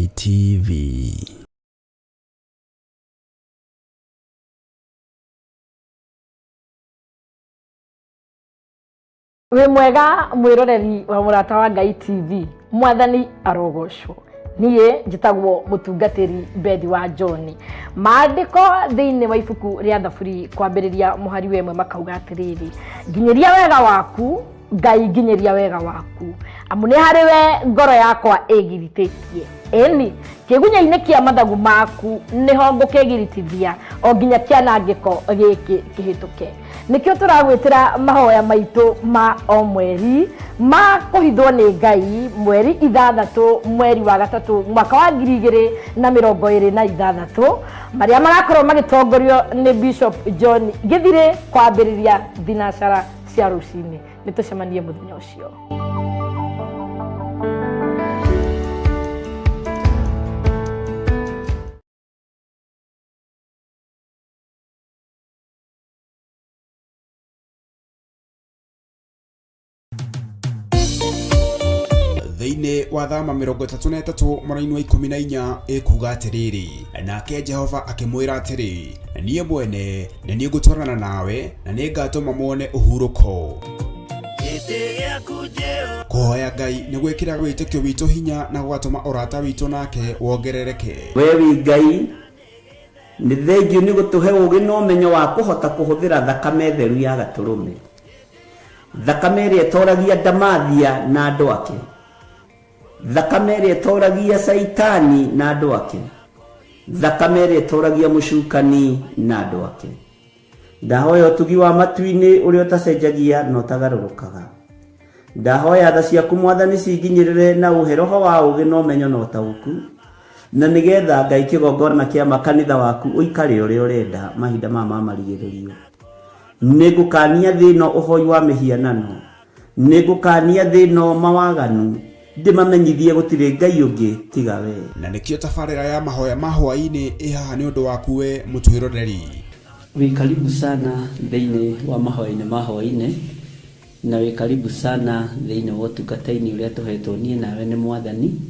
Ngai TV. Wĩ mwega mwĩroreri wa Mũrata wa Ngai TV, Mwathani arogocwo. Niĩ njĩtagwo mũtungatĩri Bethi wa John. Maandĩko thĩinĩ wa ibuku rĩa Thaburi kwambĩrĩria mũhari wa ĩmwe makauga atĩrĩrĩ, nginyĩria wega waku Ngai, nginyĩria wega waku, amu nĩ harĩ we ngoro yakwa ĩgiritĩtie. Ĩni, kĩgunya-inĩ kĩa mathagu maku nĩho ngũkĩgiritithia o nginya kĩanangĩko gĩkĩ kĩhĩtũke. Nĩkĩo tũragwĩtĩra mahoya maitũ ma o mweri ma kũhithwo nĩ Ngai mweri 6 mweri wa gatatũ mwaka wa 2026, marĩa marakorwo magĩtongorio nĩ Bishop John Gĩthirĩ kwambĩrĩria thinacara cia rũcinĩ. Nĩ tũcemanie mũthenya ũcio. Thĩinĩ wa Thama 33 mũraini wa 14 ĩkuga atĩrĩrĩ, nake Jehova akĩmwĩra atĩrĩ, niĩ mwene nĩ niĩ ngũtwarana nawe na nĩ ngatũma muone ũhurũko. Kũhoya Ngai nĩ gwĩkĩraga wĩtĩkio witũ hinya na gũgatũma ũrata witũ nake wongerereke. We wĩ Ngai, nĩ thengiũ nĩ gũtũhe ũũgĩ na ũmenyo wa kũhota kũhũthĩra thakame theru ya Gatũrũme, thakame ĩrĩa ĩtoragia ndamathia na andũ ake, thakame ĩrĩa ĩtoragia Caitani na andũ ake, thakame ĩrĩa ĩtoragia mũcukani na andũ ake. Ndahoya ũtugi wa matu-inĩ ũrĩa ũtacenjagia na ũtagarũrũkaga. Ndahoya tha ciaku Mwathani cinginyĩrĩre na ũhe roho wa ũũgĩ na ũmenyo na ũtaũku, na nĩgetha Ngai kĩgongona kĩa ma kanitha waku ũikare ũrĩa ũrenda mahinda maya ma marigĩrĩrio. Nĩngũkania thĩ ĩno ũhoi wa mĩhianano, nĩngũkania thĩ ĩno mawaganu, ndĩmamenyithie gũtirĩ Ngai ũngĩ tiga wee. Na nĩkĩo tabarĩra ya mahoya ma hwaĩ-inĩ ĩ haha nĩ ũndũ waku we mũtwĩroreri. Wĩ karibu sana thĩinĩ wa mahoya-inĩ ma hwaĩ-inĩ, na wĩ karibu sana thĩinĩ wa ũtungata-inĩ ũrĩa tũhetwo niĩ nawe nĩ Mwathani,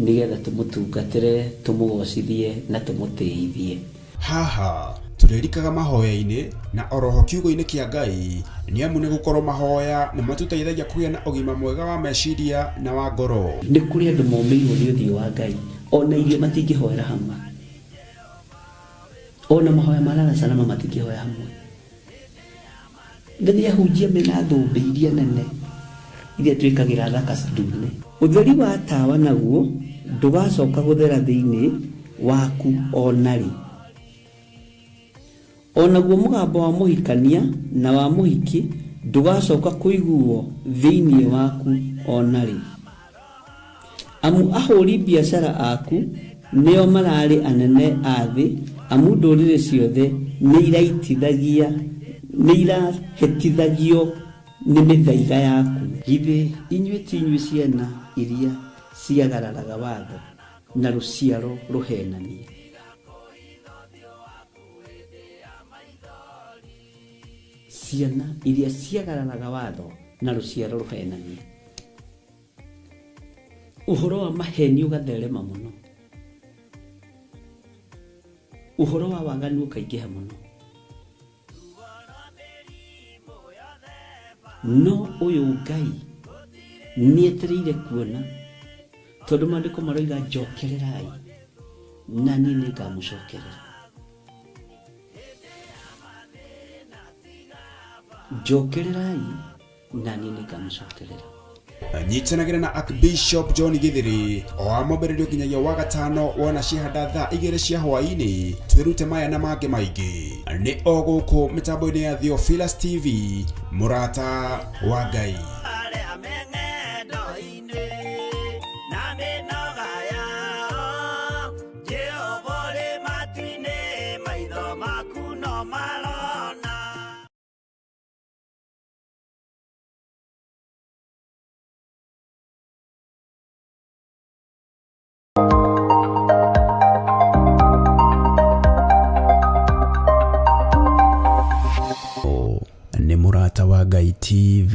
nĩgetha tũmũtungatĩre, tũmũgocithie na tũmũtĩithie. Haha tũrĩrikaga mahoya-inĩ na oroho kiugo-inĩ kĩa Ngai, nĩ amu nĩ gũkorwo mahoya nĩ matũteithagia kũgĩa na ũgima mwega wa meciria na wa ngoro. Nĩ kũrĩ andũ momĩirwo nĩ ũthiũ wa Ngai, ona irio matingĩhoera hamwe. Ona mahoya ma lala salama matingĩhoya hamwe. Na nĩ ahunjia mena thũmbĩ iria nene iria twĩkagĩra thaka ndune. Ũtheri wa tawa naguo ndũgacoka gũthera thĩinĩ waku o na rĩ. O naguo mũgambo wa mũhikania na wa mũhiki ndũgacoka kũiguwo thĩinĩ waku o na rĩ. Amu ahũri biacara aku nĩo mararĩ anene a thĩ, amu ndũrĩrĩ ciothe nĩirahĩtithagio nĩ mĩthaiga yaku. Githĩ inyuĩ ti inyuĩ ciana iria ciagararaga watho, na rũciaro rũheenania? Ciana iria ciagararaga watho, na rũciaro rũheenania. Ũhoro wa maheni ũgatherema mũno, ũhoro wa waganu ũkaingĩha mũno. No ũyũ Ngai nĩetereire kuona, tondũ maandĩko maroiga njokererai na niĩ nĩngamũcokerera. Njokererai na niĩ nĩngamũcokerera. Nyitanagĩra na Archbishop John Githiri o wa mwambĩrĩrio nginyagia wa gatano wona ciahanda thaa 2 cia hwaĩ-inĩ, twĩrute maya na mangĩ maingĩ nĩ o gũkũ mĩtambo-inĩ ya Theophilus TV, mũrata wa Ngai. Arĩa me ng'endo-inĩ na mĩnoga yao, Jehova ũrĩ matu-inĩ, maitho maku no marona. Nĩ Mũrata wa Ngai TV.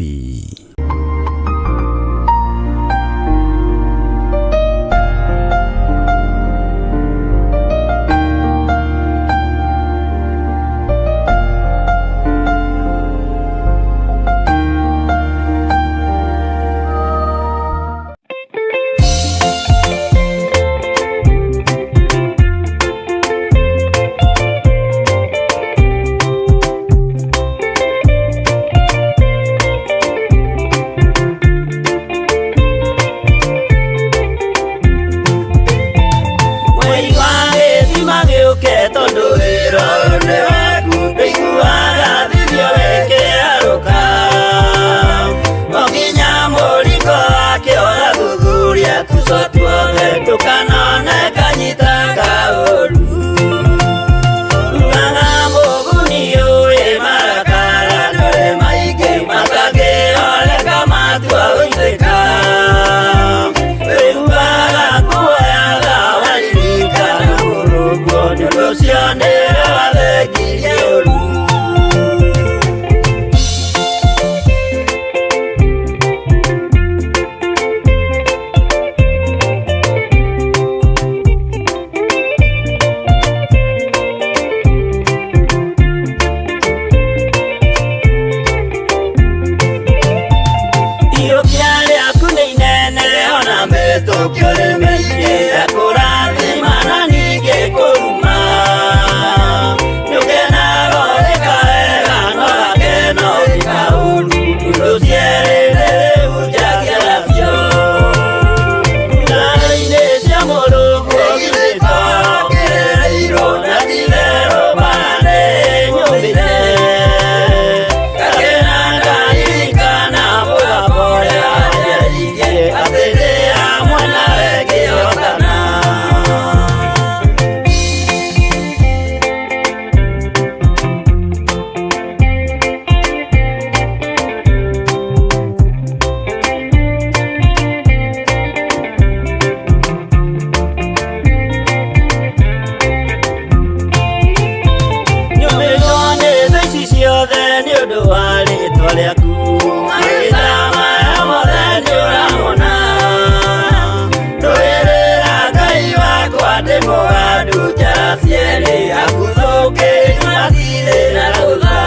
Ndirĩ na rũtha.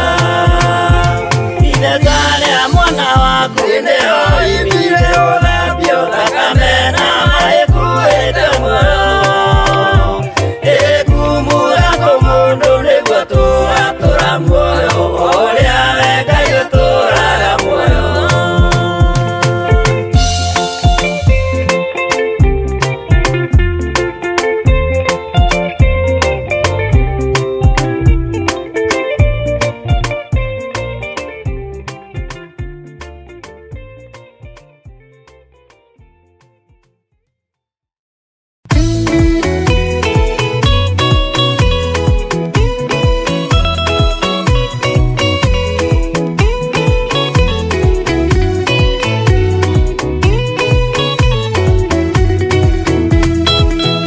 Ithenya rĩa mwana waku nĩho oimire ũthambio thakame na maĩ kuĩte muoyo. Ĩkumura kũmũndũ nĩguo tũratũra muoyo ũrĩa we Ngai ũtũraga muoyo.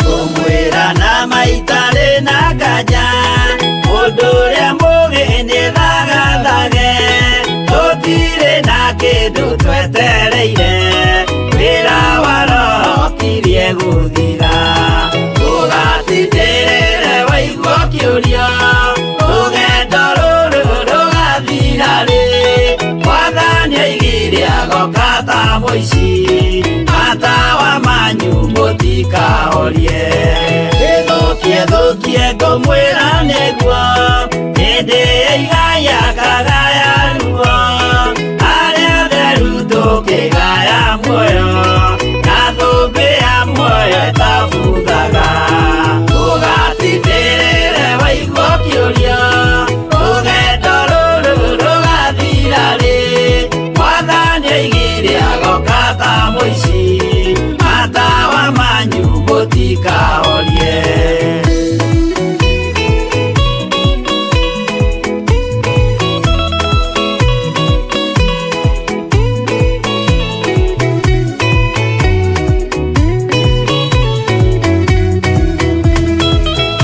Kũmwĩra na maitarĩ na nganja mũndũ ũrĩa mũgĩ nĩ thagathage tũtirĩ na kĩndũ twetereire wĩra wa roho kirie gũthira ũgatindĩrĩre waigua kĩũria rũgendo rũrũ rũgathira rĩ mwathani aigire agoka ta mũici matawa manyu mũtikahorie ĩthũkie thũkie ngũmwĩra nĩguo hĩndĩ ĩigaya kagaya ruo arĩa theru tũkĩgaya muoyo na thũmbĩ ya muoyo ĩtabuthaga ũgatindĩrĩre waigua kĩũria rũgendo rũrũ rũgathira rĩ mwathani aigire agoka ta mũici matawa manyu mũtikahorie.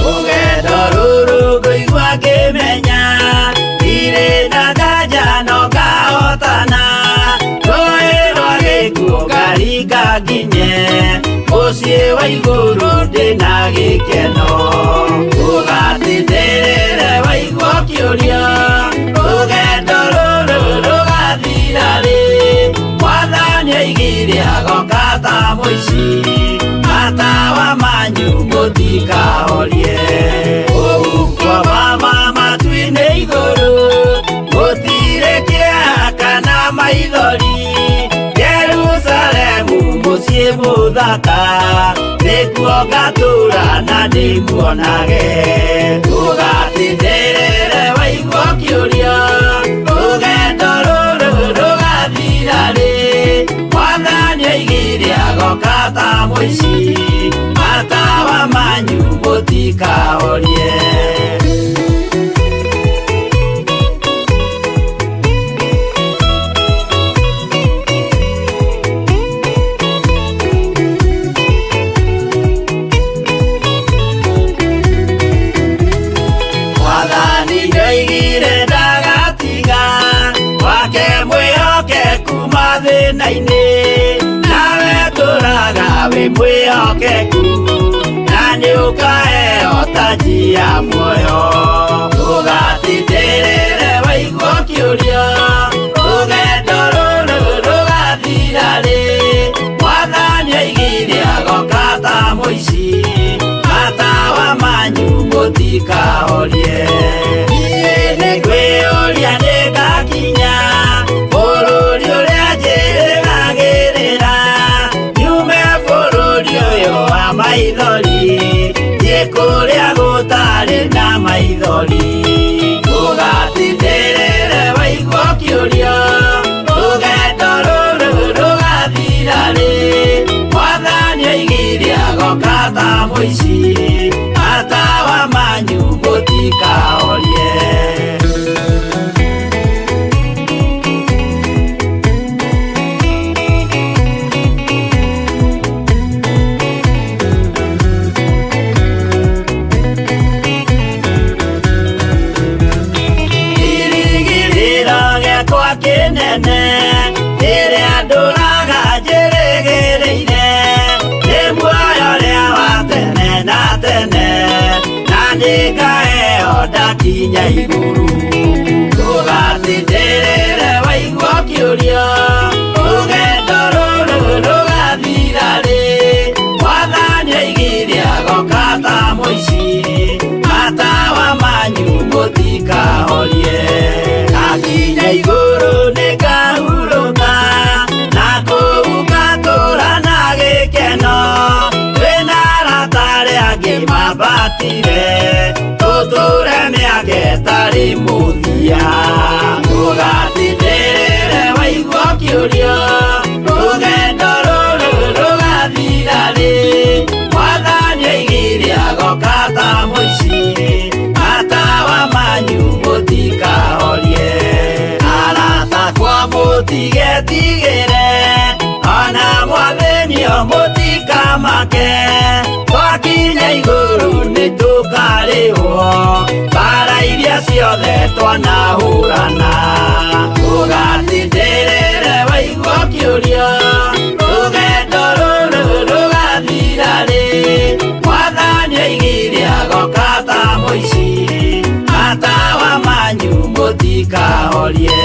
Rũgendo rũrũ ngũigua ngĩmenya ndirĩ na nganja no ngahotana rũĩ rwa gĩkuũ ngaringa nginye mũciĩ wa igũrũ ndĩna gĩkeno ũgatindĩrĩre waigua kĩũria rũgendo rũrũ rũgathira rĩ mwathani aigire agoka ta mũici matawa manyu mũtikahorie ũhuko mama matu-inĩ igũrũ gũtirĩ kĩeha kana maithori Jerusalemu mũciĩ mũthaka nĩkuo ngatũra na ndĩmuonage ũgatindĩrĩre waigua kĩũria rũgendo rũrũ rũgathira rĩ mwathani aigire agoka ta mũici matawa manyu mũtikahorie. Mwathani nĩoigire ndagatiga wake mwĩhokeku mathĩna-inĩ nawe tũraga wĩ mwĩhokeku na nĩũkaheo taji ya muoyo ũgatindĩrĩre waigua kĩũria rũgendo rũrũ rũgathira rĩ mwathani aigire agoka ta mũici matawa manyu mũtikahorie niĩ nĩngwĩyũria nĩngakinya bũrũri ũrĩa njĩrĩgagĩrĩra nyume bũrũri ũyũ wa maithori thiĩ kũrĩa gũtarĩ na maithori ũgatindĩrĩre waigua kĩũria rũgendo rũrũ rũgathira rĩ mwathani aigire agoka ta mũici matawa manyu mũtikahorie. Kĩrĩgĩrĩro gĩakwa kĩnene rĩrĩa ndũraga njĩrĩgĩrĩire nĩ muoyo ũrĩa wa tene na tene na nĩngaheo ndaki Twakinya igũrũ ndũgatindĩrĩre waigua ũkĩũria rũgendo rũrũ rũgathira rĩ Mwathani oigire agoka ta mũici matawa manyu mũtikahorie Ndakinya igũrũ nĩngahurũka na kũu ngatũũra na gĩkeno twĩna arata arĩa angĩ mambatire tũtũre mĩaka ĩtarĩ mũthia ndũgatindĩrĩre waigua ũkĩũria rũgendo rũrũ rũgathira rĩ Mwathani oigire agoka ta mũici matawa manyu mũtikahorie arata kwa mũtigetigĩre ona mwathĩnio mũtikamake twakinya igũrũ nĩtũkarĩhwo mbara iria ciothe twanahũrana ndũgatindĩrĩre waigua ũkĩũria rũgendo rũrũ rũgathira rĩ Mwathani oigire agoka ta mũici matawa manyu mũtikahorie.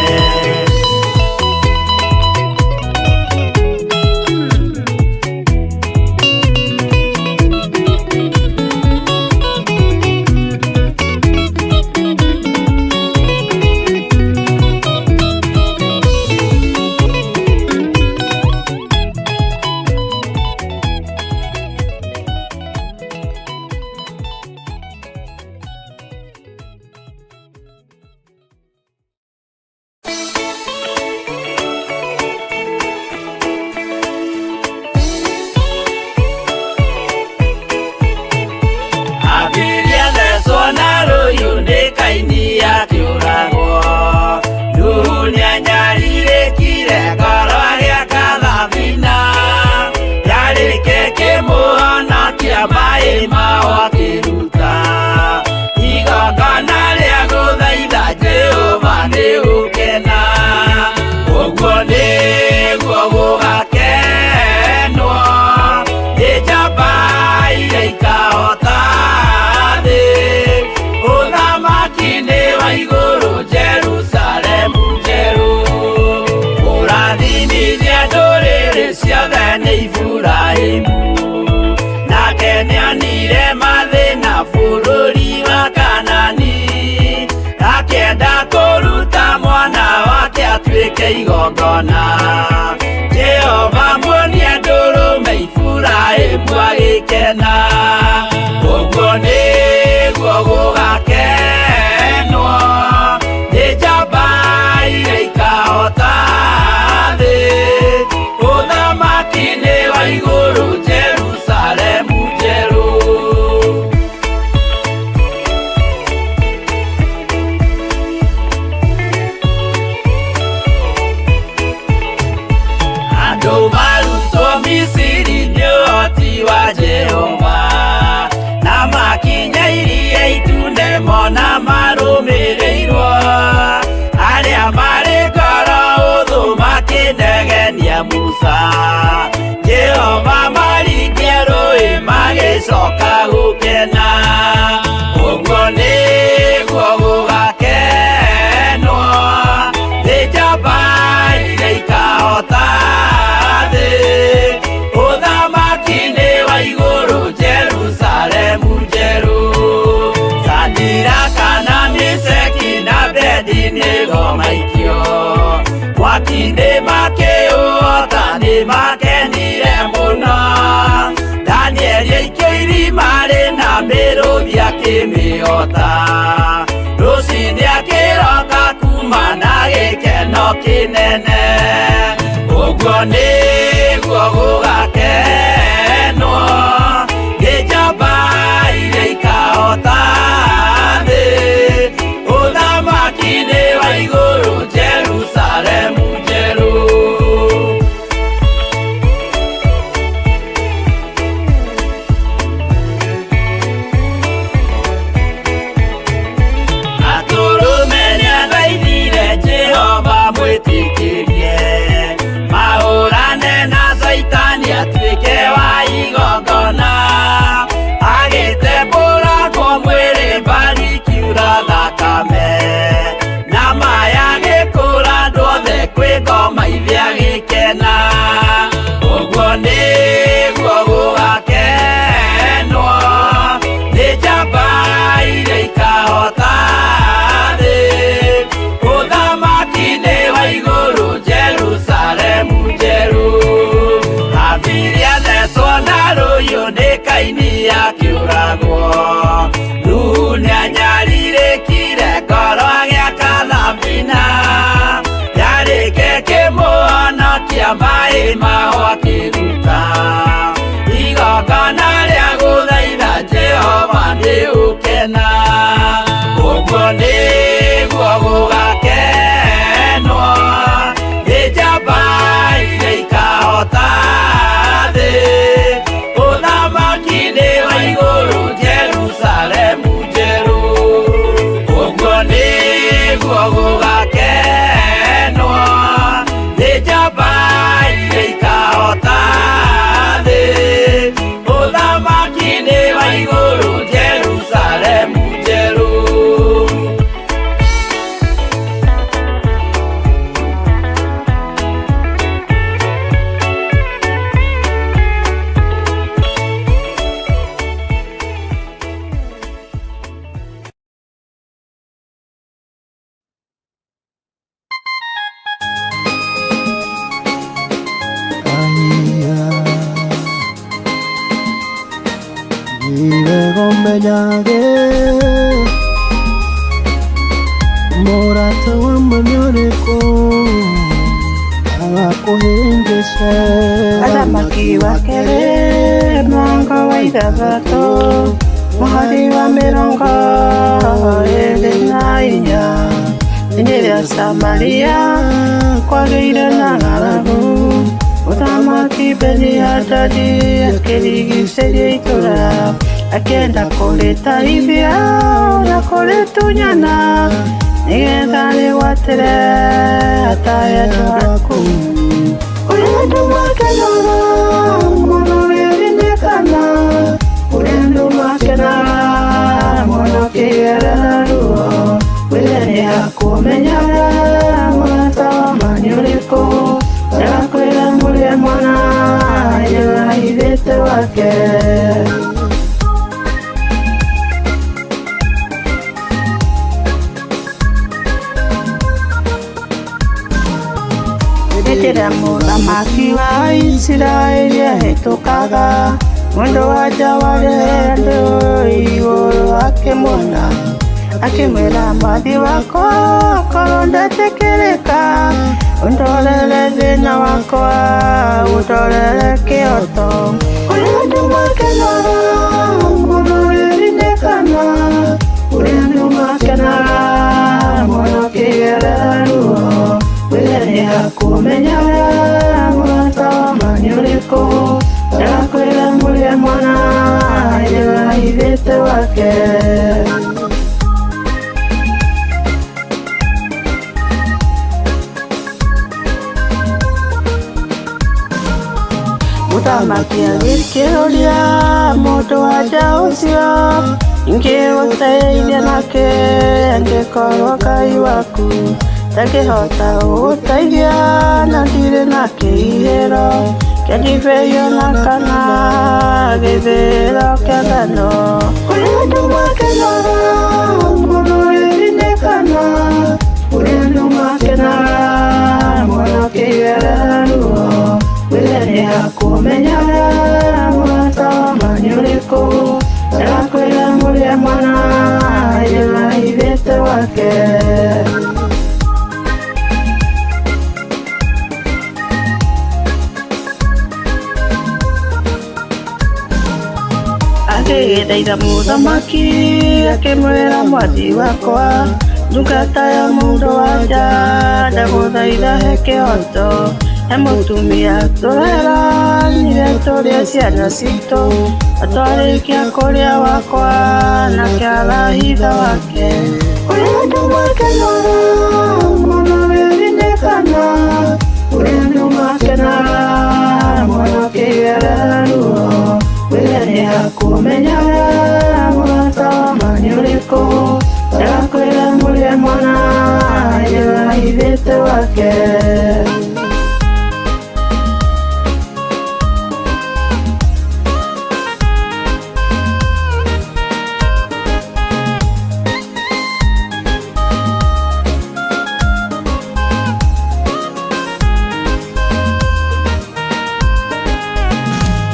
Abiria thecwo na rũhiũ nĩ Kaini akĩũragwo Nuhu nĩanyarirĩkire ngoro agĩaka thabina yarĩke kĩmũhonokia maĩ mao akĩruta igongona rĩa gũthaitha Jehova nĩ gũkena ũguo nĩguo gũgakenwo nĩ njamba iria ikahota thĩ ũthamaki nĩ wa igũrũ Jerusalemu njerũ kũrathimithia ndũrĩrĩ ciothe nĩ Iburahĩmu nake nĩonire mathĩna bũrũri wa Kanani akĩenda kũruta mwana wake atuĩke igongona Jehova muonia ndũrũme Iburahĩmu agĩkena ũguo nĩguo gũgakenwo nĩ njamba iria ikahota thĩ ũthamaki nĩ wa igũrũ Jerusalemu njerũ. Andũ marutwo Misiri nĩ ũhoti wa Jehova na makinya iria itune mona marũmĩrĩirwo arĩa marĩ ngoro ũthũ makĩnegenia Musa Jehova maringia rũĩ magĩcoka gũkena ũguo nĩguo gũgakenwo nĩ njamba iria ikahota thĩ ũthamaki nĩ wa igũrũ Jerusalemu njerũ Sadiraka na Meshaki na Abednego maikio mwaki-inĩ makĩũhota nĩ makenire mũno Danieli aikio irima rĩna mĩrũthi akĩmĩhota rũcinĩ akĩroka kuma na gĩkeno kĩnene ũguo nĩguo gũgakenwo nĩ njamba iria ikahota thĩ ũthamaki nĩ wa igũrũ Jerusalemu njerũ. Atũrũme nĩathaithire Jehova mwĩtĩkĩrie mahũrane na Saitani. Ũyũ nĩ Kaini akĩũragwo. Nuhu nĩanyarirĩkire ngoro agĩaka thabina, yarĩke kĩmũhonokia maĩ maho akĩruta igongona rĩa gũthaitha Jehova nĩ ũkena. Ũguo nĩguo gũgakenwo nĩ njamba iria ikahota thĩ, ũthamaki-inĩ wa igũrũ Jerusalemu njerũ. Ũguo nĩguo gũgakenwo nĩ njamba iria ikahota thĩ, ũthamaki-inĩ wa igũrũ Jerusalemu njerũ. Niwe mũrata wa manyũrĩkũ agakũhĩngĩce. Athamaki wa kerĩ mũrango wa ithathatũ mũhari wa 24. Hĩndĩ ĩrĩa Samaria kwagĩire na ng'aragu, mũthamaki Beni-Hadadi akĩrigicĩria itũũra, akĩenda kũrĩtahithia na kũrĩtunyana nĩgetha rĩgwatĩre atahe andũ aku. Ũrĩa andũ makenaga mũno rĩrĩrĩkana, ũrĩa andũ makenaga mũno kĩgerera ruo, wĩre nĩakũmenyaga mũrata wa ma nĩ ũrĩkũ, ndakwĩra mũrĩe mwana nĩahithĩte wake. Hĩndĩ ĩrĩa mũthamaki wa Isiraeli ahĩtũkaga, mũndũ wa nja warĩ andũ igũrũ akĩmuona, akĩmwĩra, mwathi wakwa, korwo ndetĩkĩrĩka, ũndorere thĩna wakwa, ũndorere kĩhoto. Ũrĩa andũ makenaga mũno rĩrĩrĩkana, ũrĩa andũ makenaga mũno kĩgerera ruo, wĩre nĩakũmenyaga mũrata wa ma nĩ ũrĩkũ, ndakwĩra mũrĩe mwana nĩahithĩte wake. Mũthamaki agĩkĩũria mũndũ wa nja ũcio, ingĩgũteithia nakĩ angĩkorwo Ngai waku ndangĩhota gũgũteithia na ndirĩ na kĩhihĩro kĩa ndibei ona kana gĩthĩĩro kĩa ngano. Ũrĩa andũ makenaga mũno rĩrĩrĩkana, ũrĩa andũ makenaga mũno kĩgerera ruo, wĩre nĩakũmenyaga mũrata wa ma nĩ ũrĩkũ, ndakwĩra mũrĩe mwana nĩahithĩte wake. Agĩgĩthaitha mũthamaki akĩmwĩra, mwathi wakwa, ndungata ya mũndũ wa nja ndagũthaitha he kĩhoto, he mũtumia tũreranire tũrĩe ciana citũ, atwarĩkia kũrĩa wakwa nake arahitha wake. Ũrĩa andũ makenaga mũno rĩrĩrĩkana, ũrĩa andũ makenaga mũno kĩgerera ruo, wĩre nĩakũmenyaga mũrata wa ma nĩ ũrĩkũ, ndakwĩra mũrĩe mwana nĩahithĩte wake.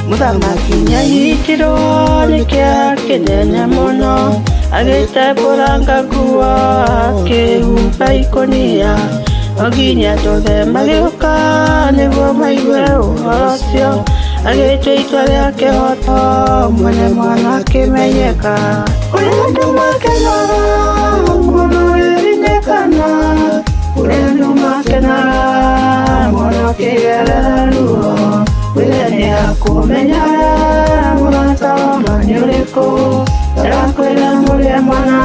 Mũthamaki nĩanyitirwo nĩ kĩeha kĩnene mũno, agĩtembũranga nguo akĩhumba ikũnia. O nginya andũ othe magĩũka nĩguo maigue ũhoro ũcio, agĩtua itua rĩa kĩhooto, mwene mwana akĩmenyeka. Kũrĩa andũ makenaga mũno wĩra-inĩ kana, kũrĩa andũ makenaga mũno ũkĩgerera ruo, wĩra nĩ akũmenya mũrata wa ma nĩ ũrĩkũ, ndakwĩra mũrĩe mwana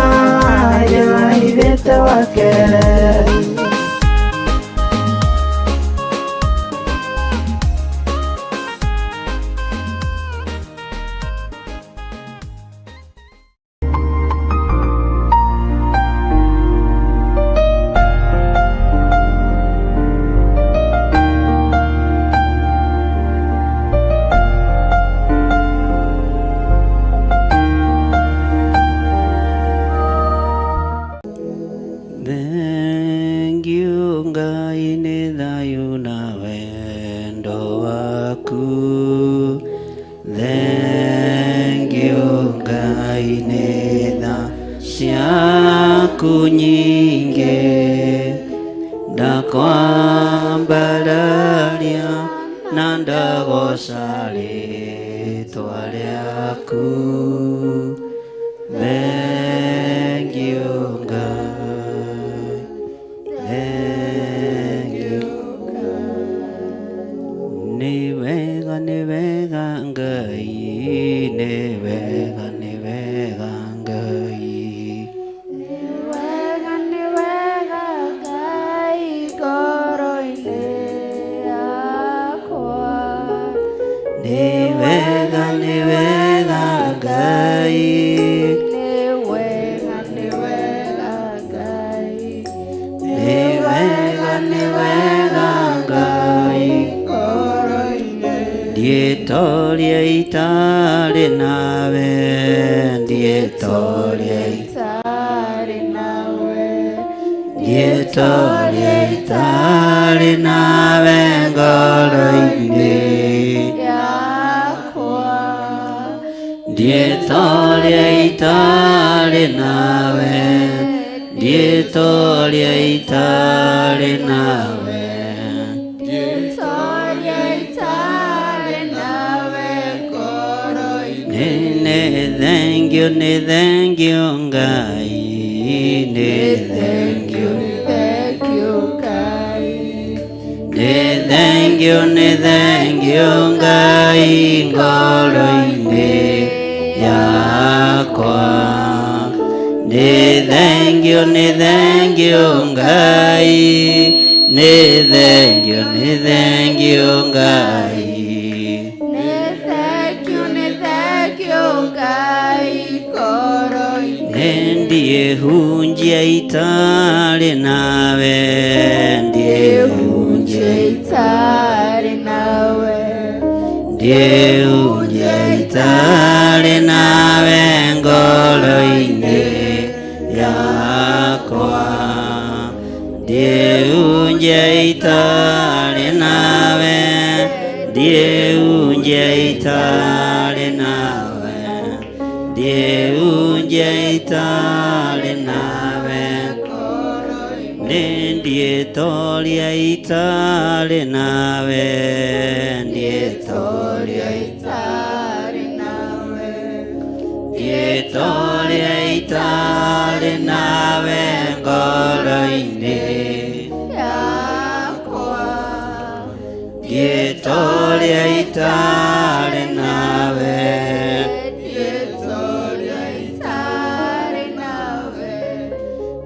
nĩahithĩte wake. Thengiũ Ngai nĩ thayũ na wendo waku. Thengiũ Ngai nĩ tha ciaku nyingĩ. Ndakwambararia na ndagoca rĩtwa rĩaku. Thengiũ Ngai. Thengiũ. Nĩ wega, nĩ wega Ngai, nĩ wega, nĩ wega Ngai. Wega nĩ wega Ngai ngoro-inĩ yakwa. Nĩ wega, nĩ wega Ngai. Nĩ wega, nĩ wega Ngai. Nĩ wega, nĩ wega Ngai. Ngoro-inĩ. Ndietoria itarĩ nawe, ndietoria Itarĩ nawe. Ndietoria itarĩ nawe ngoro-inĩ. Yakwa. Ndietoria itarĩ nawe, ndietoria itarĩ nawe. Ndietoria itarĩ nawe ngoro-inĩ. Nĩ thengiũ, nĩ thengiũ Ngai, nĩ thengiũ. Thank you Ngai. Nĩ thengiũ, nĩ thengiũ Ngai ngoro-inĩ yakwa. Nĩ thengiũ, nĩ thengiũ Ngai, nĩ thengiũ, nĩ thengiũ Ngai. Nĩ thank you, nĩ thank you Ngai ngoro-inĩ. Nĩ ndiĩhunjia itarĩ nawe, ndiĩhunjia Itarĩ nawe. Ndiĩhunjia itarĩ nawe ngoro-inĩ yakwa. Ndiĩhunjia itarĩ nawe, ndiĩhunjia itarĩ nawe, ndiĩhunjia itarĩ nawe. Nĩ ndiĩtoria itarĩ nawe, ndiĩtoria Itarĩ nawe. Ndiĩtoria itarĩ nawe ngoro-inĩ. Yakwa. Ndiĩtoria itarĩ nawe. Ndietoria itarĩ nawe.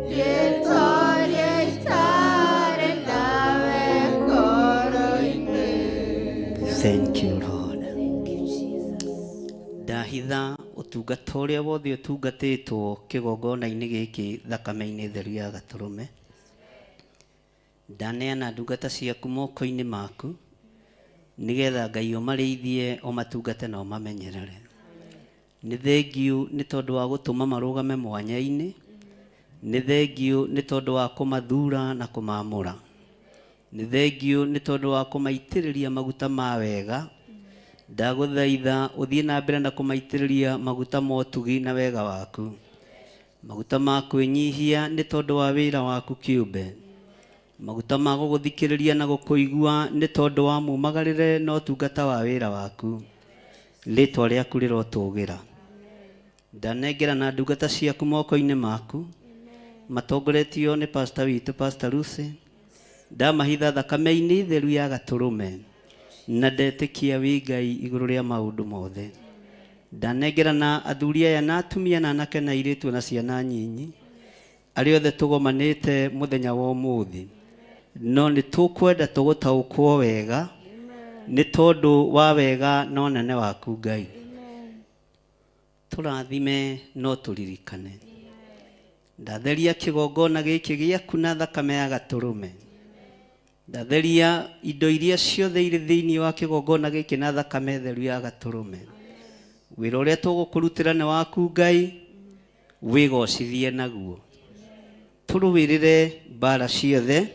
Ndietoria itarĩ nawe ngoro-inĩ. Thank you Lord. Ndahitha ũtungata ũrĩa wothe ũtungatĩtwo kĩgongona-inĩ gĩkĩ thakame-inĩ theru ya gatũrũme. Ndaneana ndungata ciaku moko-inĩ maku, nĩgetha Ngai ũmarĩithie, ũmatungate na ũmamenyerere. Nĩ thengiũ nĩ tondũ wa gũtũma marũgame mwanya-inĩ, nĩ thengiũ nĩ tondũ wa kũmathura na kũmamũra, nĩ thengiũ nĩ tondũ wa kũmaitĩrĩria maguta ma wega. Ndagũthaitha ũthiĩ na mbere na kũmaitĩrĩria maguta ma ũtugi na wega waku, maguta ma kwĩnyihia nĩ tondũ wa wĩra waku kĩũmbe, maguta ma gũgũthikĩrĩria na gũkũigua nĩ tondũ wa mumagarĩre na ũtungata wa wĩra waku. Rĩtwa rĩaku rĩrotũgĩra. Ndanengerana ndungata ciaku moko-inĩ maku, matongoretio nĩ pastor witũ, Pastor Lucy. Ndamahitha thakame-inĩ theru ya Gatũrũme, na ndetĩkia wĩ Ngai igũrũ rĩa maũndũ mothe. Ndanengerana athuri aya na atumia na anake na airĩtu na ciana nyinyi, arĩa othe tũgomanĩte mũthenya wa ũmũthĩ. No nĩ tũkwenda tũgũtaũkwo wega nĩ tondũ wa wega na ũnene waku Ngai. Tũrathime no tũririkane. Ndatheria kĩgongona gĩkĩ gĩaku na thakame ya Gatũrũme. Ndatheria indo iria ciothe irĩ thĩinĩ wa kĩgongona gĩkĩ na thakame theru ya Gatũrũme. Wĩra ũrĩa tũgũkũrutĩra nĩ waku Ngai, wĩgocithie naguo. Tũrũĩrĩre mbara ciothe,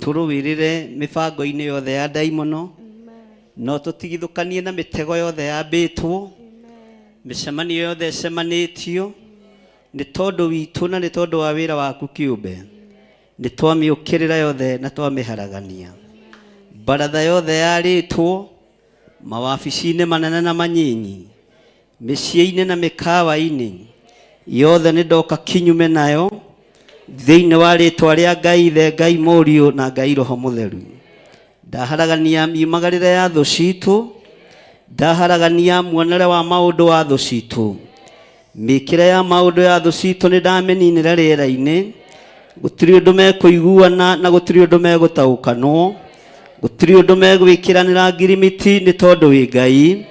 tũrũĩrĩre mĩbango-inĩ yothe ya ndaimono, no tũtigithũkanie na mĩtego yothe yambĩtwo, mĩcemanio yothe ĩcemanĩtio, nĩ tondũ witũ na nĩ tondũ wa wĩra waku kĩũmbe. Nĩ twamĩũkĩrĩra yothe na twamĩharagania. Baratha yothe yarĩtwo, mawabici-inĩ manene na manyinyi, mĩciĩ-inĩ na mĩkawa-inĩ, yothe nĩ ndoka kinyume nayo, thĩinĩ wa rĩtwa rĩa Ngai Ithe, Ngai Mũriũ na Ngai Roho Mũtheru. Ndaharagania miumagarĩre ya thũ citũ, ndaharagania muonere wa maũndũ wa thũ citũ. Mĩkĩre ya maũndũ ya thũ citũ nĩ ndamĩninĩra rĩera-inĩ. Gũtirĩ ũndũ mekũiguana na gũtirĩ ũndũ megũtaũkanwo. Gũtirĩ ũndũ megwĩkĩranĩra ngirimiti nĩ tondũ wĩ Ngai,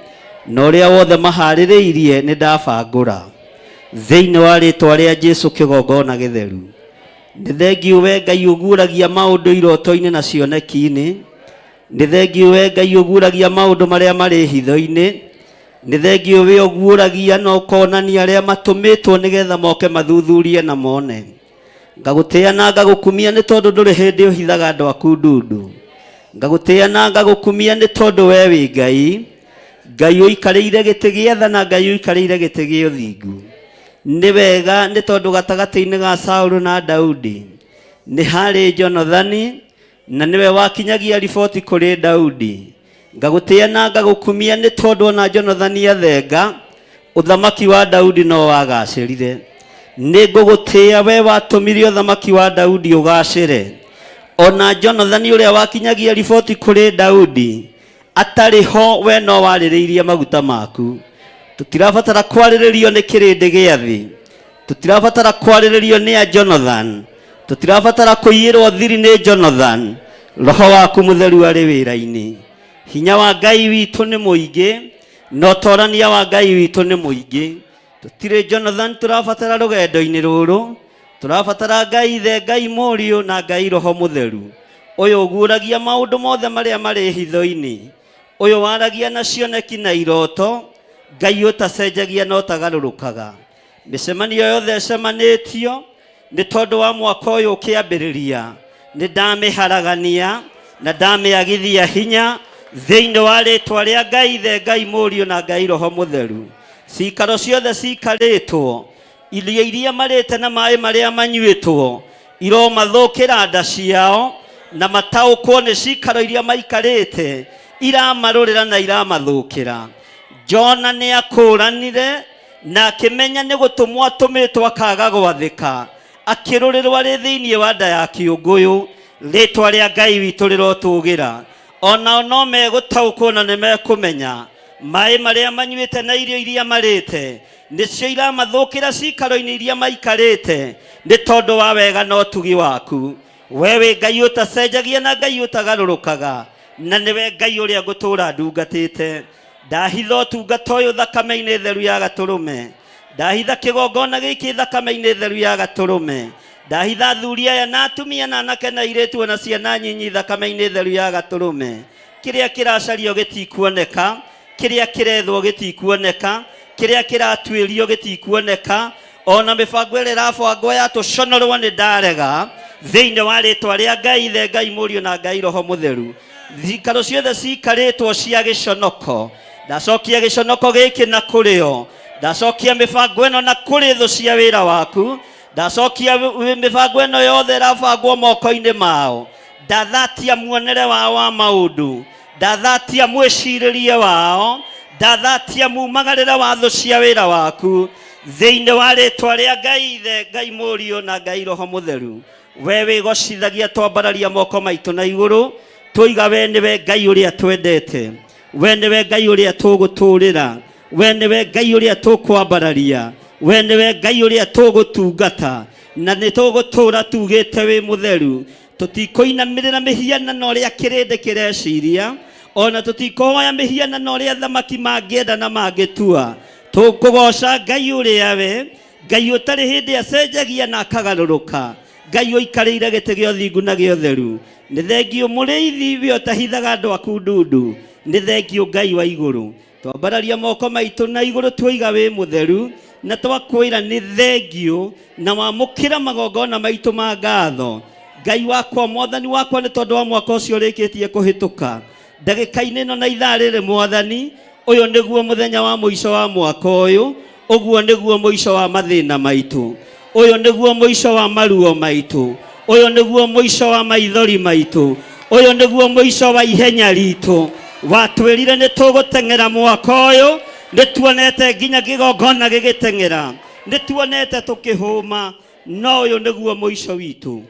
na ũrĩa wothe maharĩrĩirie nĩ ndabangũra. Thĩinĩ wa rĩtwa rĩa Jesu kĩgongona gĩtheru. Nĩ thengiũ we Ngai ũguũragia maũndũ iroto-inĩ na cioneki-inĩ. Nĩ thengiũ we Ngai ũguũragia maũndũ marĩa marĩ hitho-inĩ. Nĩ thengiũ we ũguũragia na ũkonania arĩa matũmĩtwo nĩgetha moke mathuthurie na mone. Ngagũtĩa na ngagũkumia nĩ tondũ ndũrĩ hĩndĩ ũhithaga andũ aku ndundu. Ngagũtĩa na ngagũkumia nĩ tondũ we wĩ Ngai. Ngai ũikarĩire gĩtĩ gĩa tha na Ngai ũikarĩire gĩtĩ gĩa ũthingu. Nĩ wega nĩ tondũ gatagatĩ-inĩ ga Saũlũ na Daudi nĩ harĩ Jonathani na nĩwe wakinyagia riboti kũrĩ Daudi. Ngagũtĩa na ngagũkumia nĩ tondũ ona Jonathani athenga, ũthamaki wa Daudi no wagacĩrire. Nĩ ngũgũtĩa we watũmire ũthamaki wa Daudi ũgacĩre. Ona Jonathani ũrĩa wakinyagia riboti kũrĩ Daudi atarĩ ho, we no warĩrĩirie maguta maku. Tũtirabatara kwarĩrĩrio nĩ kĩrĩndĩ gĩa thĩ. Tũtirabatara kwarĩrĩrio nĩ a Jonathan. Tũtirabatara kũiyĩrwo thiri nĩ Jonathan. Roho waku mũtheru arĩ wĩra-inĩ. Hinya wa Ngai witũ nĩ mũingĩ, na ũtorania wa Ngai witũ nĩ mũingĩ. Tũtirĩ Jonathan tũrabatara rũgendo-inĩ rũrũ. Tũrabatara Ngai Ithe, Ngai Mũriũ na Ngai Roho Mũtheru. Ũyũ ũguũragia maũndũ mothe marĩa marĩ hitho-inĩ. Ũyũ waragia na cioneki na iroto. Ngai ũtacenjagia na ũtagarũrũkaga. Mĩcemanio yothe ĩcemanĩtio nĩ tondũ wa mwaka ũyũ ũkĩambĩrĩria, nĩ ndamĩharagania na ndamĩagithia hinya thĩinĩ wa rĩtwa rĩa Ngai Ithe, Ngai Mũriũ na Ngai Roho Mũtheru. Cikaro ciothe cikarĩtwo, irio iria marĩte na maĩ marĩa manyuĩtwo iromathũkĩra nda ciao, na mataũkwo nĩ cikaro iria maikarĩte iramarũrĩra na iramathũkĩra. Jona nĩ akũranire na akĩmenya nĩ gũtũmwo atũmĩtwo akaga gwathĩka, akĩrũrĩrwo arĩ thĩinĩ wa nda ya kĩũngũyũ. Rĩtwa rĩa Ngai witũ rĩrotũgĩra. Onao no megũtaũkwo na nĩ mekũmenya maĩ marĩa manyuĩte na irio iria marĩte nĩcio iramathũkĩra cikaro-inĩ iria maikarĩte, nĩ tondũ wa wega na ũtugi waku. We wĩ Ngai ũtacenjagia na Ngai ũtagarũrũkaga, na nĩwe Ngai ũrĩa ngũtũũra ndungatĩte. Ndahitha ũtungata ũyũ thakame-inĩ theru ya Gatũrũme. Ndahitha kĩgongona gĩkĩ thakame-inĩ theru ya Gatũrũme. Ndahitha athuri aya na atumia na anake na airĩtu ona ciana nyinyi thakame-inĩ theru ya Gatũrũme. Kĩrĩa kĩracario gĩtikuoneka, kĩrĩa kĩrethwo gĩtikuoneka, kĩrĩa kĩratuĩrio gĩtikuoneka, ona mĩbango ĩrĩa ĩrabangwo ya tũconorwo nĩ ndarega, thĩinĩ wa rĩtwa rĩa Ngai Ithe, Ngai Mũriũ na Ngai Roho Mũtheru. Cikaro ciothe cikarĩtwo cia gĩconoko, ndacokia gĩconoko gĩkĩ na kũrĩ o, ndacokia mĩbango ĩno na kũrĩ thũ cia wĩra waku, ndacokia mĩbango ĩno yothe ĩrabangwo moko-inĩ mao. Ndathatia muonere wao wa maũndũ, ndathatia mwĩcirĩrie wao, ndathatia mumagarĩre wa thũ cia wĩra waku, thĩinĩ wa rĩtwa rĩa Ngai Ithe, Ngai Mũriũ na Ngai Roho Mũtheru. We wĩgocithagia, twambararia moko maitũ na igũrũ, twoiga we nĩwe Ngai ũrĩa twendete, we nĩwe Ngai ũrĩa tũgũtũũrĩra, we nĩwe Ngai ũrĩa tũkwambararia, we nĩwe Ngai ũrĩa tũgũtungata, na nĩ tũgũtũũra tugĩte wĩ mũtheru. Tũtikũinamĩrĩra mĩhianano ũrĩa kĩrĩndĩ kĩreciria, ona tũtikũhoya mĩhianano ũrĩa athamaki mangĩenda na mangĩtua. Tũkũgoca Ngai ũrĩa we Ngai ũtarĩ hĩndĩ acenjagia na akagarũrũka, Ngai ũikarĩire gĩtĩ gĩa ũthingu na gĩa ũtheru. Nĩ thengiũ mũrĩithi, we ũtahithaga andũ aku ndundu. Nĩ thengiũ Ngai wa igũrũ. Twambararia moko maitũ na igũrũ, twoiga wĩ mũtheru, na twakwĩra nĩ thengiũ, na wamũkĩra magongona maitũ ma ngatho. Ngai wakwa, Mwathani wakwa, nĩ tondũ wa mwaka ũcio ũrĩkĩtie kũhĩtũka, ndagĩka-inĩ ĩno na ithaa rĩrĩ, Mwathani, ũyũ nĩguo mũthenya wa mũico wa mwaka ũyũ, ũguo nĩguo mũico wa mathĩna maitũ, ũyũ nĩguo mũico wa maruo maitũ, ũyũ nĩguo mũico wa maithori maitũ, ũyũ nĩguo mũico wa ihenya ritũ. Watwĩrire nĩ tũgũteng'era mwaka ũyũ, nĩ tuonete nginya kĩgongona gĩgĩteng'era, nĩ tuonete tũkĩhũma, no ũyũ nĩguo mũico witũ.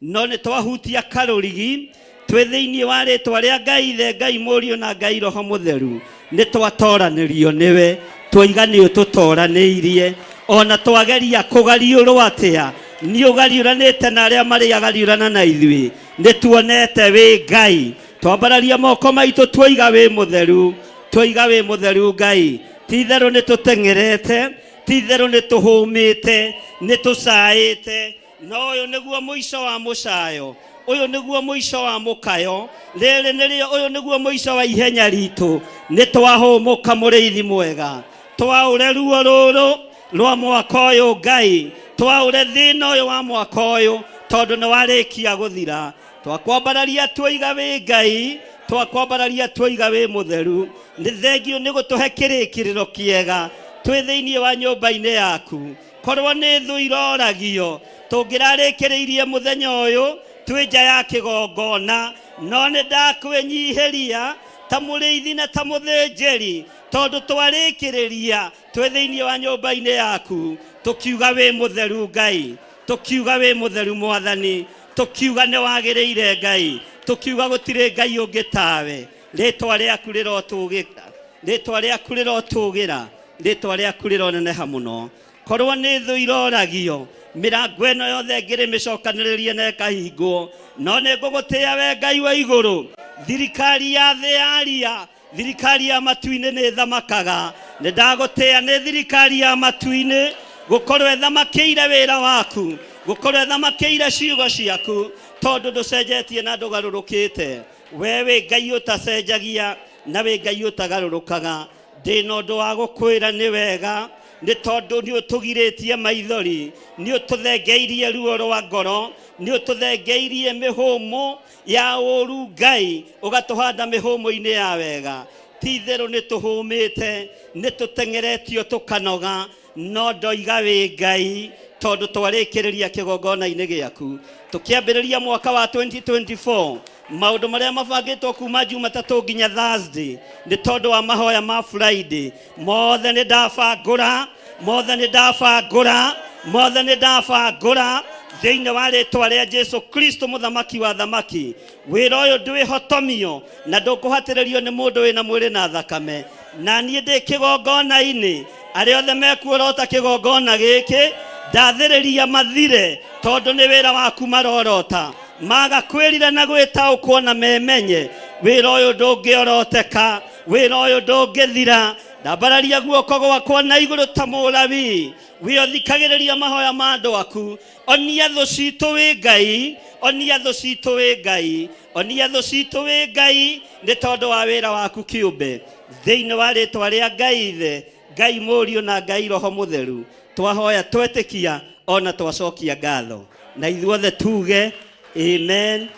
No nĩ twahutia karũrigi twĩ thĩinĩ wa rĩtwa rĩa Ngai Ithe, Ngai Mũriũ na Ngai Roho Mũtheru. Nĩ twatoranĩrio nĩwe, twoiga nĩ ũtũtoranĩirie. Ona twageria kũgariũrwo atĩa, nĩ ũgariũranĩte na arĩa marĩ agariũrana na ithuĩ. Nĩ tuonete wĩ Ngai. Twambararia moko maitũ, twoiga wĩ mũtheru, twoiga wĩ mũtheru Ngai. Ti itherũ nĩ tũteng'erete, ti itherũ nĩ tũhũmĩte, nĩ tũcaĩte, no ũyũ nĩguo mũico wa mũcayo, ũyũ nĩguo mũico wa mũkayo, rĩrĩ nĩrĩo, ũyũ nĩguo mũico wa ihenya ritũ. Nĩ twahũmũka, mũrĩithi mwega. Twaũre ruo rũrũ rwa mwaka ũyũ, Ngai, twaũre thĩna ũyũ wa mwaka ũyũ, tondũ nĩ warĩkia gũthira. Twakwambararia, tuoiga wĩ Ngai, twakwambararia, tuoiga wĩ mũtheru. Nĩ thengiũ nĩ gũtũhe kĩrĩkĩrĩro kĩega twĩ thĩinĩ wa nyũmba-inĩ yaku. Korwo nĩ thũ iroragio, tũngĩrarĩkĩrĩirie mũthenya ũyũ twĩ nja ya kĩgongona, no nĩ ndakwĩnyihĩria ta mũrĩithi na ta mũthĩnjĩri, tondũ twarĩkĩrĩria twĩ thĩinĩ wa nyũmba-inĩ yaku, tũkiuga wĩ mũtheru Ngai, tũkiuga wĩ mũtheru Mwathani, tũkiuga nĩ wagĩrĩire Ngai, tũkiuga gũtirĩ Ngai ũngĩ tawe. Rĩtwa rĩaku rĩrotũgĩra, rĩtwa rĩaku rĩrotũgĩra, rĩtwa rĩaku rĩroneneha mũno. Korwo nĩ thũ iroragio, mĩrango ĩno yothe ngĩrĩ mĩcokanĩrĩrie na ĩkahingwo, no nĩ ngũgũtĩĩa we Ngai wa igũrũ. Thirikari ya thĩ yaria, thirikari ya matu-inĩ nĩ ĩthamakaga. Nĩ ndagũtĩĩa nĩ thirikari ya matu-inĩ gũkorwo ĩthamakĩire wĩra waku, gũkorwo ĩthamakĩire ciugo ciaku, tondũ ndũcenjetie na ndũgarũrũkĩte. We wĩ Ngai ũtacenjagia na wĩ Ngai ũtagarũrũkaga. Ndĩna ũndũ wa gũkwĩra nĩ wega, nĩ tondũ nĩ ũtũgirĩtie maithori, nĩ ũtũthengeirie ruo rwa ngoro, nĩ ũtũthengeirie mĩhũmũ ya ũru Ngai, ũgatũhanda mĩhũmũ-inĩ ya wega. Ti itherũ nĩ tũhũmĩte, nĩ tũteng'eretio tũkanoga, no ndoiga wĩ Ngai, tondũ twarĩkĩrĩria kĩgongona-inĩ gĩaku. Tũkĩambĩrĩria mwaka wa 2024, maũndũ marĩa mabangĩtwo kuma Jumatatũ nginya Thursday, nĩ tondũ wa mahoya ma Friday, mothe nĩ ndabangũra, mothe nĩ ndabangũra, mothe nĩ ndabangũra thĩinĩ wa rĩtwa rĩa Jesu Kristo, mũthamaki wa thamaki. Wĩra ũyũ ndwĩhotomio na ndũkũhatĩrĩrio nĩ mũndũ wĩna mwĩrĩ na thakame. Na niĩ ndĩ kĩgongona-inĩ, arĩa othe mekuorota kĩgongona gĩkĩ, ndathĩrĩria mathire, tondũ nĩ wĩra waku marorota. Maga kwĩrira na gwĩtaũkwo na memenye, wĩra ũyũ ndũngĩoroteka, wĩra ũyũ ndũngĩthira. Ndambararia guoko gwakwa na igũrũ ta mũlawi, wĩ ũthikagĩrĩria mahoya ma andũ aku. Onia thũ citũ wĩ Ngai, onia thũ citũ wĩ Ngai, onia thũ citũ wĩ Ngai, nĩ tondũ wa wĩra waku kĩũmbe. Thĩinĩ wa rĩtwa rĩa Ngai Ithe, Ngai Mũriũ na Ngai Roho Mũtheru, twahoya twetĩkia ona twacokia ngatho. Na ithuothe tuge amen.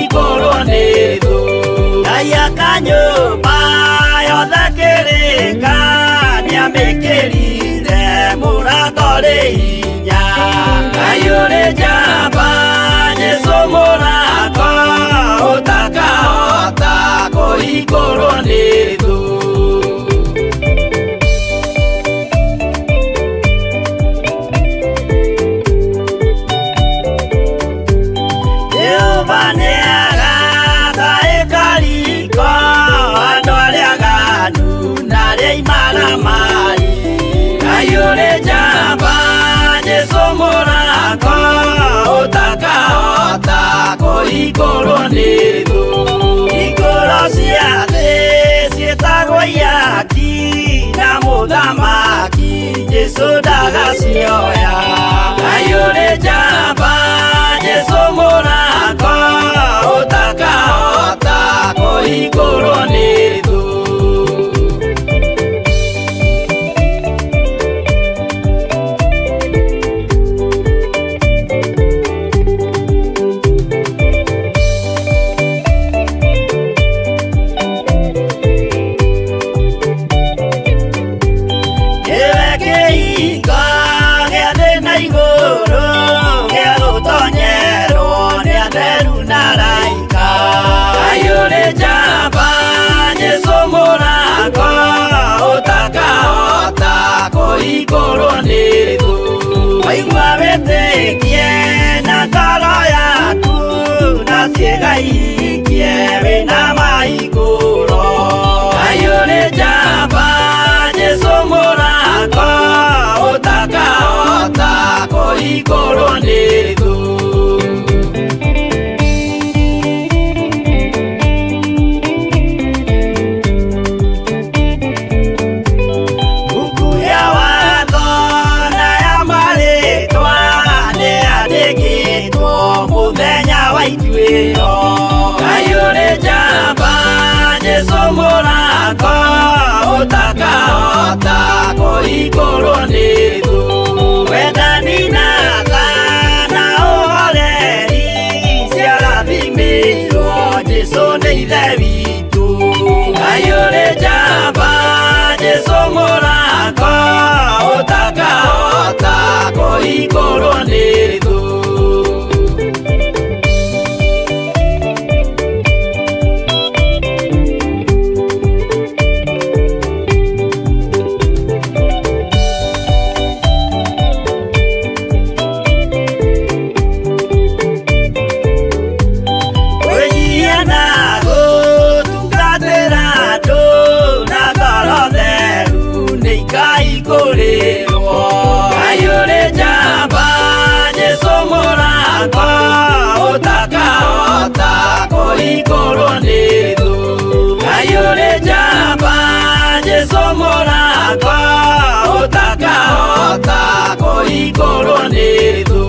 kũhingũrwo nĩ thũ. Ngai aka nyũmba yothe kĩrĩka, nĩamĩkĩrire mũrango rĩ hinya. Ngai ũrĩ njamba, Jesũ mũrango, ũtakahota kũhingũrwo nĩ thũ. Jehova nĩagaka ĩkariko, andũ arĩa aganu na arĩa imaramari. Ngai ũrĩ njamba, Jesũ mũrango, ũtakahota kũhingũrwo nĩ thũ. Hingũro cia thĩ ciĩtagwo ihaki, na mũthamaki Jesũ ndagacioya. Ngai ũrĩ njamba, Jesũ mũrango, ũtakahota kũhingũrwo nĩ thũ. Nĩwe kĩhingo gĩa thĩ na igũrũ, gĩa gũtonyerwo nĩ atheru na araika. Ngai ũrĩ njamba, Jesũ mũrango, ũtakahota kũhingũrwo nĩ thũ. Waigua wĩtĩkie na ngoro yaku, na ciĩga ihingie wĩna mahingũro. Ngai ũrĩ njamba, Jesũ mũrango, ũtakahota kũhingũrwo nĩ thũ. Buku ya watho na ya marĩtwa nĩyandĩkĩtwo mũthenya wa ituĩro. Ngai ũrĩ njamba, Jesũ mũrango, ũtakahota kũhingũrwo nĩ thũ. Wendani na tha na ũhoreri ciarathimĩirwo Jesũ nĩ Ithe witũ. Ngai ũrĩ njamba, Jesũ mũrango, ũtakahota kũhingũrwo nĩ thũ. Kwĩnyihia na gũtungatĩra andũ na ngoro theru nĩ ikaihingũrĩrwo. Ngai ũrĩ njamba, Jesũ mũrango, ũtakahota kũhingũrwo nĩ thũ. Ngai ũrĩ njamba, Jesũ mũrango, ũtakahota kũhingũrwo nĩ thũ.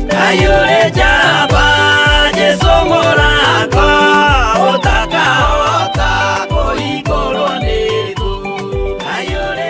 Ngai ũrĩ njamba, Jesũ mũrango, ũtakahota kũhingũrwo nĩ thũ. Ngai ũrĩ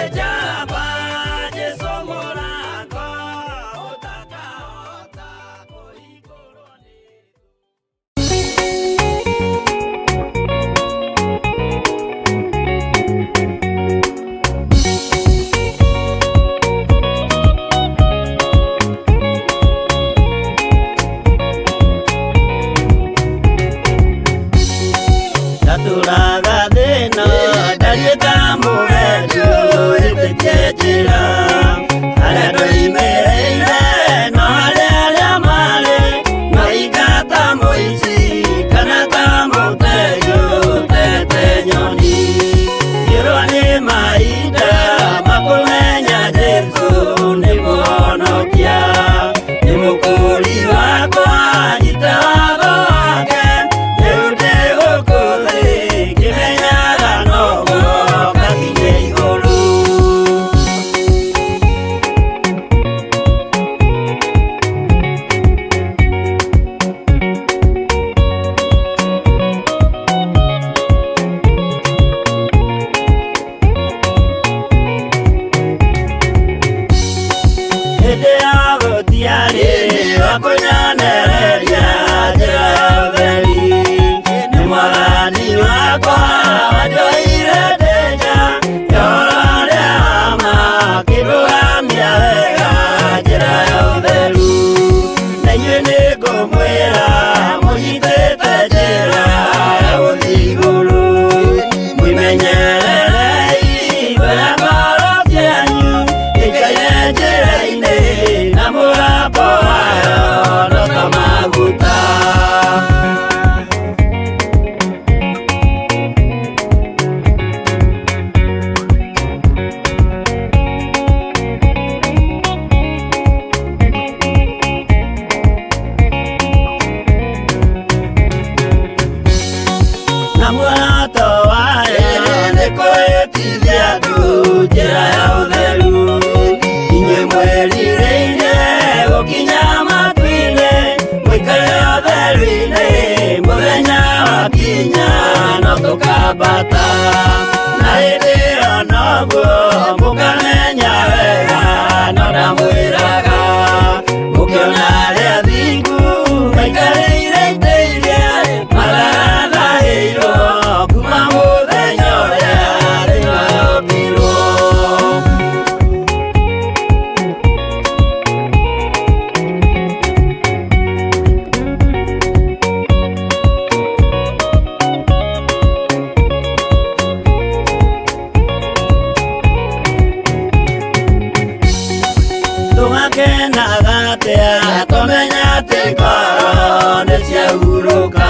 Tũgakenaga atĩa tũmenya atĩ ngoro nĩ ciahurũka.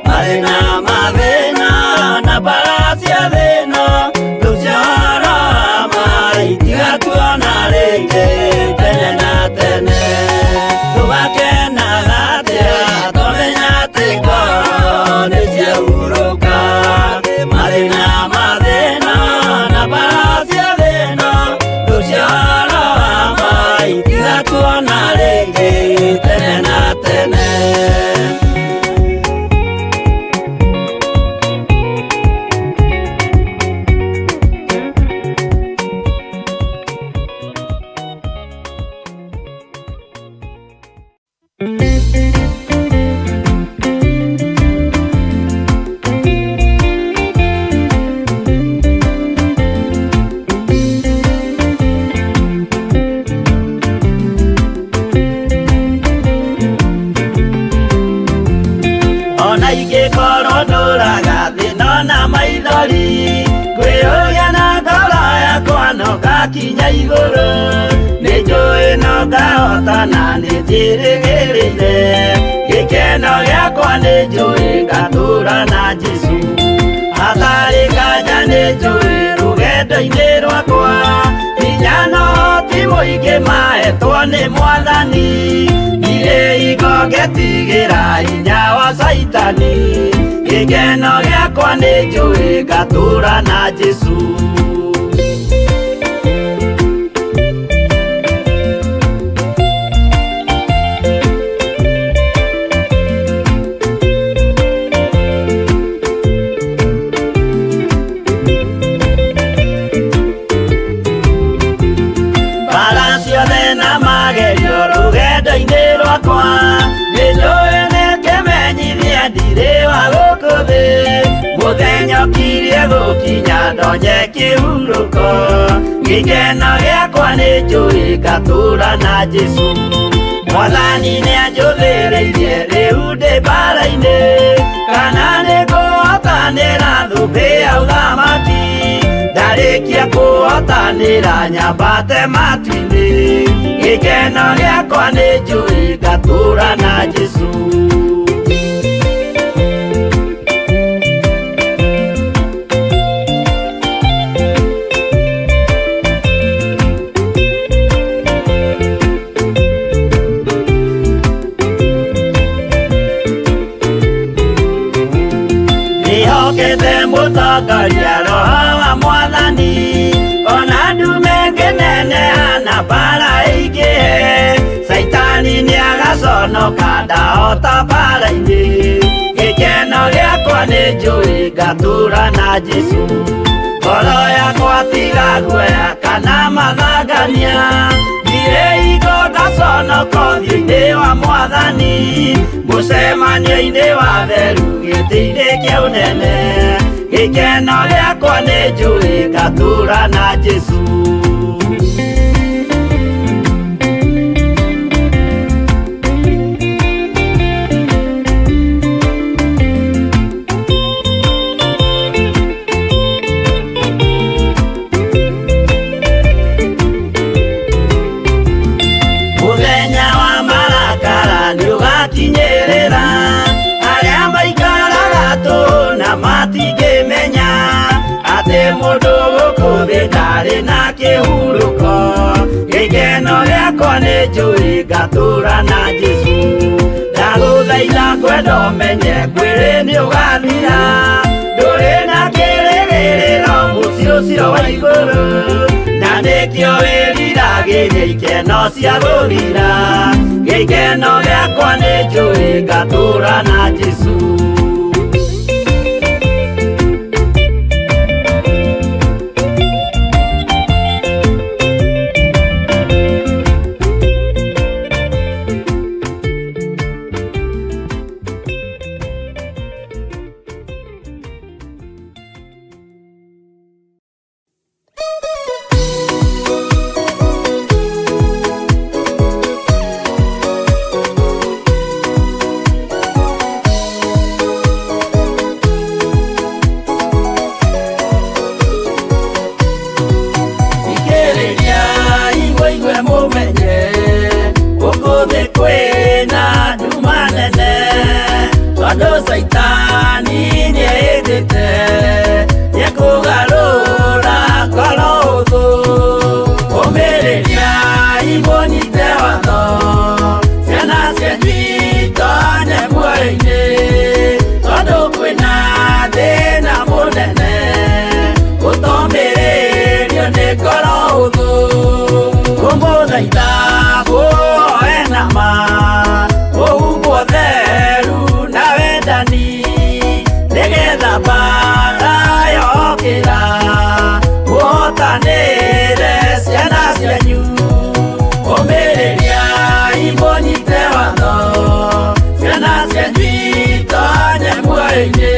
Mathĩna mathĩna na mbara cia thĩna, rĩu ciahoro wa ma itigatuona rĩngĩ tene na tene. Tũgakenaga atĩa tũmenya atĩ ngoro nĩ ciahurũka. Mathĩna mathĩna na mbara cia thĩna, rĩu ciahoro wa ma itigatuona rĩngĩ tene na tene. Ona ingĩkorwo ndũraga thĩna na maithori, kwĩyũria na ngoro yakwa no ngakinya igũrũ. Nĩ njũĩ no ngahotana, nĩ njĩrĩgĩrĩire gĩkeno gĩakwa, nĩ njũĩ ngatũra na Jesũ. Hatarĩ nganja nĩ njũĩ rũgendo-inĩ rwakwa, hinya no ti mũingĩ mahetwo nĩ Mwathani. Ndirĩ hingo ngetigĩra hinya wa Caitani, gĩkeno gĩakwa nĩ njũĩ ngatũra na Jesũ. Mbara ciothe na magerio rũgendo-inĩ rwakwa, nĩ njũĩ nĩ kĩmenyithia ndirĩ wa gũkũ thĩ. Mũthenya ũkirie gũkinya ndonye kĩhurũko, gĩkeno gĩakwa nĩ njũĩ ngatũra na Jesũ. Mwathani nĩ anjũthĩrĩirie rĩu ndĩ mbara-inĩ, kana nĩ ngũhotanĩra thũmbĩ ya ũthamaki. Ndarĩkia kũhotanĩra nyambate matu-inĩ, gĩkeno gĩakwa nĩ njũĩ ngatũra na Jesũ. Ndĩhokete mũtongoria roho wa Mwathani, ona ndume ngĩneneha na mbara ĩingĩhe. Caitani nĩagaconoka ndahota mbara-inĩ, gĩkeno gĩakwa nĩ njũĩ ngatũra na Jesũ. Ngoro yakwa tiga guoya kana mathangania, ndirĩ hingo ngaconoka ũthiũ-inĩ wa Mwathani. Mũcemanio-inĩ wa theru gĩtĩ-inĩ kĩa ũnene, gĩkeno gĩakwa nĩ njũĩ ngatũra na Jesũ. Mũthenya wa marakara nĩũgakinyĩrĩra, arĩa maikaraga tũhũ na matingĩmenya atĩ mũndũ gũkũ thĩ ndarĩ na kĩhurũko. Gĩkeno gĩakwa nĩ njũĩ ngatũra na Jesũ. Ndagũthaitha ngwenda ũmenye mwĩrĩ nĩũgathira, ndũrĩ na kĩrĩgĩrĩro mũciĩ ũcio wa igũrũ, na nĩkĩo wĩriragĩria ikeno cia gũthira. Gĩkeno gĩakwa nĩ njũĩ ngatũra na Jesũ. Tondũ Caitani nĩehĩtĩte nĩekũgarũra ngoro hũthũ. Ũmĩrĩriai mũnyite watho, ciana cianyu itonye muoyo-inĩ. Tondũ kwĩna thĩna mũnene gũtomĩrĩrio nĩ ngoro hũthũ. Ngũmũthaitha mũhoe na ma, mũhumbwo theru na wendani, nĩgetha mbaara yokĩra mũhotanĩre ciana cianyu. Ũmĩrĩriai mũnyite watho, ciana cianyu itonye muoyo-inĩ.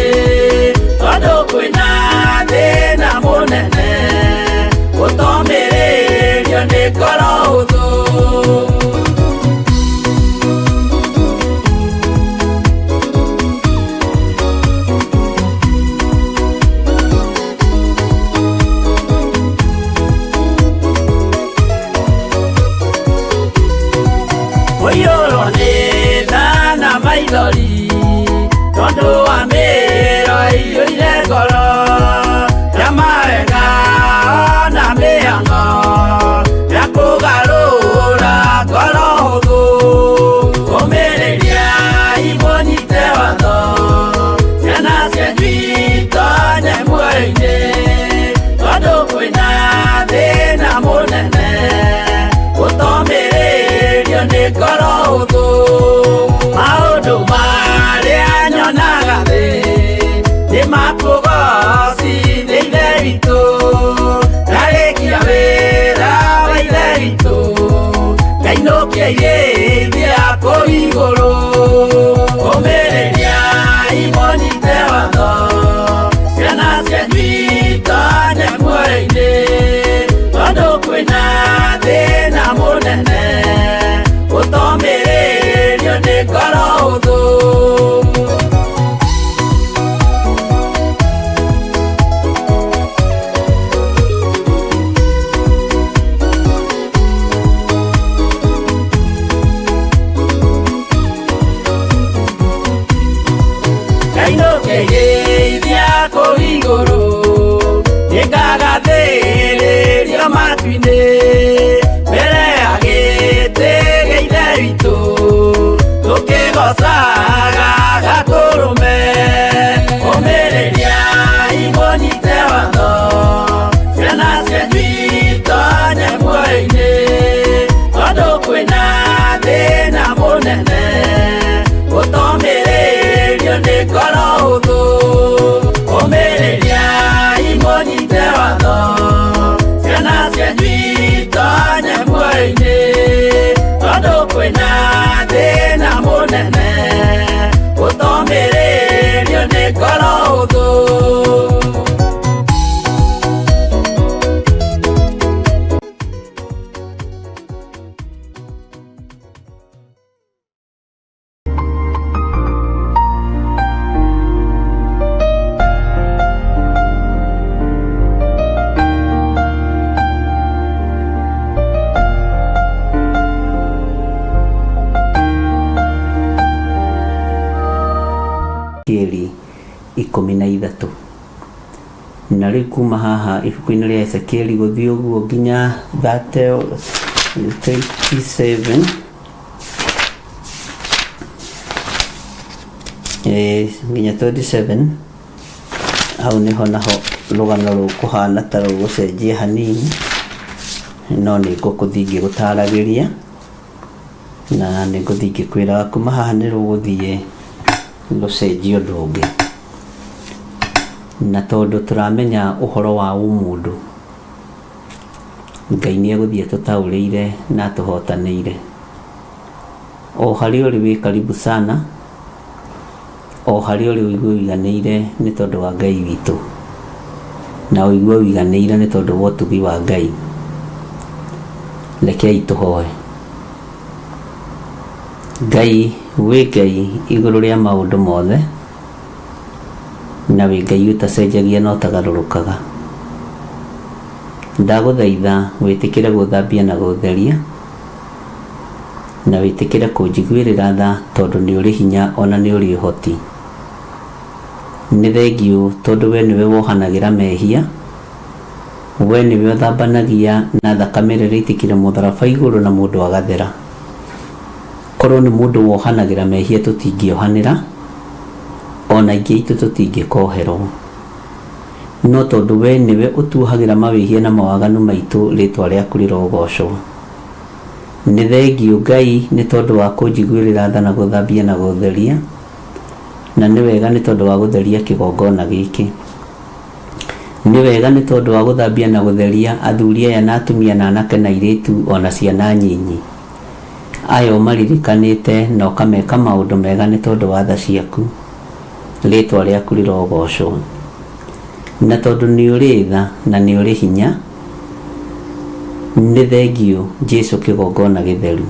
Tondũ kwĩna thĩna mũnene gũtomĩrĩrio nĩ ngoro hũthũ. Ũiyũrwo nĩ tha na maithori tondũ wa mĩĩro ĩiyũire ngoro ya mawega na mĩhang'o ya kũgarũra ngoro hũthũ. Ũmĩrĩriai mũnyite watho, ciana cianyu itonye muoyo-inĩ. Tondũ kwĩna thĩna mũnene gũtomĩrĩrio nĩ ngoro hũthũ. Maũndũ marĩa nyonaga thĩ nĩ makũgocithia Ithe witũ. Ndarĩkia wĩra wa Ithe witũ, ngainũkia irĩithia kũu igũrũ. Ũmĩrĩriai mũnyite watho, ciana cianyu itonye muoyo-inĩ. Tondũ kwĩna thĩna mũnene gũtomĩrĩrio nĩ ngoro hũthũ. Ngainũkĩrĩithia kũu igũrũ, nĩngagathĩrĩrio matu-inĩ. Mbere ya gĩtĩ gĩa Ithe witũ, tũkĩgocaga Gatũrũme. Ũmĩrĩriai mũnyite watho, ciana cianyu itonye muoyo-inĩ. Tondũ kwĩna thĩna mũnene gũtomĩrĩrio nĩ ngoro hũthũ. Ũmĩrĩriai mũnyite watho, ciana cianyu itonye muoyo-inĩ. Tondũ kwĩna thĩna mũnene gũtomĩrĩrio nĩ ngoro hũthũ. Ezekieli 13 na rĩu kuma haha ibuku-inĩ rĩa Ezekieli gũthiĩ ũguo nginya 37 nginya 27 hau nĩho naho rũgano rũkũhana ta rũgũcenjia hanini, no nĩ ngũkũthiĩ ngĩgũtaragĩria na nĩ ngũthiĩ ngĩkwĩraga kuma haha nĩ rũgũthiĩ rũcenjie ũndũ ũngĩ. Na tondũ tũramenya ũhoro wa ũmũndũ, Ngai nĩ egũthiĩ atũtaũrĩire na atũhotanĩire. O harĩa ũrĩ wĩ karibu sana, o harĩa ũrĩ ũigue ũiganĩire nĩ tondũ wa Ngai witũ, na ũigue ũiganĩire nĩ tondũ wa ũtugi wa Ngai. Rekei tũhoe. Ngai wĩ Ngai igũrũ rĩa maũndũ mothe, na wĩ Ngai ũtacenjagia na ũtagarũrũkaga. Ndagũthaitha wĩtĩkĩre gũthambia na gũtheria, na wĩtĩkĩre kũnjiguĩrĩra tha tondũ nĩ ũrĩ hinya ona nĩ ũrĩ ũhoti. Nĩ thengiũ tondũ we nĩwe wohanagĩra mehia, we nĩwe ũthambanagia na thakame ĩrĩa ĩraitĩkire mũtharaba igũrũ na mũndũ agathera. Korwo nĩ mũndũ wohanagĩra mehia tũtingĩohanĩra, ona aingĩ aitũ tũtingĩkoherwo. No tondũ we nĩwe ũtuohagĩra mawĩhia na mawaganu maitũ, rĩtwa rĩaku rĩrogocwo. Nĩ thengiũ Ngai nĩ tondũ wa kũnjiguĩrĩra tha na gũthambia na gũtheria, na nĩ wega nĩ tondũ wa gũtheria kĩgongona gĩkĩ. Nĩ wega nĩ tondũ wa gũthambia na gũtheria athuri aya na atumia na anake na airĩtu o na ciana nyinyi. Aya ũmaririkanĩte na ũkameka maũndũ mega nĩ tondũ wa tha ciaku. Rĩtwa rĩaku rĩrogocwo. Na tondũ nĩ ũrĩ tha na nĩ ũrĩ hinya, nĩ thengiũ Jesu kĩgongona gĩtheru.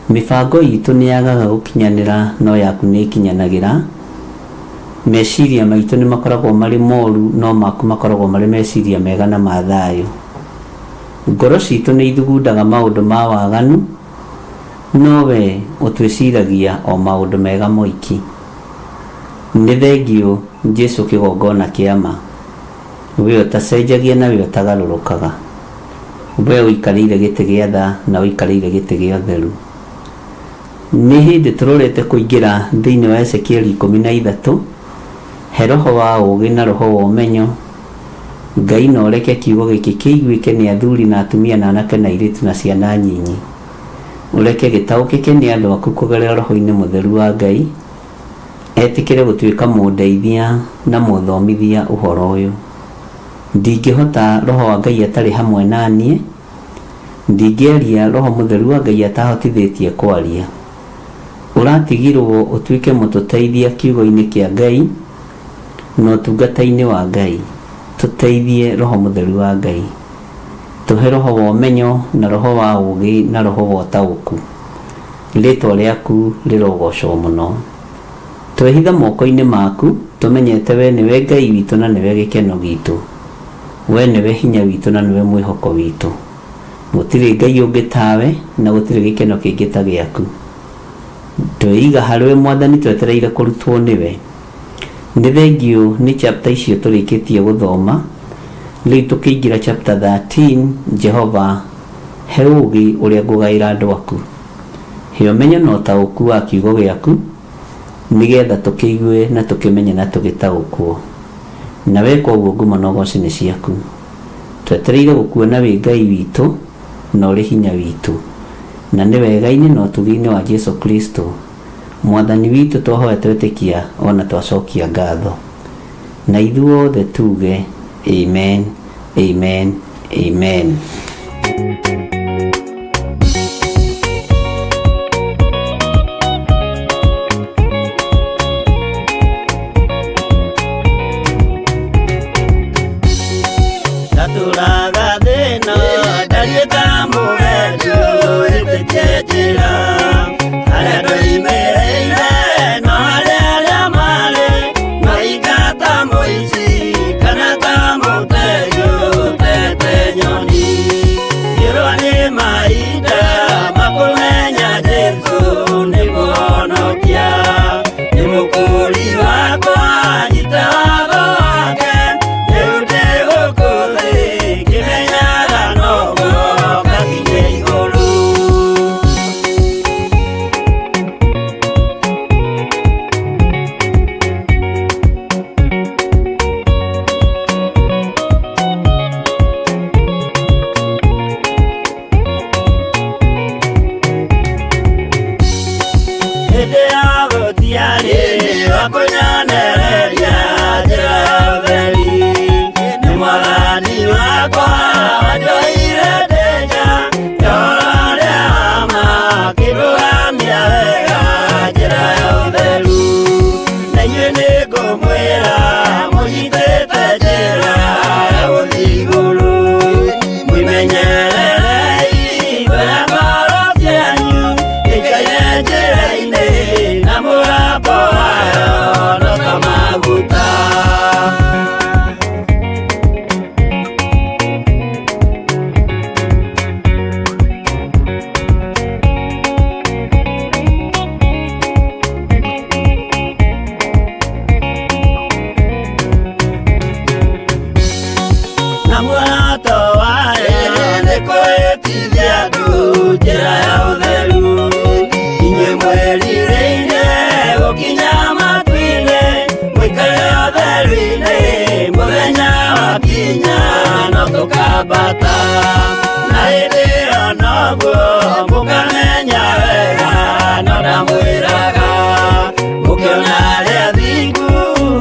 Mĩbango itũ nĩ yagaga gũkinyanĩra no yaku nĩ ĩkinyanagĩra. Meciria maitũ nĩ makoragwo marĩ moru no maku makoragwo marĩ meciria mega na ma thayũ. Ngoro citũ nĩ ithugundaga maũndũ ma waganu, no we ũtwĩciragia o maũndũ mega moiki. Nĩ thengiũ Jesu kĩgongona kĩa ma, we ũtacenjagia na we ũtagarũrũkaga. We ũikarĩire gĩtĩ gĩa tha na ũikarĩire gĩtĩ gĩa ũtheru. Nĩ hĩndĩ tũrorete kũingĩra thĩinĩ wa Ezekieli 13, he roho wa ũũgĩ na roho wa ũmenyo. Ngai na ũreke kiugo gĩkĩ kĩiguĩke nĩ athuri na atumia na anake na airĩtu na ciana nyinyi. Ũreke gĩtaũkĩke nĩ andũ aku kũgerera roho-inĩ mũtheru wa Ngai, etĩkĩre gũtuĩka mũndeithia na mũthomithia ũhoro ũyũ. Ndingĩhota roho wa Ngai atarĩ hamwe na niĩ, ndingĩaria roho mũtheru wa Ngai atahotithĩtie kwaria. Ũratigirwo ũtuĩke mũtũteithia kiugo-inĩ kĩa Ngai na ũtungata-inĩ wa Ngai. Tũteithie roho mũtheru wa Ngai. Tũhe roho wa ũmenyo na roho wa ũũgĩ na roho wa ũtaũku. Rĩtwa rĩaku rĩrogocwo mũno. Twehitha moko-inĩ maku, tũmenyete we nĩwe Ngai witũ na nĩwe gĩkeno gitũ. We nĩwe hinya witũ na nĩwe mwĩhoko witũ. Gũtirĩ Ngai ũngĩ tawe na gũtirĩ gĩkeno kĩngĩ ta gĩaku. Tweiga harĩwe Mwathani twetereire kũrutwo nĩwe. Nĩ thengiũ nĩ chapter icio tũrĩkĩtie gũthoma. Rĩu tũkĩingĩra chapter 13, Jehova he ũũgĩ ũrĩa ngũgaĩra andũ aku. He ũmenyo na ũtaũku wa kiugo gĩaku, nĩgetha tũkĩigue na tũkĩmenye na tũgĩtaũkwo. Na weka ũguo ngumo na ũgoci nĩ ciaku. Twetereire gũkuona wĩ Ngai witũ na ũrĩ hinya witũ. Na nĩ wega-inĩ na ũtugi-inĩ wa Jesu Kristo Mwathani witũ twahoya twetĩkia ona twacokia ngatho. Na ithuothe tuge amen, amen, amen. Ndatũraga thĩna ndariĩ ta mũgendi ũhĩtĩtie njĩra harĩa ndoimĩrĩire no harĩa arĩa marĩ maika ta mũici kana ta mũtegi ũtete nyoni ngĩrwo nĩ mahinda makũmenya Jesũ nĩ kũhonokia nĩ mũkũri wakwa nyita watho wake rĩu ndĩ gũkũ thĩ ngĩmenyaga noguo ngakinye igũrũ. Njĩra ya ũtheru. Inyuĩ mwĩrirĩire gũkinya matu-inĩ, mũikare ũtheru-inĩ, mũthenya wakinya no tũkambata. Na hĩndĩ ĩyo noguo mũkamenya wega, no ndamwĩraga mũkĩona arĩa athingu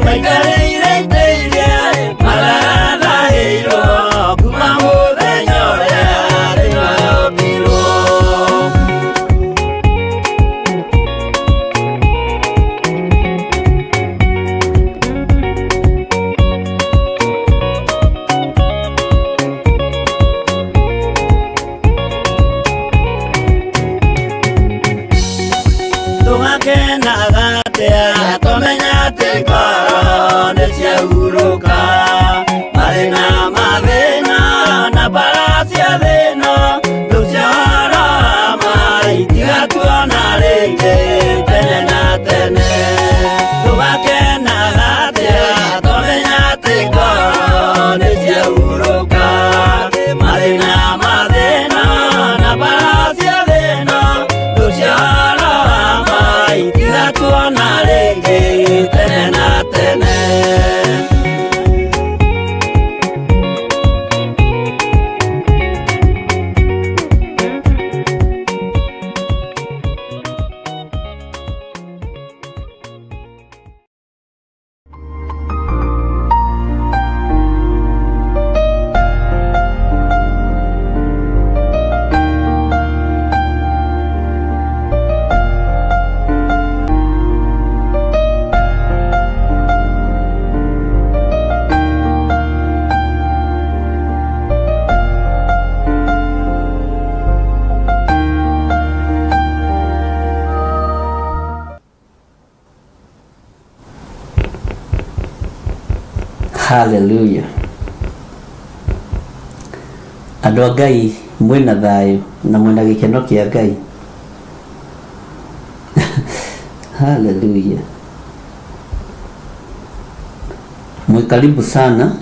maikarĩire itĩ iria matarathahĩirwo kuma mũthenya ũrĩa thĩ yombirwo. Tũgakenaga atĩa tũmenya atĩ ngoro nĩ ciahurũka, mathĩna mathĩna na mbara cia thĩna rĩu ciahoro wa ma itigatuona rĩngĩ tene na tene. Tũgakenaga atĩa tũmenya atĩ ngoro nĩ ciahurũka, mathĩna mathĩna na mbara cia thĩna rĩu ciahoro wa ma itigatuona rĩngĩ tene na tene. Hallelujah. Andũ a Ngai mwĩna thayũ na mwĩna gĩkeno kĩa Ngai. Hallelujah. Mwĩ karibu sana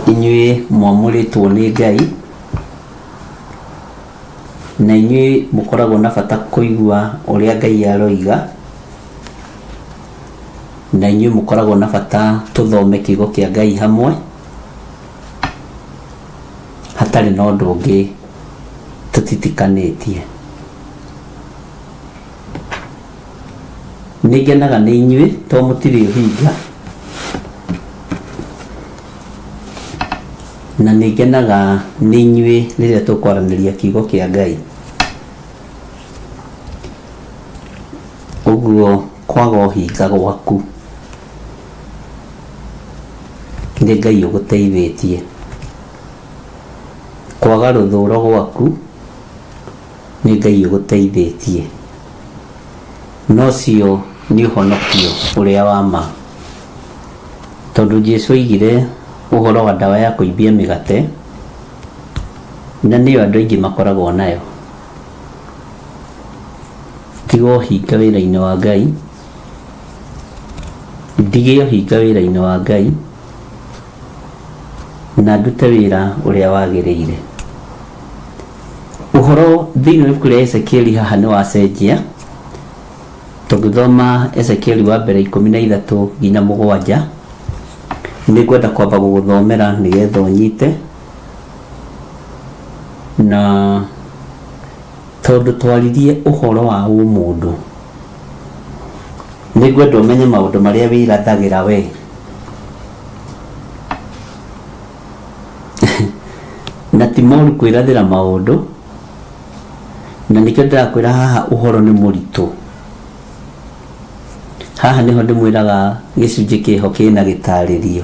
inyuĩ mwamũrĩtwo nĩ Ngai na inyuĩ mũkoragwo na bata kũigua ũrĩa Ngai aroiga, na inyuĩ mũkoragwo na bata tũthome kiugo kĩa Ngai hamwe hatarĩ na ũndũ ũngĩ tũtitikanĩtie. Nĩ ngenaga nĩ inyuĩ to mũtirĩ ũhinga, na nĩ ngenaga nĩ inyuĩ rĩrĩa tũkwaranĩria kiugo kĩa Ngai. Ũguo kwaga ũhinga gwaku nĩ Ngai ũgũteithĩtie, kwaga rũthũro gwaku nĩ Ngai ũgũteithĩtie, na ũcio nĩ ũhonokio ũrĩa wa ma, tondũ Jesu oigire ũhoro wa ndawa ya kũimbia mĩgate, na nĩyo andũ aingĩ makoragwo nayo. Tiga ũhinga wĩra-inĩ wa Ngai, ndige ũhinga wĩra-inĩ wa Ngai, na ndute wĩra ũrĩa wagĩrĩire. Ũhoro thĩinĩ wa ibuku rĩa Ezekieli haha nĩ wacenjia. Tũngĩthoma Ezekieli wa mbere 13 nginya 7, nĩ ngwenda kwamba gũgũthomera nĩgetha ũnyite, na tondũ twaririe ũhoro wa ũmũndũ, nĩ ngwenda ũmenye maũndũ marĩa wĩrathagĩra we. Na ti moru kwĩrathĩra maũndũ, na nĩkĩo ndĩrakwĩra haha ũhoro nĩ mũritũ. Haha nĩho ndĩmwĩraga gĩcunjĩ kĩho kĩna gĩtarĩrio,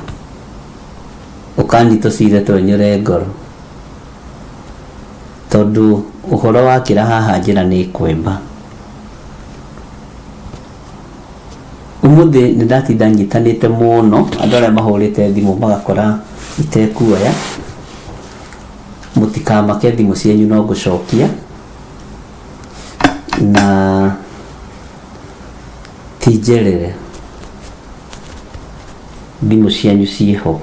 ũkani tũcire twenyũre ngoro, tondũ ũhoro wakĩra haha njĩra nĩ ĩkwemba. Ũmũthĩ nĩ ndatinda nyitanĩte mũno, andũ arĩa mahũrĩte thimũ magakora itekuoya, mũtikamake thimũ cianyu no ngũcokia, na ti njerere, thimũ cianyu ciĩho,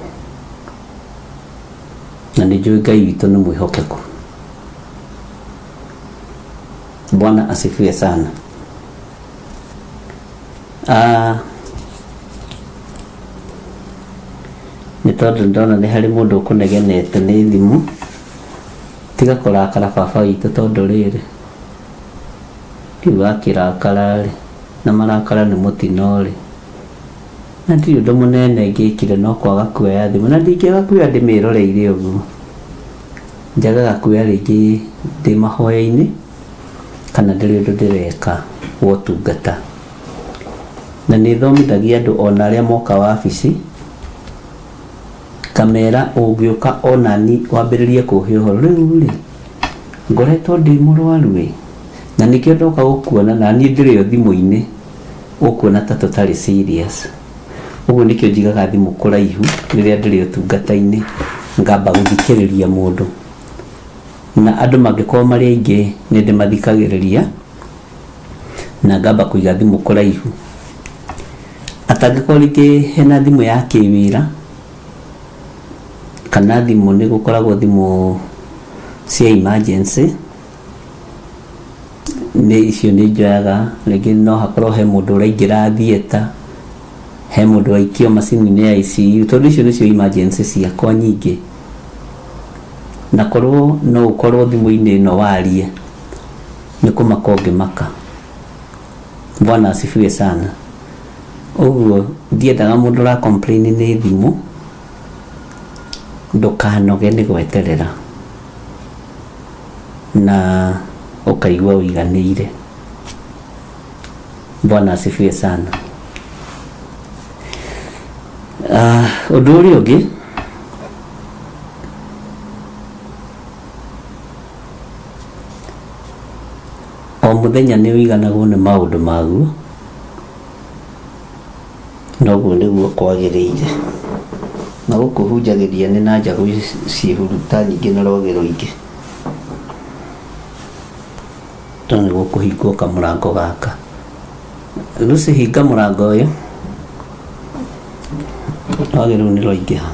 na nĩ njũĩ Ngai witũ nĩ mwĩhokeku. Bwana asifiwe sana. Ah, nĩ tondũ ndona nĩ harĩ mũndũ ũkũnegenete nĩ thimũ. Tiga kũrakara baba witũ, tondũ rĩrĩ rĩu wakĩrakara rĩ, na marakara nĩ mũtino rĩ, na ndirĩ ũndũ mũnene ngĩkire no kwaga kuoya thimũ, na ndingĩaga kuoya ndĩmĩroreire ũguo. Njagaga kuoya rĩngĩ ndĩ mahoya-inĩ kana ndĩrĩ ũndũ ndĩreka wa ũtungata. Na nĩ thomithagia andũ ona arĩa moka wabici, ngamera ũngĩũka onani wambĩrĩrie kũhe ũhoro, rĩu rĩ ngoretwo ndĩ mũrwaru ĩ, na nĩkĩo ndoka gũkuona, na niĩ ndĩrĩ o thimũ-inĩ, ũkuona ta tũtarĩ serious. Ũguo nĩkĩo njigaga thimũ kũraihu rĩrĩa ndĩrĩ ũtungata-inĩ, ngamba gũthikĩrĩria mũndũ. Na andũ mangĩkorwo marĩ aingĩ nĩ ndĩmathikagĩrĩria na ngamba kũiga thimũ kũraihu. Atangĩkorwo rĩngĩ hena thimũ ya kĩwĩra kana thimũ, nĩ gũkoragwo thimũ cia emergency, nĩ icio nĩ njoyaga. Rĩngĩ no hakorwo he mũndũ ũraingĩra theatre, he mũndũ waikio macini-inĩ ya ICU, tondũ icio nĩcio emergency ciakwa nyingĩ. Na korwo no ũkorwo thimũ-inĩ ĩno warie, nĩ kũmaka ũngĩmaka. Bwana asifiwe sana. Ũguo ndiendaga mũndũ ũra complain nĩ thimũ, ndũkanoge nĩ gweterera na ũkaigua ũiganĩire. Bwana asifiwe sana. Ũndũ ũrĩa ũngĩ, o mũthenya nĩ ũiganagwo nĩ maũndũ maguo, noguo nĩguo kwagĩrĩire. Na gũkũ hunjagĩria nĩ na njagũ ciĩhuruta nyingĩ na rwagĩ rũingĩ, to nĩ gũkũhingwo kamũrango gaka. Lucy, hinga mũrango ũyũ, rwagĩ rũu nĩ rwaingĩha.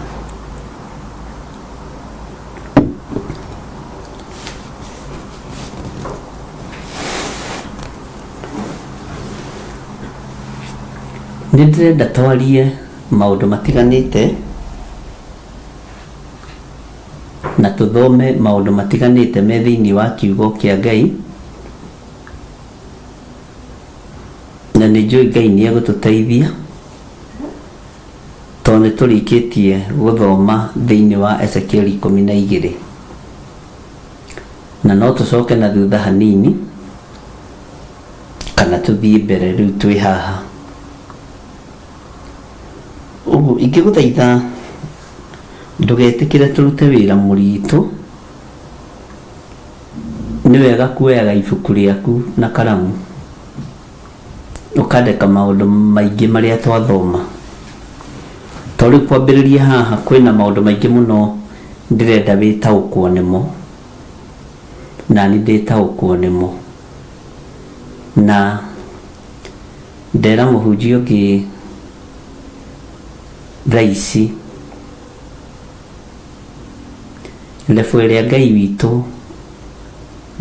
Nĩ ndĩrenda twarie maũndũ matiganĩte na tũthome maũndũ matiganĩte me thĩinĩ wa kiugo kĩa Ngai, na nĩ njũĩ Ngai nĩ egũtũteithia tondũ nĩ tũrĩkĩtie gũthoma thĩinĩ wa Ezekiel 12, na no tũcoke na thutha hanini kana tũthiĩ mbere rĩu twĩ haha. Ũguo ingĩgũthaitha ndũgetĩkĩre tũrute wĩra mũritũ. Nĩ wega kuoyaga ibuku rĩaku na karamu ũkandĩka maũndũ maingĩ marĩa twathoma, to rĩu kwambĩrĩria haha kwĩna maũndũ maingĩ mũno ndĩrenda wĩtaũkwo nĩmo, nani ndĩtaũkwo nĩmo. Na ndera mũhunjia ũngĩ thaa ici, level ĩrĩa Ngai witũ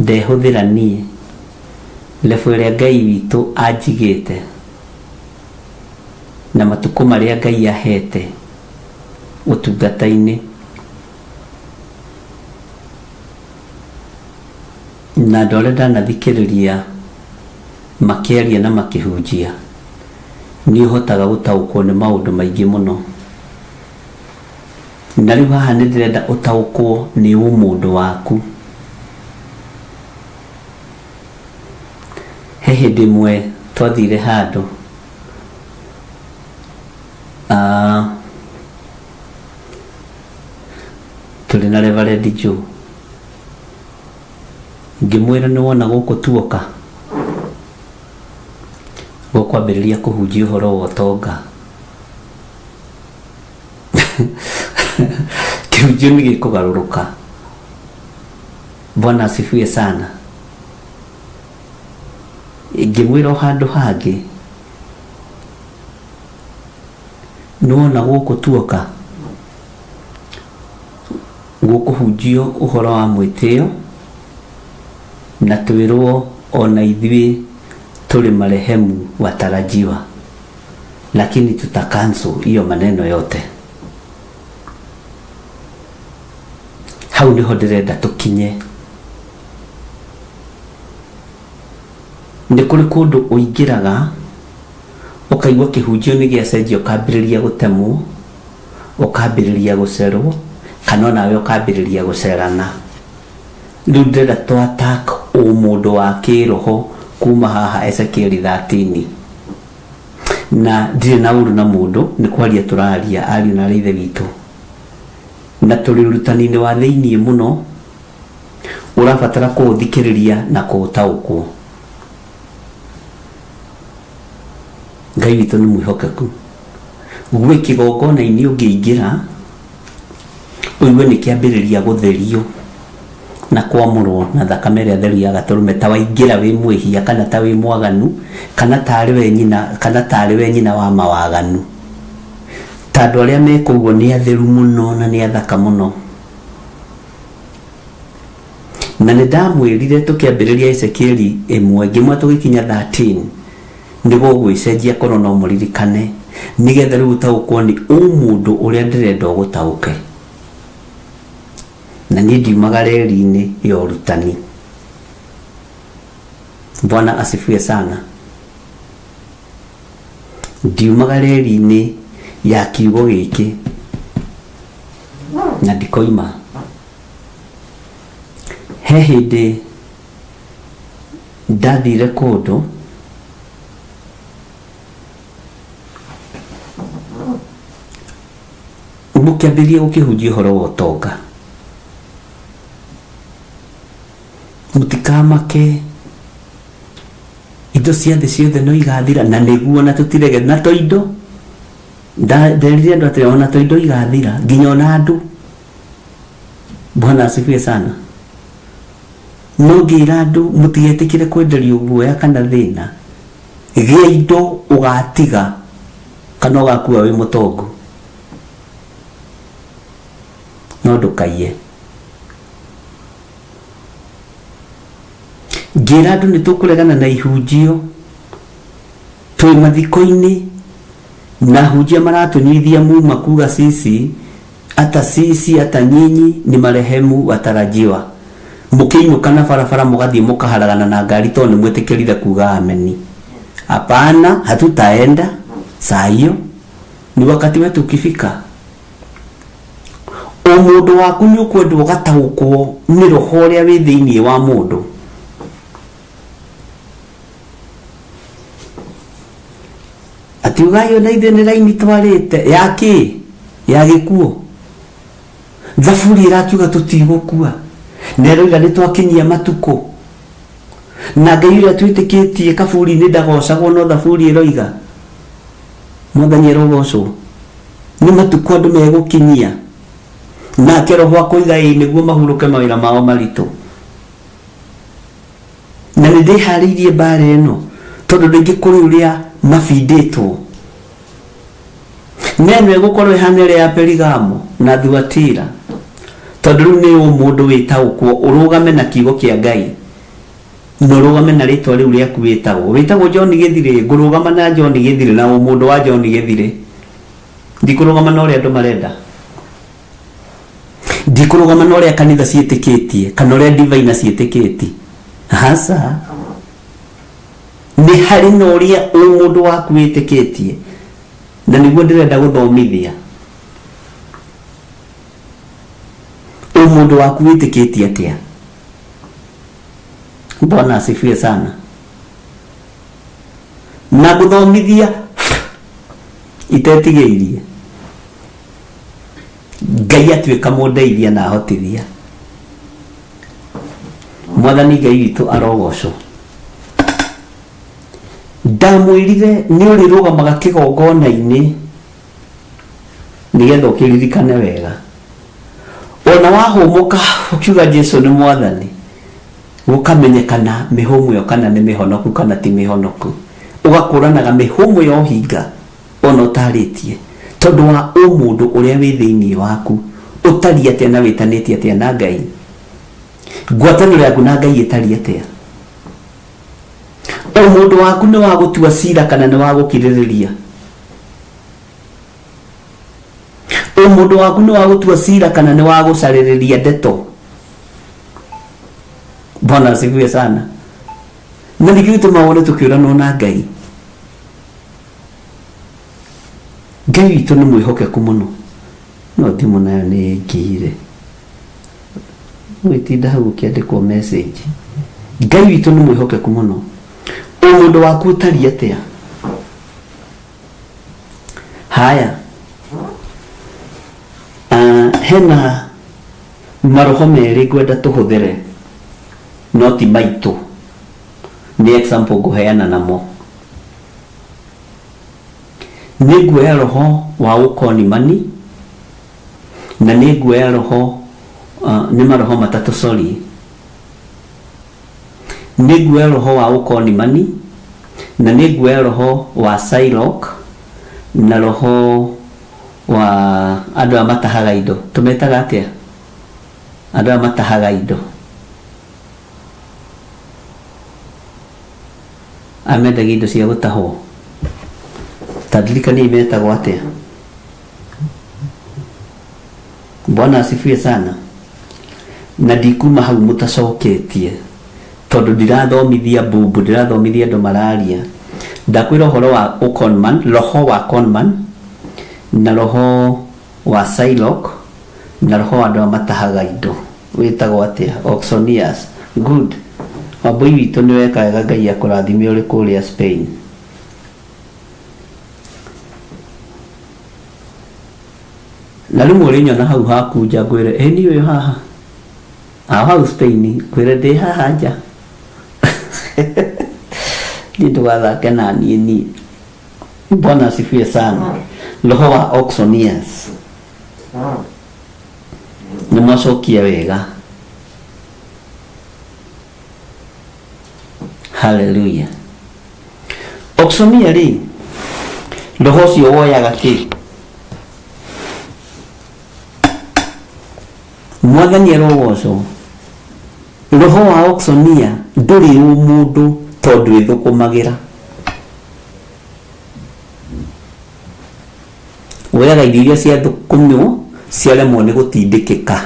ndehũthĩra niĩ, level ĩrĩa Ngai witũ anjigĩte na matukũ marĩa Ngai ahete ũtungata-inĩ, na andũ arĩa ndanathikĩrĩria makĩaria na makĩhunjia, nĩ ũhotaga gũtaũkwo nĩ maũndũ maingĩ mũno. Na rĩu haha nĩ ndĩrenda ũtaũkwo nĩ ũmũndũ waku. He hĩndĩ ĩmwe twathire handũ, tũrĩ na Reverend Joe, ngĩmwĩra nĩ wona gũkũ tuoka gũkwambĩrĩria kũhunjia ũhoro wa ũtonga, kĩhunjio nĩ gĩkũgarũrũka. Bwana asifiwe sana. Ngĩmwĩra o handũ hangĩ, nĩ wona gũkũ tuoka gũkũhunjio ũhoro wa mwĩtĩo na twĩrwo Ona ithuĩ tũrĩ marehemu watarajiwa, lakini tutacancel hiyo maneno yote. Hau niho ndĩrenda tũkinye. Nĩ kũrĩ kũndũ ũingĩraga ũkaigua kĩhunjio nĩ gĩacenjia, ũkambĩrĩria gũtemwo, ũkambĩrĩria gũcerwo, kana onawe ũkambĩrĩria gũcerana. Rĩu ndĩrenda tũ attack ũmũndũ wa kĩroho kuma haha Ezekiel 13. Na ndirĩ na ũru na mũndũ, nĩ kwaria tũraria ariũ na arĩ ithe witũ, na tũrĩ ũrutani-inĩ wa thĩiniĩ mũno ũrabatara kũũthikĩrĩria na kũũtaũkwo. Ngai witũ nĩ mwĩhokeku. Gwĩ kĩgongona-inĩ ũngĩingĩra ũigue nĩ kĩambĩrĩria gũtherio na kwamũrwo na thakame ĩrĩa theru ya gatũrũme, ta waingĩra wĩ mwĩhia kana ta wĩ mwaganu kana tarĩ we nyina, kana tarĩ we nyina wa mawaganu. Ta andũ arĩa me kũu nĩ atheru mũno na nĩ athaka mũno. Na nĩ ndamwĩrire tũkĩambĩrĩria Ezekieli 1 ngĩmwe tũgĩkinya 13 nĩgũgwĩcenjia korwo no mũririkane, nĩgetha rĩu ũtaũkwo nĩ ũmũndũ ũrĩa ndĩrenda ũgũtaũke. Na niĩ ndiumaga reri-inĩ ya ũrutani. Bwana asifiwe sana. Ndiumaga reri-inĩ ya kiugo gĩkĩ na ndikoima. He hĩndĩ ndathire kũndũ mũkĩambĩrĩria gũkĩhunjia ũhoro wa ũtonga. Mũtikamake, indo cia thĩ ciothe no igathira, na nĩguo na tũtirege na to indo. Nderire andũ atĩrĩ, ona to indo igathira nginya ona andũ. Bwana asifiwe sana. No ngĩra andũ mũtigetĩkĩre kwenderio guoya kana thĩna. Gĩa indo ũgatiga kana ũgakua wĩ mũtongu, no ndũkaiye. Ngĩra andũ nĩ tũkũregana na ihunjio twĩ mathiko-inĩ, na hunjia maratũnyuithia muma kuga sisi ata sisi ata nyinyi ni marehemu watarajiwa. Mũkĩinũka na barabara mũgathiĩ mũkaharagana na ngari tondũ nĩ mwĩtĩkĩrire kuga ameni. Hapana, hatutaenda saa hiyo, ni wakati wetu ukifika. Ũmũndũ waku nĩ ũkwendwo ũgataũkwo nĩ roho ũrĩa wĩ thĩiniĩ wa mũndũ. Atiuga yo na ithuĩ nĩ raini twarĩte ya kĩ? Ya gĩkuũ. Thaburi ĩrakiuga tũtigũkua, na ĩroiga nĩ twakinyia matukũ. Na Ngai ũrĩa twĩtĩkĩtie kaburi-inĩ ndagocagwo, no thaburi ĩroiga Mwathani arogocwo. Nĩ matukũ andũ megũkinyia, nake roho akoiga ĩĩ nĩguo mahurũke mawĩra mao maritũ. Na nĩ ndĩharĩirie mbara ĩno tondũ rĩngĩ kũrĩ ũrĩa mabindĩtwo. Neno ĩgũkorwo ĩhana ĩrĩa ya Perigamo na Thuatira, tondũ rĩu nĩ ũmũndũ wĩtaũkwo ũrũgame na kiugo kĩa Ngai na ũrũgame na rĩtwa rĩu rĩaku wĩtagwo. Wĩtagwo John Gĩthirĩ, ngũrũgama na John Gĩthirĩ na ũmũndũ wa John Gĩthirĩ. Ndikũrũgama na ũrĩa andũ marenda, ndikũrũgama na ũrĩa kanitha ciĩtĩkĩtie kana ũrĩa divaina ciĩtĩkĩtie. Hasa nĩ harĩ na ũrĩa ũmũndũ waku wĩtĩkĩtie, na nĩguo ndĩrenda gũthomithia. Ũmũndũ waku wĩtĩkĩtie atĩa? Bwana asifiwe sana. Na gũthomithia itetigĩirie Ngai atuĩka mũndeithia na ahotithia. Mwathani Ngai witũ arogocwo. Ndamwĩrire nĩ ũrĩrũgamaga kĩgongona-inĩ nĩgetha ũkĩririkane wega. Ona wahũmũka ũkiuga Jesu nĩ Mwathani, gũkamenyekana mĩhũmũ ĩyo kana nĩ mĩhonoku kana ti mĩhonoku. Ũgakũranaga mĩhũmũ ya ũhinga ona ũtarĩtie, tondũ wa ũmũndũ ũrĩa wĩ thĩiniĩ waku ũtariĩ atĩa na wĩtanĩtie atĩa na Ngai. Ngwatanĩro yaku na Ngai ĩtariĩ atĩa? Ũmũndũ waku nĩ wa gũtua cira kana nĩ wa gũkirĩrĩria? Ũmũndũ waku nĩ wa gũtua cira kana nĩ wa gũcarĩrĩria ndeto? Bwana asifiwe sana. Na nĩkĩo gĩtũmaga wone tũkĩũranwo na Ngai. Ngai witũ nĩ mwĩhokeku mũno. No thimũ nayo nĩ ĩngĩire. Gwĩtinda hau ũkĩandĩkwo message. Ngai witũ nĩ mwĩhokeku mũno. Ũmũndũ waku ũtariĩ atĩa? Haya. Hena maroho merĩ ngwenda tũhũthĩre no ti maitũ, nĩ example ngũheana namo. Nĩ nguoya roho wa ũkonimani na nĩ nguoya roho nĩ maroho matatũ, sorry. Nĩ nguoya roho wa ũkonimani na nĩ nguoya roho wa Shylock na roho wa andũ aya matahaga indo. Tũmetaga atĩa? Andũ aya matahaga indo. Aya mendagia indo cia gũtahwo. Ta ndirikaniai metagwo atĩa? Bwana asifiwe sana. Na ndikuma hau mũtacoketie tondũ ndirathomithia mbumbu, ndirathomithia andũ mararia. Ndakwĩra ũhoro wa ũconman, roho wa conman na roho wa Shylock na roho wa andũ aya matahaga indo wĩtagwo atĩa? Auctioneers. Good. Wambũi witũ nĩ weka wega, Ngai akũrathime ũrĩ kũrĩa Spain. Na rĩmwe ũrĩnyona hau haku nja ngwĩre ĩ niĩ ũyũ haha aho hau Spain ngwĩre ndĩ haha nja. Niĩ ndũgathake na niĩ niĩ. Bwana asifiwe sana. Roho wa auctioneers nĩ mwacokia wega. Haleluya. Auctioneer rĩ, roho ũcio woyaga kĩ? Mwathani arogocwo. Roho wa auctioneer ndũrĩ ũmũndũ tondũ ĩthũkũmagĩra. Woyaga irio iria ciathũkũmwo ciaremwo nĩ gũtindĩkĩka.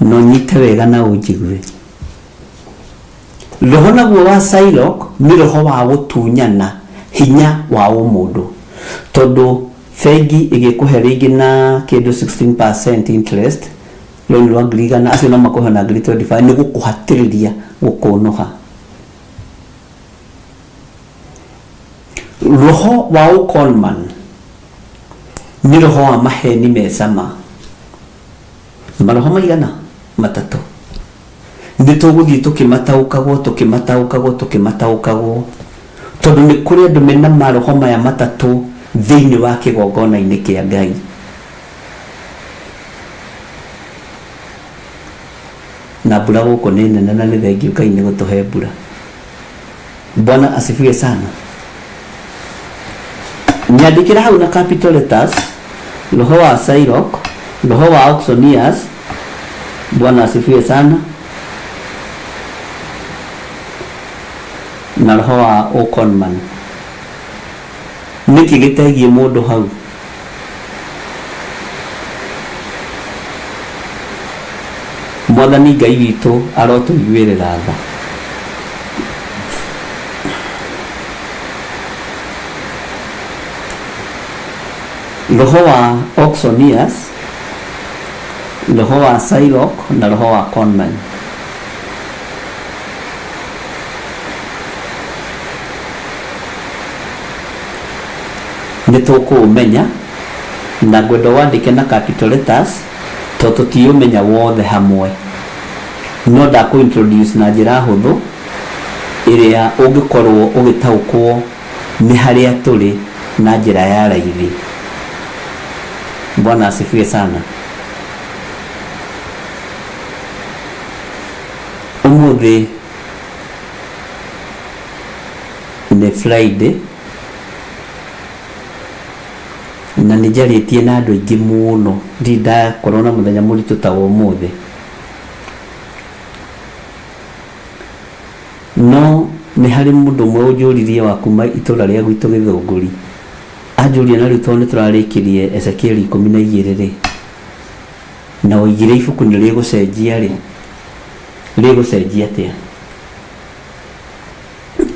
No nyite wega na ũnjigue. Roho naguo wa Shylock nĩ roho wa gũtunyana hinya wa ũmũndũ. Tondũ bengi ĩgĩkũhe rĩngĩ na kĩndũ 16% interest, loan rwa ngiri igana, acio no makũhe na ngiri 25, nĩ gũkũhatĩrĩria gũkũnũha. Roho wa ũconman nĩ roho wa maheni me cama. Maroho maigana? Matatũ. Nĩ tũgũthiĩ tũkĩmataũkagwo, tũkĩmataũkagwo, tũkĩmataũkagwo, tondũ nĩ kũrĩ andũ mena maroho maya matatũ thĩinĩ wa kĩgongona-inĩ kĩa Ngai. Na mbura gũkũ nĩ nene na nĩ thengiũ Ngai nĩ gũtũhe mbura. Bwana asifiwe sana. Nyandĩkĩra hau na capital letters, roho wa Shylock, roho wa auctioneers. Bwana asifiwe sana. Na roho wa ũconman. Nĩkĩ gĩtegiĩ mũndũ hau? Mwathani Ngai witũ arotũiguĩrĩra tha. Roho wa auctioneers, roho wa Shylock na roho wa conman. Nĩ tũkũũmenya na ngwenda wandĩke na capital letters tondũ tũtiũmenya wothe hamwe. No ndakũ introduce na njĩra hũthũ ĩrĩa ũngĩkorwo ũgĩtaũkwo nĩ harĩa tũrĩ na njĩra ya raithi. Bwana asifiwe sana. Ũmũthĩ nĩ Friday na nĩ njarĩtie na andũ aingĩ mũno, ndirĩ ndakorwo na mũthenya mũritũ ta wa ũmũthĩ. No nĩ harĩ mũndũ ũmwe ũnjũririe wa kuma itũra rĩa gwitũ Gĩthũngũri, anjũria na rĩu tondũ nĩ tũrarĩkirie Ezekieli 12 rĩ, na woigire ibuku nĩ rĩgũcenjia rĩ, rĩgũcenjia atĩa?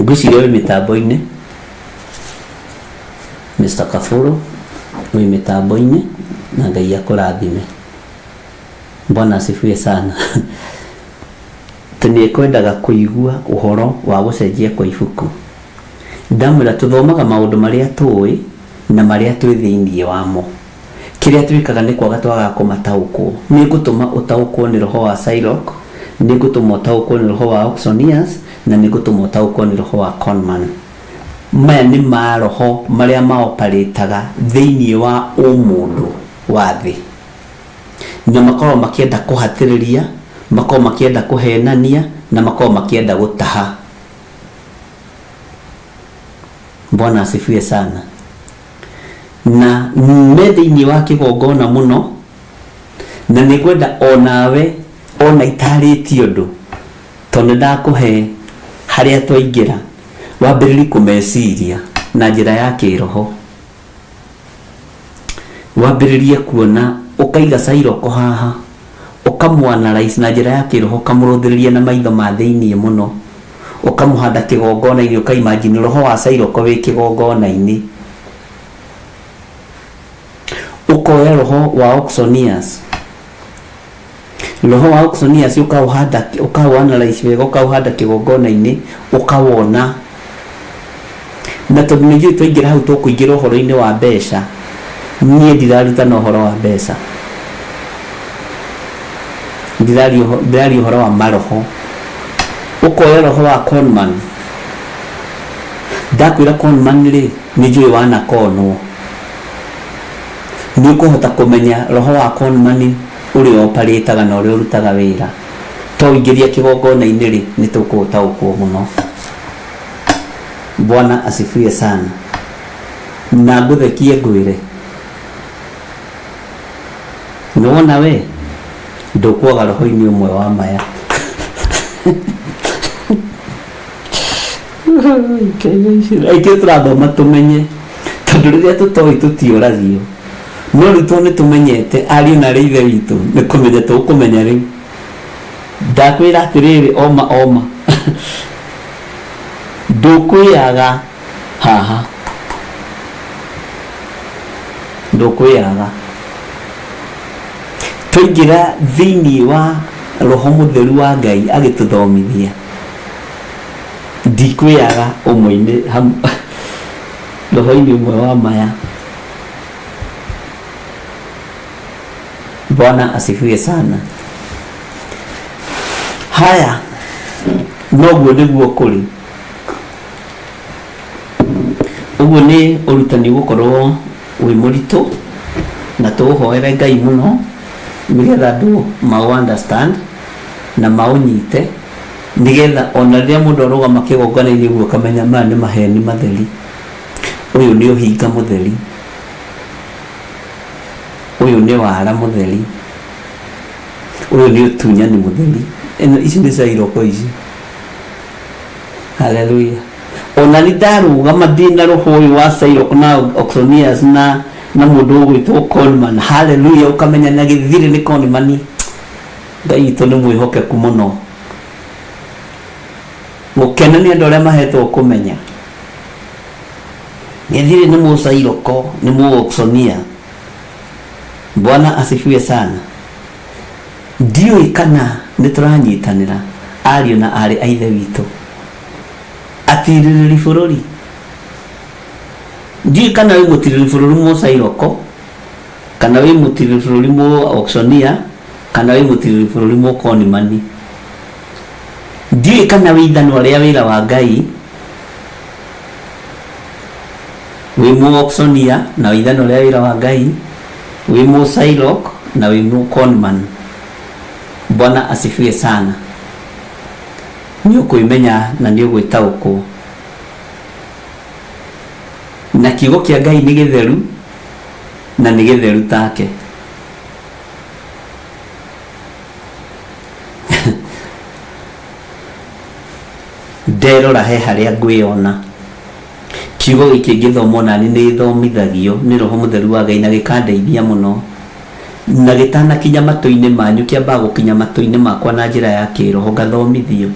Ngwĩciria wĩ mĩtambo-inĩ, Mr. Kabũrũ, wĩ mĩtambo-inĩ na Ngai akũrathime. Bwana asifiwe sana. Atĩ nĩ ekwendaga kũigua ũhoro wa gũcenjia kwa ibuku. Ndamwĩra tũthomaga maũndũ marĩa tũĩ na marĩa twĩ thĩinĩ wamo. Kĩrĩa twĩkaga nĩ kwaga twagaga kũmataũkwo. Nĩ ngũtũma ũtaũkwo nĩ roho wa Shylock, nĩ ngũtũma ũtaũkwo nĩ roho wa Auctioneers, na nĩ ngũtũma ũtaũkwo nĩ roho wa Conman. Maya nĩ maroho marĩa maoparĩtaga thĩinĩ wa ũmũndũ wa thĩ. Na makoragwo makĩenda kũhatĩrĩria, makoragwo makĩenda kũhenania, na makoragwo makĩenda gũtaha. Bwana asifiwe sana. Na me thĩinĩ wa kĩgongona mũno, na nĩ ngwenda onawe ona itarĩtie ũndũ, tondũ nĩ ndakũhe harĩa twaingĩra, wambĩrĩrie kũmeciria na njĩra ya kĩroho. Wambĩrĩrie kuona ũkaiga cairoko haha, ũkamũ-analyze na njĩra ya kĩroho, ũkamũrũthĩrĩria na maitho ma thĩinĩ mũno, ũkamũhanda kĩgongona-inĩ, ũka-imagine roho wa cairoko wĩ kĩgongona-inĩ. Ũkoya roho wa Auctioneers, roho wa Auctioneers ũkaũhanda, ũkaũ-analyze wega, ũkaũhanda kĩgongona-inĩ, ũkawona. Na tondũ nĩ njũĩ twaingĩra hau tũkũingĩra ũhoro-inĩ wa mbeca, niĩ ndirarutana ũhoro wa mbeca, ndĩraria ũhoro wa maroho. Ũkoya roho wa conman, ndakwĩra conman rĩ, nĩ njũĩ wanakonwo, nĩ ũkũhota kũmenya roho wa conman ũrĩa oparĩtaga na ũrĩa ũrutaga wĩra. Twaũingĩria kĩgongona-inĩ rĩ, nĩ tũkũũtaũkwo mũno. Bwana asifiwe sana. Na ngũthekie ngwĩre, nĩwona we ndũkwaga roho-inĩ ũmwe wa maya. Aingĩ tũrathoma tũmenye, tondũ rĩrĩa tũtoĩ tũtiũragio. No rĩu tondũ nĩ tũmenyete ariũ na arĩ ithe witũ, nĩ kũmenya tũkũmenya rĩu. Ndakwĩra atĩrĩrĩ, oma oma, ndũkwĩyaga haha, ndũkwĩyaga. Twaingĩra thĩinĩ wa roho mũtheru wa Ngai agĩtũthomithia, ndikwĩyaga ũmwe-inĩ roho-inĩ ũmwe wa maya. Bwana asifiwe sana. Haya, noguo nĩguo kũrĩ. Ũguo nĩ ũrutani ũgũkorwo wĩ mũritũ, na tũũhoere Ngai mũno nĩgetha andũ maũ understand na maũnyite, nĩgetha ona rĩrĩa mũndũ arũgama kĩgongona-inĩ ũguo akamenya maya nĩ maheni matheri, ũyũ nĩ ũhinga mũtheri, ũyũ nĩ wara mũtheri, ũyũ nĩ ũtunyani mũtheri. Ĩno ici nĩ cia iroko ici. Haleluya. Ona nĩ ndarũgama ndĩna roho ũyũ wa Shylock na Auctioneers na mũndũ ũgwĩtwo Conman. Haleluya, ũkamenya na gĩthirĩ nĩ Conman. Ngai witũ nĩ mwĩhokeku mũno. Gũkena nĩ andũ arĩa mahetwo kũmenya. Gĩthirĩ nĩ mũcairoko, nĩ mũ-auctioneer. Bwana asifiwe sana. Ndiũĩ kana nĩ tũranyitanĩra ariũ na aarĩ a ithe witũ. Atirĩrĩri bũrũri. Ndiũĩ kana wĩ mũtirĩrĩri bũrũri mũcairoko, kana wĩ mũtirĩrĩri bũrũri mũ-auctioneer, kana wĩ mũtirĩrĩri bũrũri mũkonimani. Ndiũĩ kana wĩ ithanwa rĩa wĩra wa Ngai, wĩ mũ-auctioneer na wĩ ithanwa rĩa wĩra wa Ngai, wĩ mũ-Shylock na wĩ mũ-conman. Bwana asifiwe sana. Nĩ ũkwĩmenya na nĩ ũgwĩtaũkwo. Na kiugo kĩa Ngai nĩ gĩtheru na nĩ gĩtheru take. Nderora he harĩa ngwĩona. Kiugo gĩkĩ ngĩthoma onani nĩ thomithagio nĩ Roho Mũtheru wa Ngai na gĩkandeithia mũno. Na gĩtanakinya matũ-inĩ manyu kĩambaga gũkinya matũ-inĩ makwa na njĩra ya kĩroho ngathomithio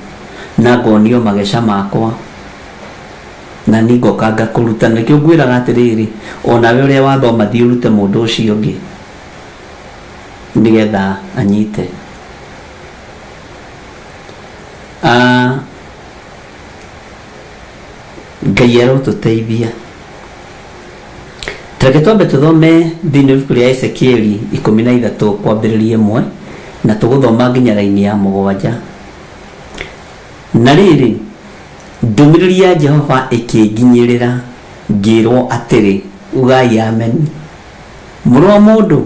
na ngonio mageca makwa na niĩ ngoka ngakũruta. Nĩkĩo ngwĩraga atĩrĩrĩ, onawe ũrĩa wathoma thiĩ ũrute mũndũ ũcio ũngĩ nĩgetha anyite. Ah, Ngai arotũteithia. Reke twambe tũthome thĩinĩ wa ibuku rĩa Ezekieli 13 kwambĩrĩria 1 na tũgũthoma nginya raini ya 7. Na rĩrĩ, ndũmĩrĩri ya Jehova ĩkĩnginyĩrĩra ngĩrwo atĩrĩ, ugai ameni. Mũrũ wa mũndũ,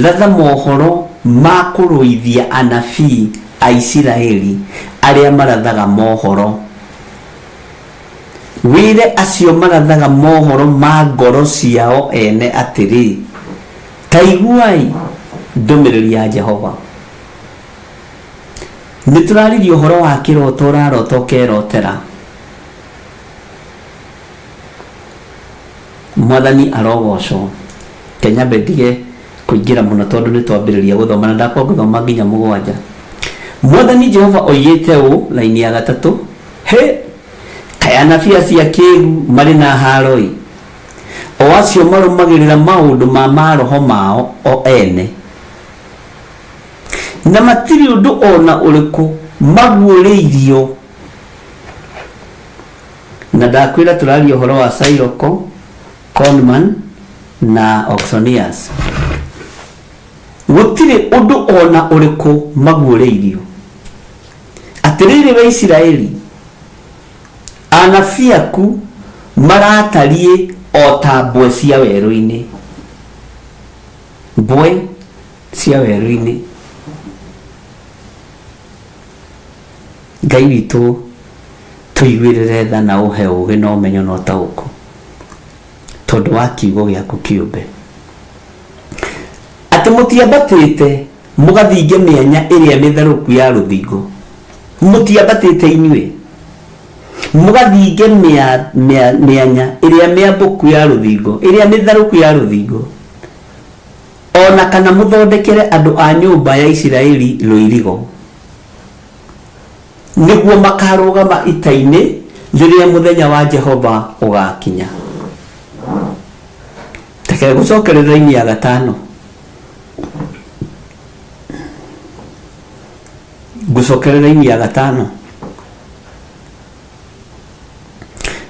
ratha mohoro ma kũrũithia anabii a Isiraeli arĩa marathaga mohoro. Wĩre acio marathaga mohoro ma ngoro ciao ene atĩrĩ, ta iguai ndũmĩrĩri ya Jehova. Nĩ tũraririe ũhoro wa kĩroto ũrarota ũkerotera. Mwathani arogocwo. Reke nyambe ndige kũingĩra mũno tondũ nĩ twambĩrĩria gũthoma na ndakorwo ngĩthoma nginya 7. Mwathani Jehova oigĩte ũũ, raini ya 3, hĩ, kaĩ anabii acio akĩgu marĩ na haro-ĩ, o acio marũmagĩrĩra maũndũ ma maroho mao o ene, na matirĩ ũndũ o na ũrĩkũ maguũrĩirio. Na ndakwĩra tũraria ũhoro wa Sairoko, Conman na Oxonius. Gũtirĩ ũndũ o na ũrĩkũ maguũrĩirio. Atĩrĩrĩ we Isiraeli, anabii aku maratariĩ o ta mbwe cia werũ-inĩ. Mbwe cia werũ-inĩ. Ngai witũ tũiguĩrĩre tha na ũhe ũũgĩ na ũmenyo na ũtaũku tondũ wa kiugo gĩaku kĩũmbe. Atĩ mũtiambatĩte mũgathinge mĩanya ĩrĩa mĩtharũku ya rũthingo. Mũtiambatĩte inyuĩ mũgathinge mĩanya ĩrĩa mĩambũku ya rũthingo, ĩrĩa mĩtharũku ya rũthingo, ona kana mũthondekere andũ a nyũmba ya Isiraeli rũirigo, nĩguo makarũgama ita-inĩ rĩrĩa mũthenya wa Jehova ũgakinya. Reke gũcokerera raini ya 5. Ngũcokerera raini ya 5.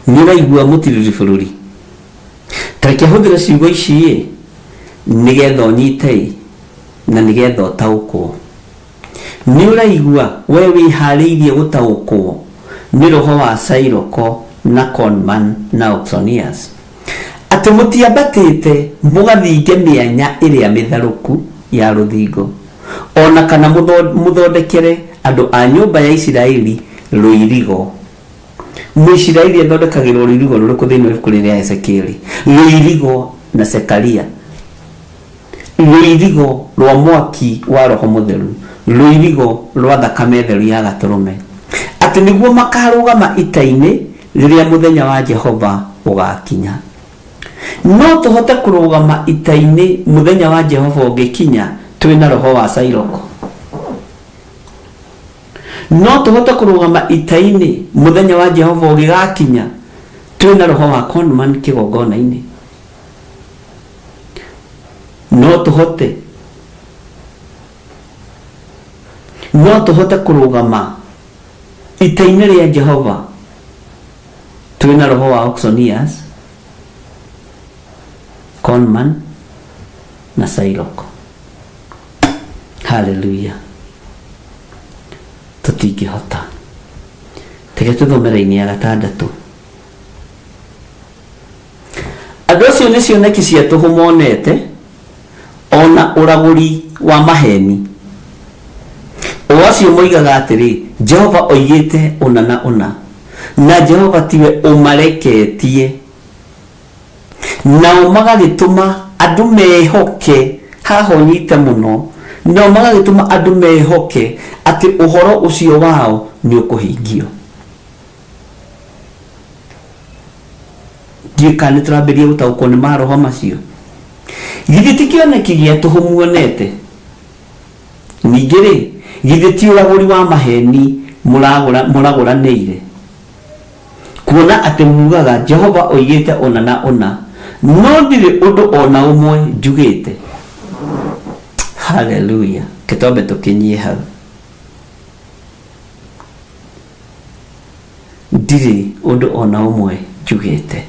Nĩ ũraigua mũtiriri bũrũri. Tareke hũthĩre ciugo ici nĩgetha ũnyite na nĩgetha ũtaũkwo. Nĩ ũraigua we wĩharĩirie gũtaũkwo nĩ roho wa Sairoko na Conman na Oxonius. Atĩ mũtiambatĩte mũgathinge mĩanya ĩrĩa mĩtharũku ya rũthingo, ona kana mũthondekere andũ a nyũmba ya Isiraeli rũirigo. Mũisiraeli athondekagĩrwo rũirigo rũrĩkũ thĩinĩ wa ibuku rĩa Ezekieli? Rũirigo na Zekaria. Rũirigo rwa mwaki wa Roho Mũtheru, rũirigo rwa thakame theru ya gatũrũme. Atĩ nĩguo makarũgama ita-inĩ rĩrĩa mũthenya wa Jehova ũgakinya. No tũhote kũrũgama ita-inĩ mũthenya wa Jehova ũngĩkinya twĩna roho wa Sairoko. No tũhote kũrũgama ita-inĩ mũthenya wa Jehova ũgĩgakinya twĩna roho wa Conman kĩgongona-inĩ. No tũhote. No tũhote kũrũgama ita-inĩ rĩa Jehova twĩna roho wa Oxonius, Conman na Sairoko. Hallelujah. Tũtingĩhota. Reke tũthome raini ya 6. Andũ acio nĩ cioneki cia tũhũ monete, ona ũragũri wa maheni. O acio moigaga atĩrĩ, Jehova oigĩte ũna na ũna, na Jehova tiwe ũmareketie. Nao magagĩtũma andũ mehoke, haha ũnyite mũno, nao magagĩtũma andũ mehoke atĩ ũhoro ũcio wao nĩ ũkũhingio. Ndiũĩ kana nĩ tũrambĩrĩria gũtaũkwo nĩ maroho macio. Githĩ ti kĩoneki gĩa tũhũ muonete? Ningĩ-rĩ, githĩ ti ũragũri wa maheeni mũragũranĩire? Kuona atĩ muugaga, 'Jehova oigĩte ũna na ũna, no ndirĩ ũndũ o na ũmwe njugĩte. Haleluya! Reke twambe tũkinyie hau. Ndirĩ ũndũ o na ũmwe njugĩte.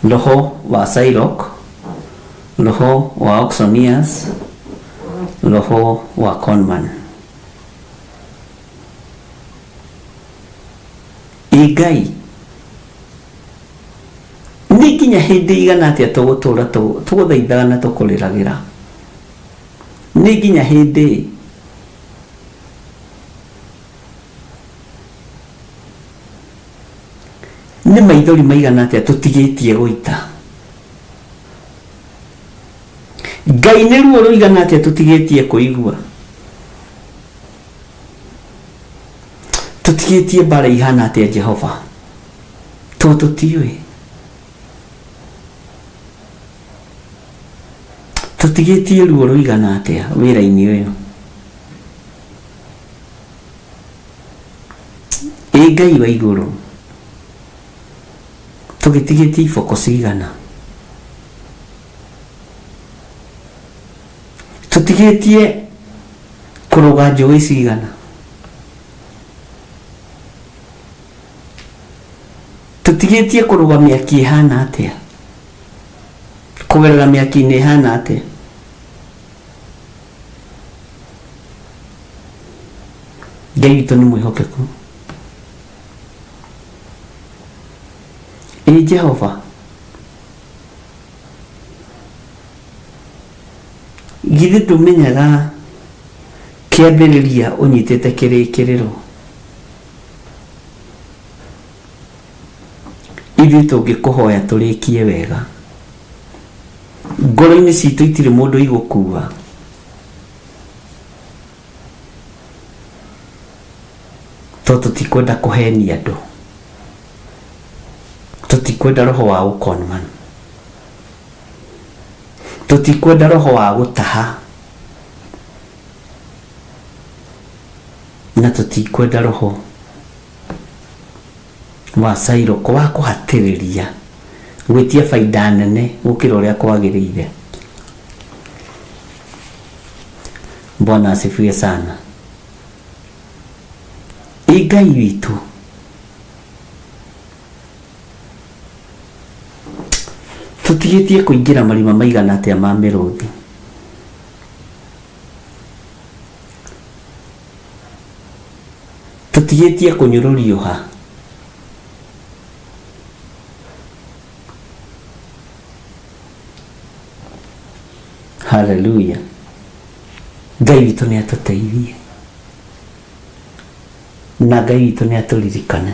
Roho wa Shylock, roho wa auctioneers, roho wa conman. Ĩ Ngai, nĩ nginya hĩndĩ igana atĩa tũgũtũra tũgũthaithaga na tũkũrĩragĩra? Nĩ nginya hĩndĩ ĩ? Nĩ maithori maigana atĩa tũtigĩtie gũita? Ngai nĩ ruo rũigana atĩa tũtigĩtie kũigua? Tũtigĩtie mbara ihana atĩa Jehova? To tũtiũĩ. Tũtigĩtie ruo rũigana atĩa wĩra-inĩ ũyũ? Ĩ Ngai wa igũrũ, tũgĩtigĩtie iboko cigana? Tũtigĩtie kũrũga njũĩ cigana? Tũtigĩtie kũrũga mĩaki ĩhana atĩa? Kũgerera mĩaki-inĩ ĩhana atĩa? Ngai witũ nĩ mwĩhokeku. Ĩ Jehova, githĩ ndũmenyaga kĩambĩrĩria ũnyitĩte kĩrĩkĩrĩro? Ithuĩ tũngĩkũhoya tũrĩkie wega. Ngoro-inĩ citũ itirĩ mũndũ igũkua. Tondũ tũtikwenda kũhenia andũ. Tũtikwenda roho wa ũkonman. Tũtikwenda roho wa gũtaha. Na tũtikwenda roho wa cairoko wa kũhatĩrĩria gwĩtia baida nene gũkĩra ũrĩa kwagĩrĩire. Bwana asifiwe sana. Ĩ Ngai witũ, tũtigĩtie kũingĩra marima maigana atĩa ma mĩrũthi? Tũtigĩtie kũnyũrũrio ha? Haleluya. Ngai witũ nĩ atũteithie na Ngai witũ nĩ atũririkane.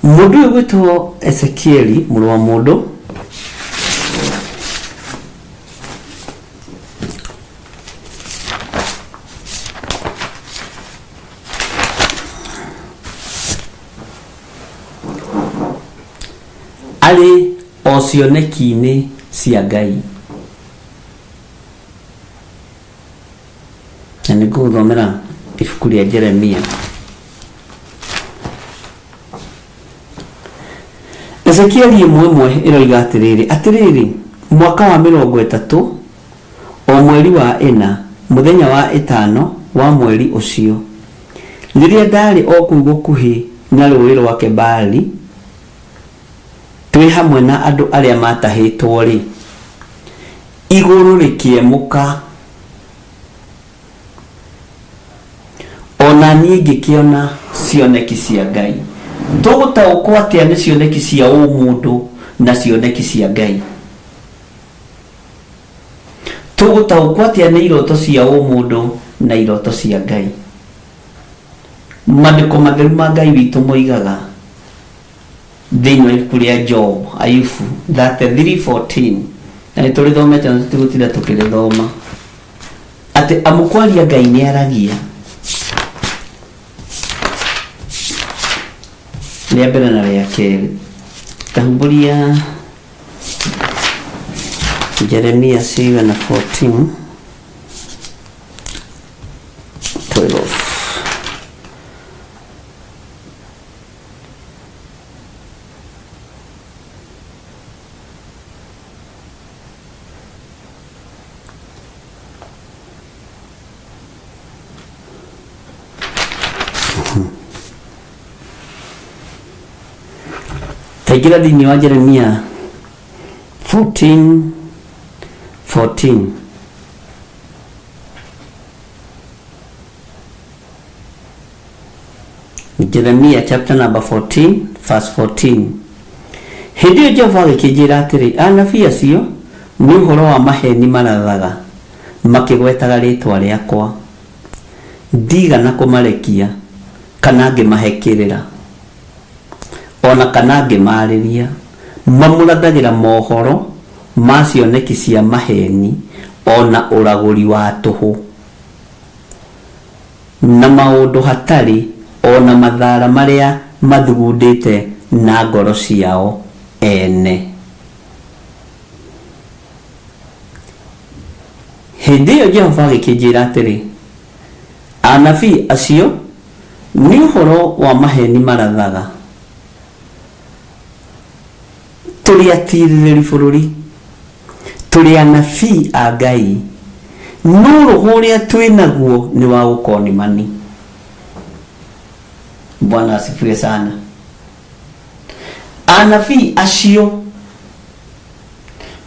Mũndũ ũyũ gwĩtwo Ezekieli mũrũ wa mũndũ arĩ o cioneki-inĩ cia Ngai. Na nĩ ngũgũthomera ibuku rĩa Jeremia. Ezekieli ĩmwe ĩmwe ĩroiga atĩrĩrĩ, atĩrĩrĩ, mwaka wa 30, o mweri wa ĩna, mũthenya wa ĩtano wa mweri ũcio, rĩrĩa ndaarĩ o kũu gũkuhĩ na rũũĩ rwa Kebari, twĩ hamwe na andũ arĩa maatahĩtwo-rĩ, igũrũ rĩkĩemũka, o na niĩ ngĩkĩona cioneki cia Ngai. Tũgũtaũkwo atĩa nĩ cioneki cia ũmũndũ na cioneki cia Ngai? Tũgũtaũkwo atĩa nĩ iroto cia ũmũndũ na iroto cia Ngai? Maandĩko matheru ma Ngai witũ moigaga thĩinĩ wa ibuku rĩa Job, Ayubu 33:14, na nĩ tũrĩthomete na tũtigũtinda tũkĩrĩthoma, atĩ amu kwaria Ngai nĩ aragia. Rĩa mbere na rĩa kerĩ. Tahumbũria Jeremia cigana 14 12. Taingĩra thĩinĩ wa Jeremia 14 14. Jeremia chapter number 14 verse 14. Hĩndĩ ĩyo Jehova agĩkĩnjĩra atĩrĩ, anabii acio nĩ ũhoro wa maheeni marathaga makĩgwetaga rĩĩtwa rĩakwa. Ndigana kũmarekia kana ngĩmahe kĩrĩra ona kana ngĩmaarĩria. Mamũrathagĩra mohoro ma cioneki cia maheeni ona ũragũri wa tũhũ na maũndũ hatarĩ ona mathara marĩa mathugundĩte na ngoro ciao ene. Hĩndĩ ĩyo Jehova agĩkĩnjĩra atĩrĩ, anabii acio nĩ ũhoro wa maheeni marathaga. Tũrĩ atirĩrĩri bũrũri, tũrĩ anabii a Ngai, no roho ũrĩa twĩ naguo nĩ wa gũkonimani. Bwana asifiwe sana. Anabii acio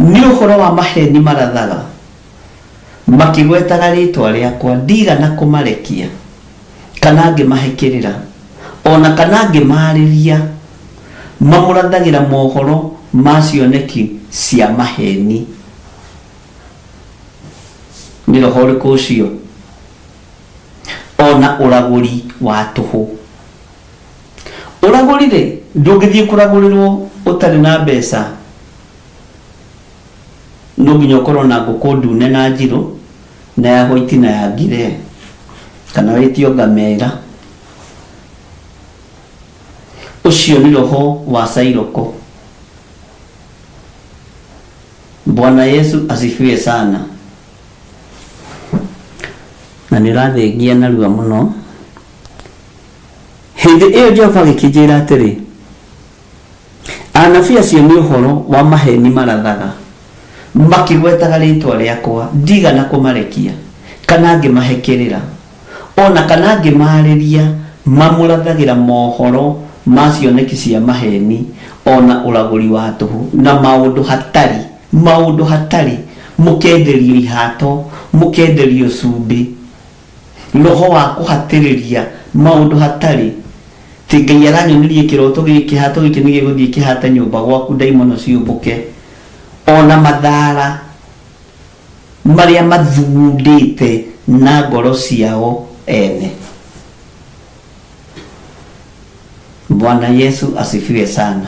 nĩ ũhoro wa maheeni marathaga makĩgwetaga rĩĩtwa rĩakwa, ndigana kũmarekia kana ngĩmahe kĩrĩra ona kana ngĩmaarĩria. Mamũrathagĩra mohoro ma cioneki cia maheeni. Nĩ roho ũrĩkũ ũcio? Ona ũragũri wa tũhũ. Ũragũri rĩ, ndũngĩthiĩ kũragũrĩrwo ũtarĩ na mbeca. No nginya ũkorwo na ngũkũ ndune na njirũ na ya white na ya ngiree kana wĩtio ngamĩra. Ũcio nĩ roho wa cairoko. Bwana Yesu asifiwe sana. Na nĩ ũrathengia narua mũno. Hĩndĩ ĩyo Jehova agĩkĩnjĩra atĩrĩ, anabii acio nĩ ũhoro wa maheeni marathaga makĩgwetaga rĩĩtwa rĩakwa, ndigana kũmarekia kana ngĩmahe kĩrĩra ona kana ngĩmaarĩria. Mamũrathagĩra mohoro ma cioneki cia maheeni ona ũragũri wa tũhũ na maũndũ hatarĩ, maũndũ hatarĩ, mũkenderio ihato, mũkenderio cumbĩ, roho wa kũhatĩrĩria maũndũ hatarĩ. Ti Ngai aranyonirie kĩroto gĩkĩ, kĩhato gĩkĩ nĩ gĩgũthiĩ kĩhate nyũmba gwaku, ndaimono ciũmbũke, ona mathara marĩa mathugundĩte na ngoro ciao ene. Bwana Yesu asifiwe sana.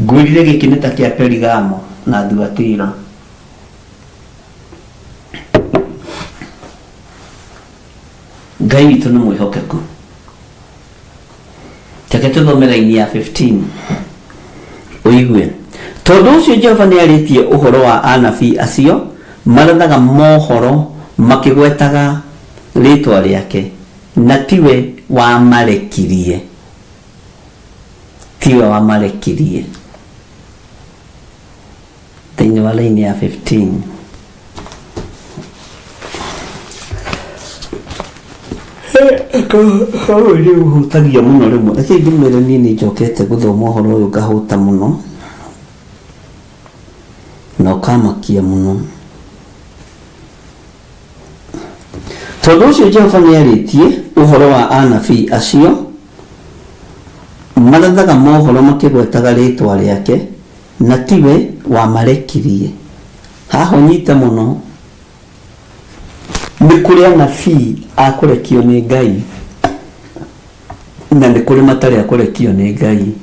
Ngwĩrire gĩkĩ nĩ ta kĩa Perigamo na Thuatira. Ngai witũ nĩ mwĩhokeku. Reke tũthome raini ya 15 ũigue. Tondũ ũcio Jehova nĩ arĩtie ũhoro wa anabii acio marathaga mohoro makĩgwetaga rĩĩtwa rĩake, na tiwe wamarekirie, tiwe wamarekirie. Thĩinĩ wa raini ya 15. Hau nĩ ũhutagia mũno rĩmwe. Reke ndĩmwĩre niĩ nĩ njokete gũthoma ũhoro ũyũ ngahũta mũno na ũkamakia mũno. Tondũ ũcio Jehova nĩ arĩtie ũhoro wa anabii acio marathaga mohoro makĩgwetaga rĩĩtwa rĩake, na tiwe wamarekirie. Haha ũnyite mũno, nĩ kũrĩ anabii a kũrekio nĩ Ngai na nĩ kũrĩ matarĩ a kũrekio nĩ Ngai.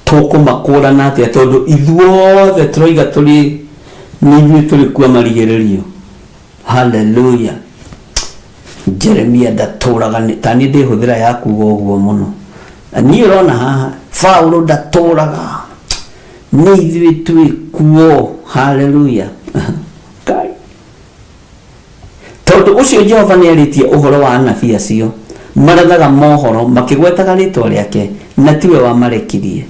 Tũkũmakũrana atĩa tondũ ithuothe tũroiga tũrĩ nĩ ithuĩ tũrĩ kua marigĩrĩrio. Hallelujah. Jeremia ndatũraga ta niĩ ndĩhũthĩra ya kuga ũguo mũno. Na niĩ ũrona haha Paulo ndatũraga, nĩ ithuĩ twĩ kuo. Haleluya. Ngai. Tondũ ũcio Jehova nĩarĩtie ũhoro wa anabii acio marathaga mohoro makĩgwetaga rĩĩtwa rĩake, na tiwe wamarekirie.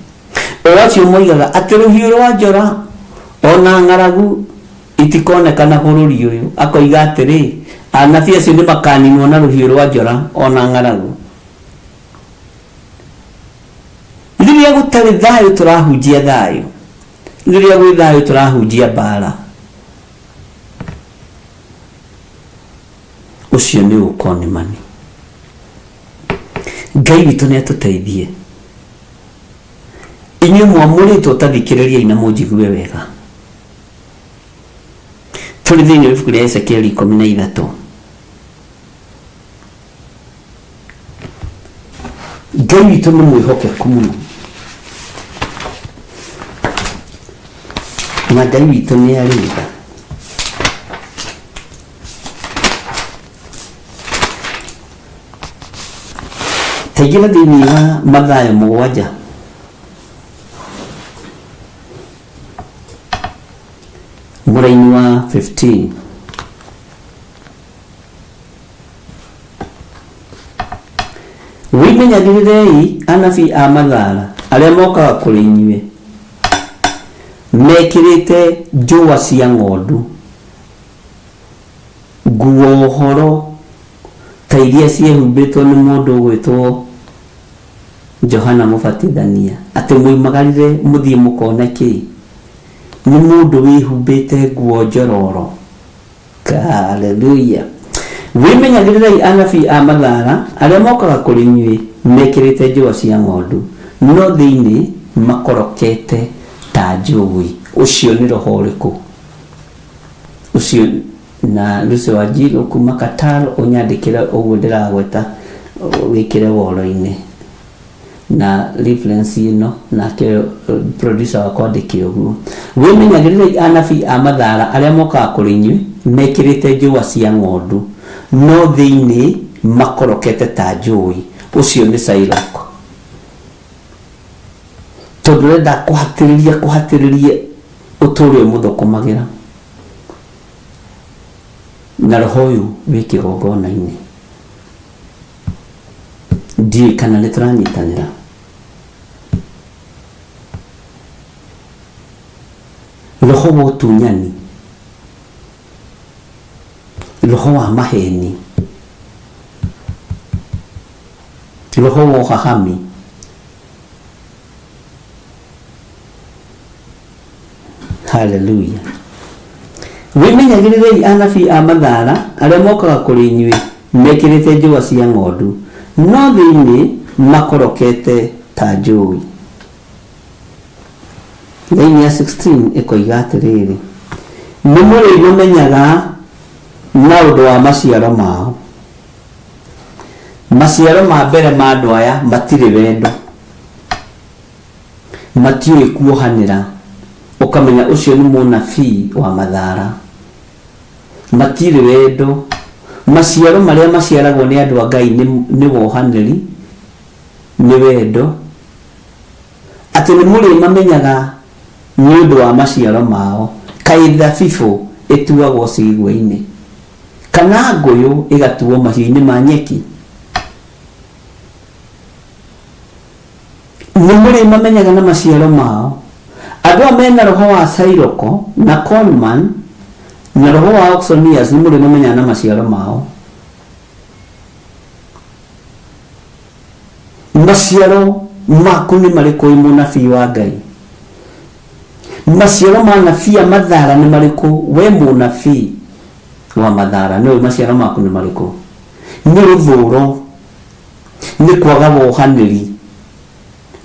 O acio moigaga atĩ rũhiũ rwa njora o na ng'aragu itikonekana bũrũri ũyũ. Akoiga atĩrĩ, anabii acio nĩmakaninwo na rũhiũ rwa njora o na ng'aragu. Rĩrĩa gũtarĩ thayũ tũrahunjia thayũ, rĩrĩa gwĩ thayũ tũrahunjia mbaara. Ũcio nĩ ũkonimani. Ngai witũ nĩ atũteithie. Inyuĩ mwamũrĩtwo ta thikĩrĩriai na mũnjigue wega. Tũrĩ thĩinĩ wa ibuku rĩa Ezekieli 13. Ngai witũ nĩ mwĩhokeku mũno. Na Ngai witũ nĩ arĩ tha. Taingĩra thĩinĩ wa Mathayo 7. Mũraini wa 15. Wĩmenyagĩrĩrei anabii a mathaara arĩa mokaga kũrĩ inyuĩ mekĩrĩte njũa cia ng'ondu, nguo horo ta iria ciehumbĩtwo nĩ mũndũ ũgwĩtwo Johana Mũbatithania, atĩ mwoimagarire mũthiĩ mũkone kĩ? Nĩ mũndũ wĩhumbĩte nguo njororo? Haleluya! Wĩmenyagĩrĩrei anabii a mathaara arĩa mokaga kũrĩ inyuĩ mekĩrĩte njũa cia ng'ondu, no thĩinĩ makorokete ta njũi. Ũcio nĩ roho ũrĩkũ? Ũcio na Lucy Wanjiru kuma Qatar ũnyandĩkĩre ũguo ndĩragweta wĩkĩre woro-inĩ na reference ĩno nake producer wakwa andĩke ũguo. Wĩmenyagĩrĩrei anabii a mathaara arĩa mokaga kũrĩ inyuĩ mekĩrĩte njũa cia ng'ondu, no thĩinĩ makorokete ta njũi. Ũcio nĩ Shylock. Tondũ ũrenda kũhatĩrĩria kũhatĩrĩria ũtũũre ũmũthũkũmagĩra. Na roho ũyũ wĩ kĩgongona-inĩ. Ndiũĩ kana nĩ tũranyitanĩra. Roho wa ũtunyani, roho wa maheni, roho wa ũhahami. Haleluya. Wĩmenyagĩrĩrei anabii a mathaara arĩa mokaga kũrĩ inyuĩ mekĩrĩte njũa cia ng'ondu, no thĩinĩ makorokete ta njũi. Raini ya 16 ĩkoiga atĩrĩrĩ, nĩ mũrĩmamenyaga na ũndũ wa maciaro mao. Maciaro ma mbere ma andũ aya matirĩ wendo. Matiũĩ kuohanĩra, ũkamenya ũcio nĩ mũnabii wa mathaara. Matirĩ wendo. Maciaro marĩa maciaragwo nĩ andũ a Ngai nĩ wohanĩri, nĩ wendo, atĩ nĩ mũrĩmamenyaga nĩ ũndũ wa maciaro mao. Kaĩ thabibũ ĩtuagwo cigua-inĩ, kana ngũyũ ĩgatuo mahiũ-inĩ ma nyeki? Nĩ mũrĩmamenyaga na maciaro mao. Andũ aya mena roho wa Sairoko na Conman na roho wa Auctioneers nĩ mũrĩmamenyaga na maciaro mao. Maciaro maku nĩ marĩkũ wĩ mũnabii wa Ngai? Maciaro ma anabii a Mathara nĩ marĩkũ we mũnabii wa Mathara? Nĩũĩ maciaro maku nĩ marĩkũ? Nĩ rũthũro. Nĩ kwaga wohanĩri,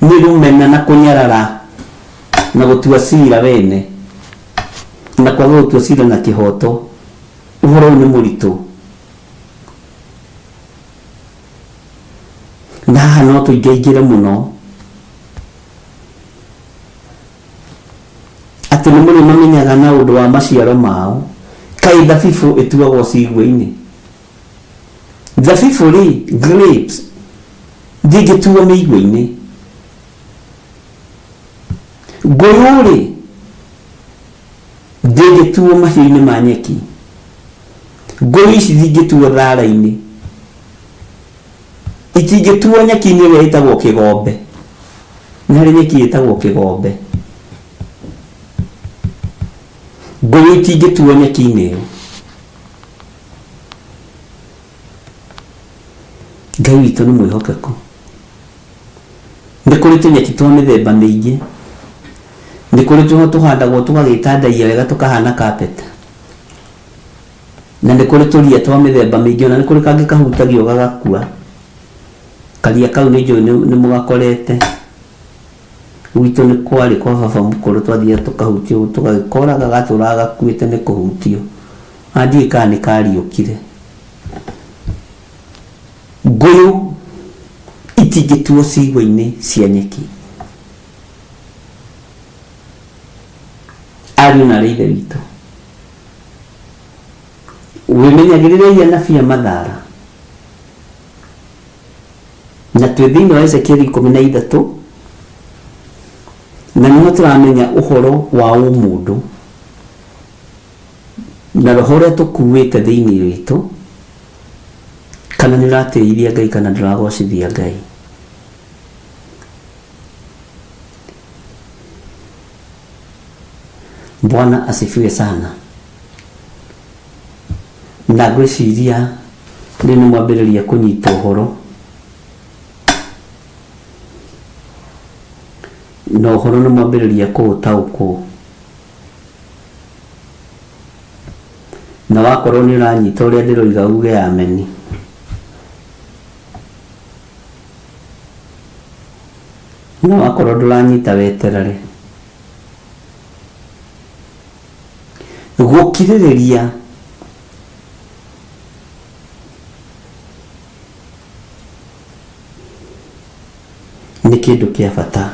nĩ rũmena na kũnyarara na gũtua cira wene, na kwaga gũtua cira na kĩhooto. Ũhoro ũyũ nĩ mũritũ. Na haha no tũingaingĩre mũno. Atĩ nĩ mũrĩmamenyaga na ũndũ wa maciaro mao. Kaĩ thabibũ ĩtuagwo cigua-inĩ? Thabibũ rĩ, grapes, ndĩngĩtuo mĩigua-inĩ. Ngũyũ rĩ, ndĩngĩtuo mahiũ-inĩ ma nyeki. Ngũyũ ici ndingĩtuo thara-inĩ, itingĩtuo nyeki-inĩ ĩrĩa ĩtagwo kĩgombe. Nĩ harĩ nyeki ĩtagwo kĩgombe. Ngũyũ itingĩtuo nyeki-inĩ ĩyo. Ngai witũ nĩ mwĩhokeku. Nĩ kũrĩ tũnyeki twa mĩthemba mĩingĩ. Nĩ kũrĩ tũho tũhandagwo tũgagĩtandaiya wega tũkahana carpet. Na nĩ kũrĩ tũria twa mĩthemba mĩingĩ, ona nĩ kũrĩ kangĩ kahutagio gagakua. Karia kau nĩ njũĩ nĩ mũgakorete. Gwitũ nĩ kwarĩ kwa baba mũkũrũ twathiaga tũkahutia ũguo tũgagĩkoraga gatũraga gakuĩte nĩ kũhutio. Na ndiũĩ kana nĩ kariũkire. Ngũyũ itingĩtuo cigua-inĩ cia nyeki. Ariũ na aarĩ a Ithe witũ, wĩmenyagĩrĩrei anabii a mathara. Na twĩ thĩinĩ wa Ezekieli 13, na nĩho tũramenya ũhoro wa ũmũndũ na roho ũrĩa tũkuĩte thĩinĩ witũ, kana nĩ ũratĩithia Ngai kana ndũragocithia Ngai. Bwana asifiwe sana. Na ngwĩciria rĩu nĩ mwambĩrĩria kũnyita ũhoro, na ũhoro nĩ mwambĩrĩria kũũtaũkwo. Na wakorwo nĩ ũranyita ũrĩa ndĩroiga uge ameni. Na wakorwo ndũranyita weterere. Gũkirĩrĩria nĩ kĩndũ kĩa bata.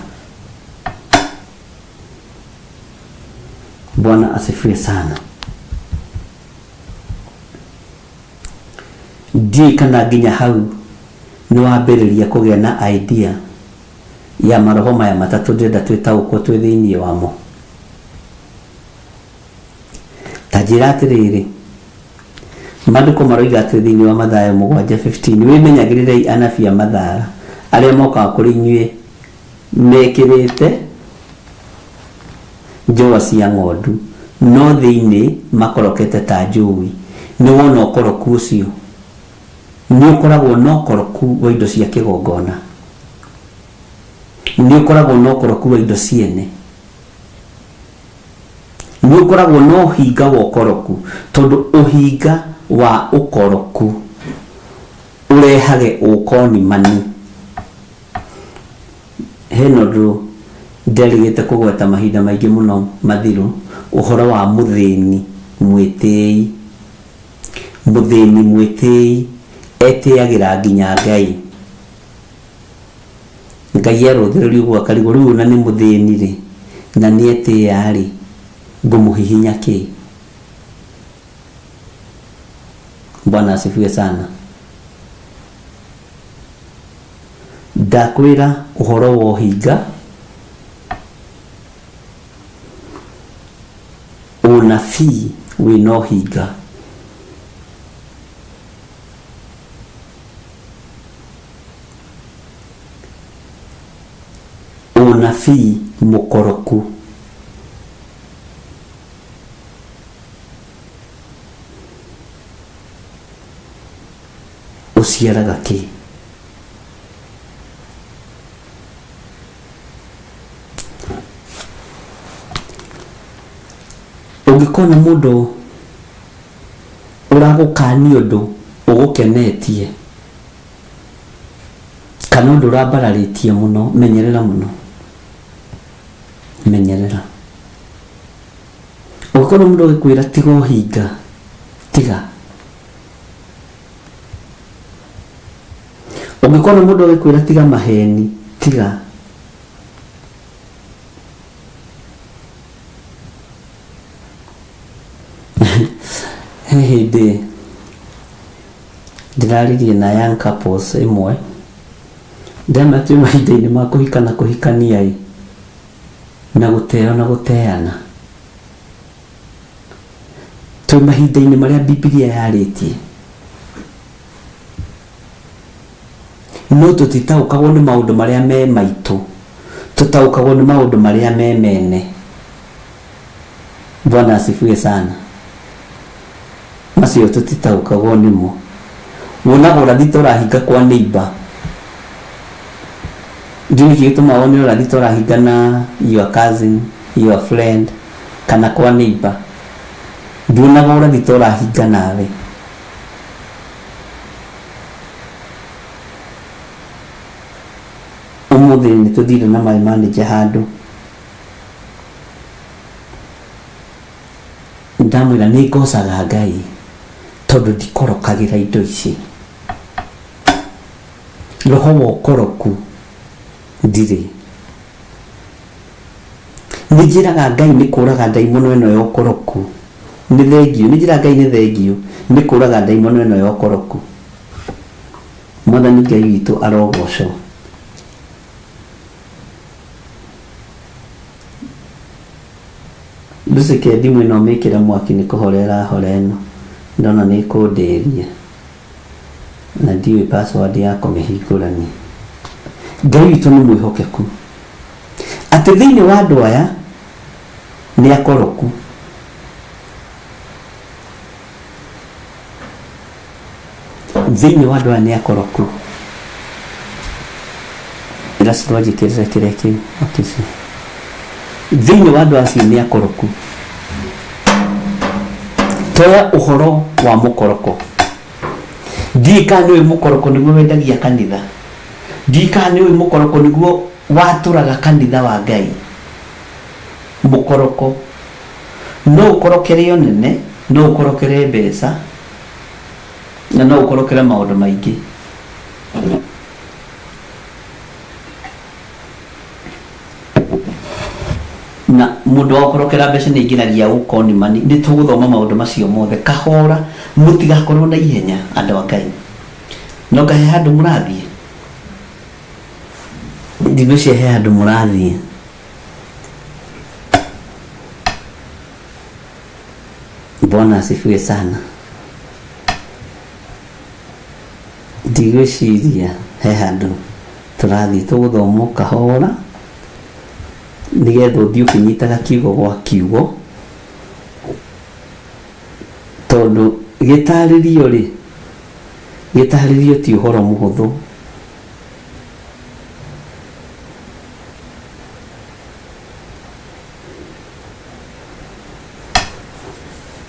Bwana asifiwe sana. Ndiũĩ kana nginya hau nĩ wambĩrĩria kũgĩa na idea ya maroho maya matatũ ndĩrenda twĩtaũkwo twĩ thĩinĩ wamo. Ta njĩra atĩrĩrĩ, Maandĩko maroiga atĩ thĩinĩ wa Mathayo 7:15, wĩmenyagĩrĩrei anabii a mathara, arĩa mokaga kũrĩ inyuĩ mekĩrĩte njũa cia ng'ondu, no thĩinĩ makorokete ta njũi. Nĩ wona ũkoroku ũcio? Nĩ ũkoragwo na ũkoroku wa indo cia kĩgongona. Nĩ ũkoragwo na ũkoroku wa indo ciene. Nĩ ũkoragwo na ũhinga wa ũkoroku, tondũ ũhinga wa ũkoroku ũrehage ũkonimani. Hena ũndũ nderĩgĩte kũgweta mahinda maingĩ mũno mathiru, ũhoro wa mũthĩni mwĩtĩi. Mũthĩni mwĩtĩi etĩagĩra nginya Ngai. Ngai arũthĩrĩria ũguo akarigwo rĩu ona nĩ mũthĩni rĩ, na nĩ etĩĩa rĩ, ngũmũhihinya kĩ? Bwana asifiwe sana. Ndakwĩra ũhoro wa ũhinga, ũnabii wĩna ũhinga. Ũnabii mũkoroku. Ũciaraga kĩ? Ũngĩkona mũndũ ũragũkania ũndũ ũgũkenetie kana ũndũ ũrambararĩtie mũno, menyerera mũno, menyerera. Ũngĩkona mũndũ agĩkwĩra tiga ũhinga, tiga. Ũngĩkona mũndũ agĩkwĩra tiga maheni, tiga. He hĩndĩ. Ndĩraririe na young couples ĩmwe ndema twĩ mahinda-inĩ ma kũhika na kũhikania ĩ na gũteo na gũteana twĩ mahinda-inĩ marĩa Bibilia yarĩtie no tũtitaũkagwo nĩ maũndũ marĩa me maitũ tũtaũkagwo nĩ maũndũ marĩa me mene Bwana asifiwe sana macio tũtitaũkagwo nĩmo wonaga ũrathi ta ũrahinga kwa neighbor ndiũĩ nĩkĩ gĩtũmaga wone ũrathi ta ũrahinga na your cousin your friend kana kwa neighbor nduonaga ũrathi ta ũrahinga nawe ũmũthĩ nĩ tũthire na my manager handũ ndamwĩra nĩ ngocaga Ngai tondũ ndikorokagĩra indo ici roho wa ũkoroku ndirĩ nĩ njĩraga Ngai nĩ kũraga ndaimono ĩno ya ũkoroku nĩ thengiũ nĩ njĩraga Ngai nĩ thengiũ nĩ kũraga ndaimono ĩno ya ũkoroku mwathani Ngai witũ arogocwo Ndũceke thimũ ĩno ũmĩkĩre mwaki nĩ kũhora ĩrahora ĩno ndona nĩ ĩkũndĩria na ndiũĩ password ya kũmĩhingũra nĩ Ngai witũ nĩ mwĩhokeku atĩ thĩinĩ wa andũ aya nĩ akoroku thĩinĩ wa andũ aya nĩ akoroku ĩra citwanjĩkĩrĩre kĩrĩa kĩu wakici thĩinĩ wa andũ acio nĩ akoroku toya ũhoro wa mũkoroko ndiĩ kana nĩũĩ mũkoroko nĩguo wendagia kanitha ndiĩ kana nĩũĩ mũkoroko nĩguo watũraga kanitha wa Ngai mũkoroko no ũkorokere ũnene no ũkorokere mbeca na no ũkorokere maũndũ maingĩ na mũndũ wa gũkorokera mbeca nĩ aingĩragia ũkoni mani nĩ tũgũthoma maũndũ macio mothe kahora mũtigakorwo na ihenya andũ a Ngai no ngahe handũ mũrathiĩ ndigwĩciria he handũ mũrathiĩ Bwana asifiwe sana ndigwĩciria he handũ tũrathiĩ tũgũthoma o kahora nĩgetha ũthiĩ ũkĩnyitaga kiugo gwa kiugo tondũ gĩtarĩrio rĩ gĩtarĩrio ti ũhoro mũhũthũ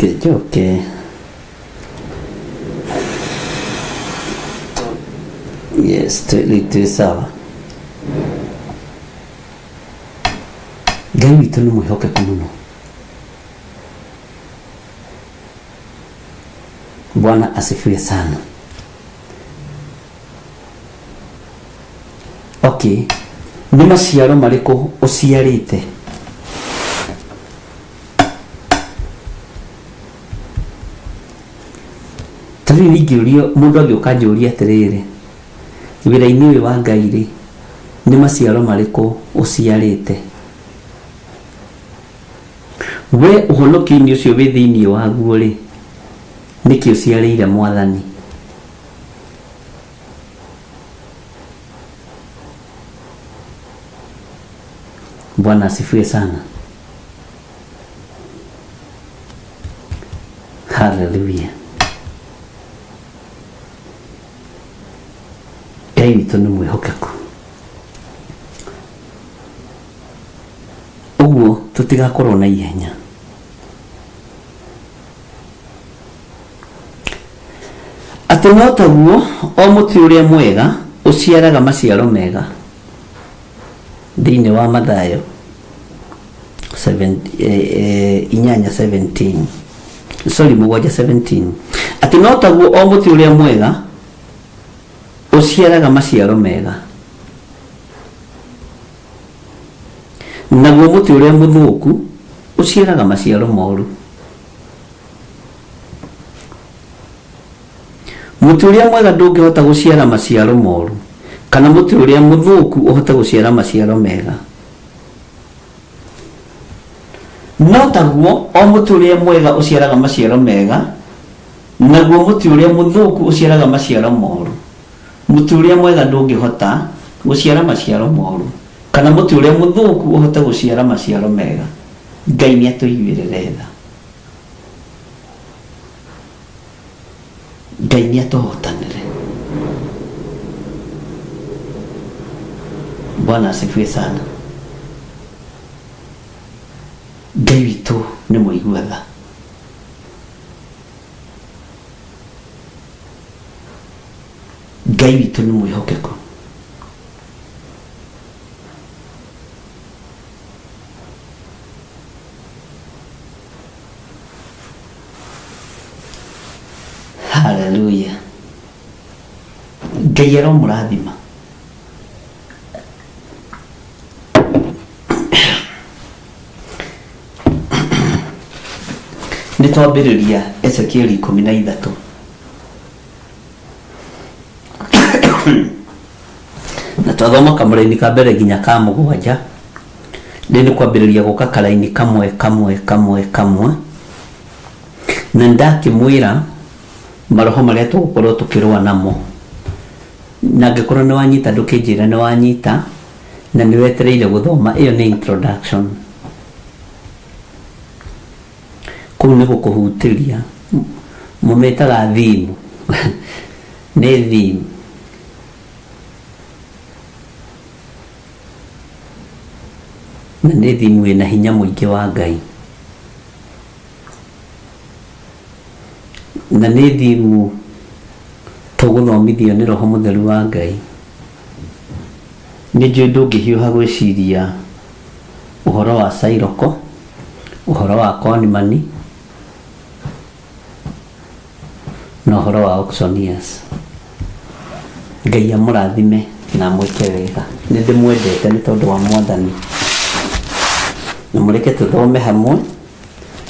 Njoke yes twĩ twĩ sawa Ngai witũ nĩ mwĩhokeku mũno Bwana asifiwe sana okay nĩ maciaro marĩkũ ũciarĩte ta rĩu ningĩũrio mũndũ angĩũka anjũrie atĩrĩrĩ wĩra-inĩ ũyũ wa Ngai rĩ nĩ maciaro marĩkũ ũciarĩte we ũhonokio-inĩ ũcio wĩ thĩinĩ waguo rĩ nĩkĩ ũciarĩire mwathani Bwana asifiwe sana. Haleluya. Ngai witũ nĩ mwĩhokeku. Ũguo tũtigakorwo na ihenya. Atĩ no taguo o mũtĩ ũrĩa mwega ũciaraga maciaro mega thĩinĩ wa Mathayo 8:17 sorry 7:17 atĩ no taguo o mũtĩ ũrĩa mwega ũciaraga maciaro mega naguo mũtĩ ũrĩa mũthũku ũciaraga maciaro moru. Mũtĩ ũrĩa mwega ndũngĩhota gũciara maciaro moru, kana mũtĩ ũrĩa mũthũku ũhote gũciara maciaro mega. No taguo o mũtĩ ũrĩa mwega ũciaraga maciaro mega, naguo mũtĩ ũrĩa mũthũku ũciaraga maciaro moru. Mũtĩ ũrĩa mwega ndũngĩhota gũciara maciaro moru, kana mũtĩ ũrĩa mũthũku ũhote gũciara maciaro mega. Ngai nĩ atũiguĩrĩre tha. Ngai nĩ atũhotanĩre. Bwana asifiwe sana. Ngai witũ nĩ mũigua tha. Ngai witũ nĩ mwĩhokeku. Haleluya. Ngai aromũrathima. Nĩ twambĩrĩria Ezekieli 13. Na twathoma kamũraini ka mbere nginya ka mũgwanja. Rĩu nĩ kwambĩrĩria gũka karaini kamwe kamwe kamwe kamwe. Na nĩndakĩmwĩra maroho marĩa tũgũkorwo tũkĩrũa namo. Na angĩkorwo nĩ wanyita ndũkĩnjĩre nĩ wanyita na nĩ wetereire gũthoma, ĩyo nĩ introduction. Kũu nĩ gũkũhutĩria, mũmĩtaga theme, nĩ theme. Na nĩ theme ĩna hinya mũingĩ wa Ngai. Na nĩ theme tũgũthomithio nĩ Roho Mũtheru wa Ngai. Nĩ njũĩ ndũngĩhiũha gwĩciria ũhoro wa cairoko, ũhoro wa conman, na ũhoro wa auctioneers. Ngai amũrathime na amwĩke wega. Nĩ ndĩmwendete nĩ tondũ wa Mwathani. Na mũreke tũthome hamwe,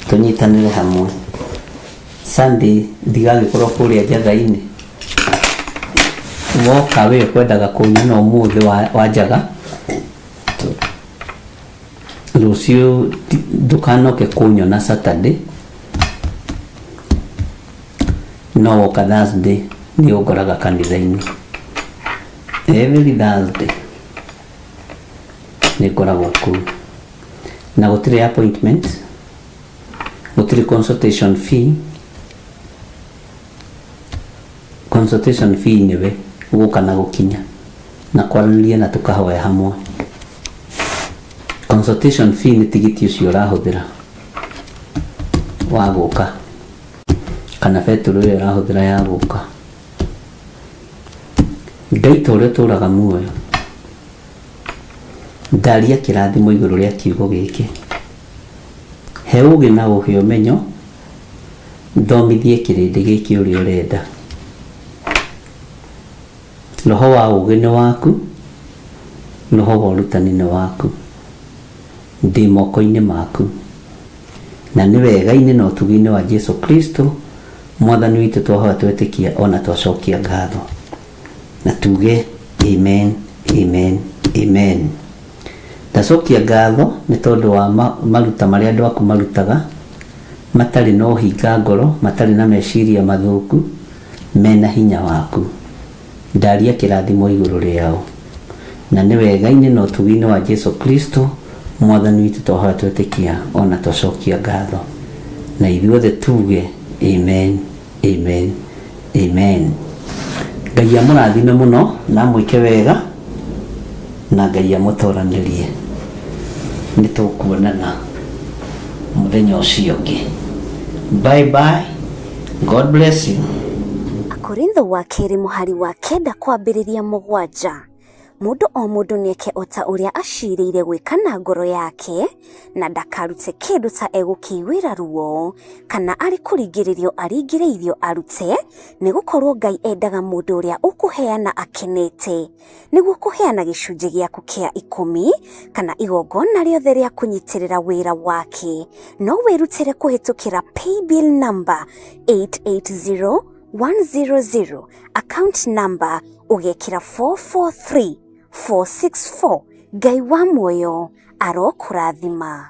tũnyitanĩre hamwe. Sunday ndigagĩkorwo kũrĩa njatha-inĩ. Woka we ũkwendaga kũnyona ũmũthĩ wa njaga, rũciũ ndũkanoke kũnyona Saturday, no woka Thursday nĩ ũngoraga kanitha-inĩ. Every Thursday nĩ ngoragwo kũu. Na gũtirĩ appointment, gũtirĩ consultation fee. Consultation fee nĩwe gũka na gũkinya na kwaranĩria na tũkahoya hamwe. Consultation fee nĩ tigiti ũcio ũrahũthĩra wa gũka kana betũrũ ĩyo ũrahũthĩra ya gũka. Ngai ta ũrĩa ũtũraga muoyo, ndaria kĩrathimo igũrũ rĩa kiugo gĩkĩ. He ũgĩ na ũhe ũmenyo, thomithie kĩrĩndĩ gĩkĩ ũrĩa ũrenda. Roho wa ũgĩ nĩ waku, roho wa ũrutani nĩ waku. Ndĩ moko-inĩ maku. Na nĩ wega-inĩ na ũtugi-inĩ wa Jesu Kristo Mwathani witũ twahoya twetĩkia ona twacokia ngatho. Na tuge amen, amen, amen. Ndacokia ngatho nĩ tondũ wa maruta marĩa andũ aku marutaga, matarĩ na ũhinga ngoro, matarĩ na meciria mathũku, mena hinya waku. Ndaria kĩrathimo igũrũ rĩao. Na nĩ wega-inĩ na ũtugi-inĩ wa Jesu Kristo Mwathani witũ twahoya twetĩkia ona twacokia ngatho. Na ithuothe tuge amen, amen, amen. Ngai amũrathime mũno na amwĩke wega na Ngai amũtoranĩrie. Nĩ tũkuonana mũthenya ũcio ũngĩ. Bye bye. God bless you. Akorintho wa kerĩ mũhari wa kenda kwambĩrĩria mũgwanja. Mũndũ o mũndũ nĩeke o ta ũrĩa aciirĩire gwĩka na ngoro yake, na ndakarute kĩndũ ta egũkĩiguĩra ruo, kana arĩ kũringĩrĩrio aringĩrĩirio arute, nĩ gũkorwo Ngai endaga mũndũ ũrĩa ũkũheana akenete. Nĩguo kũheana gĩcunjĩ gĩaku kĩa ikũmi, kana igongona rĩothe rĩa kũnyitĩrĩra wĩra wake, no wĩrutĩre kũhĩtũkĩra paybill number 880. 100 account number ũgekĩra 443 464. Ngai wa muoyo arokũrathima.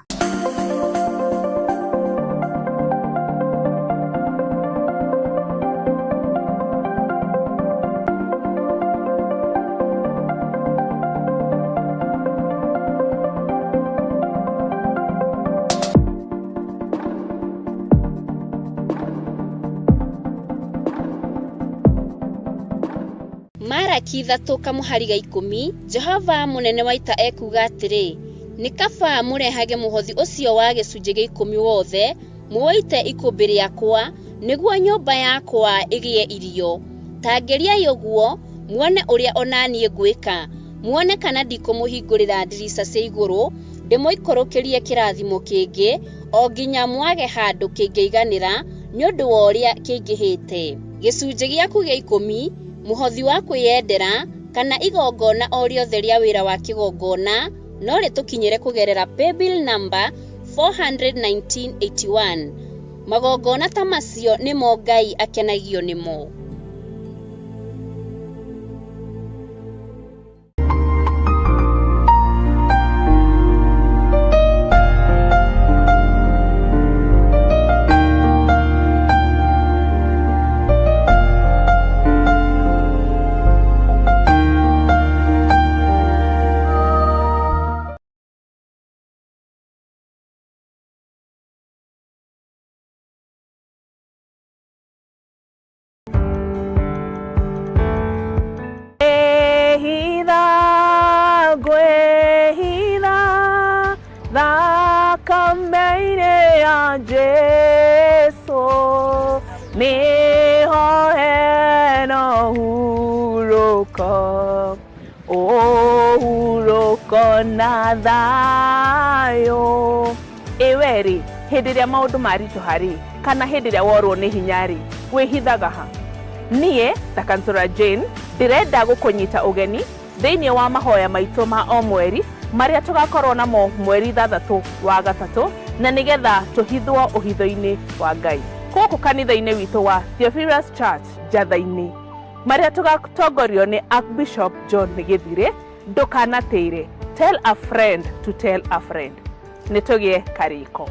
Maraki 3 kamũhari ga 10, Jehova mũnene wa ita ekuuga atĩrĩ, nĩ kaba mũrehage mũhothi ũcio wa gĩcunjĩ gĩa 10 wothe, mũũite ikũmbĩ rĩakwa, nĩguo nyũmba yakwa ĩgĩe irio. Ta ngeriai ũguo, muone ũrĩa o na niĩ ngwĩka, muone kana ndikũmũhingũrĩra ndirica cia igũrũ, ndĩmũikũrũkĩrie kĩrathimo kĩngĩ, o nginya mwage handũ kĩngĩiganĩra nĩ ũndũ wa ũrĩa kĩingĩhĩte. Gĩcunjĩ gĩaku gĩa 10, mũhothi wa kwĩyendera, kana igongona o rĩothe rĩa wĩra wa kĩgongona, no rĩtũkinyĩre kũgerera paybill number 41981. Magongona ta macio nĩmo Ngai akenagio nĩmo. Ngwĩhitha, ngwĩhitha thakame-inĩ ya Jesũ, nĩho hena ũhurũko, ũhurũko na thayũ. Ĩ we rĩ, hĩndĩ ĩrĩa maũndũ maritũha rĩ, kana hĩndĩ ĩrĩa worwo nĩ hinya rĩ, wĩhithaga ha? Niĩ ta Kansũra Jane ndĩrenda gũkũnyita ũgeni thĩinĩ wa mahoya maitũ ma o mweri marĩa tũgakorwo namo mweri 6 wa gatatũ, na nĩgetha tũhithwo ũhitho-inĩ wa Ngai gũkũ kanitha-inĩ witũ wa Theophilus Church Njatha-inĩ, marĩa tũgatongorio nĩ Archbishop John Gĩthirĩ. Ndũkanatĩire, tell a friend to tell a friend. Nĩ tũgĩe karĩko.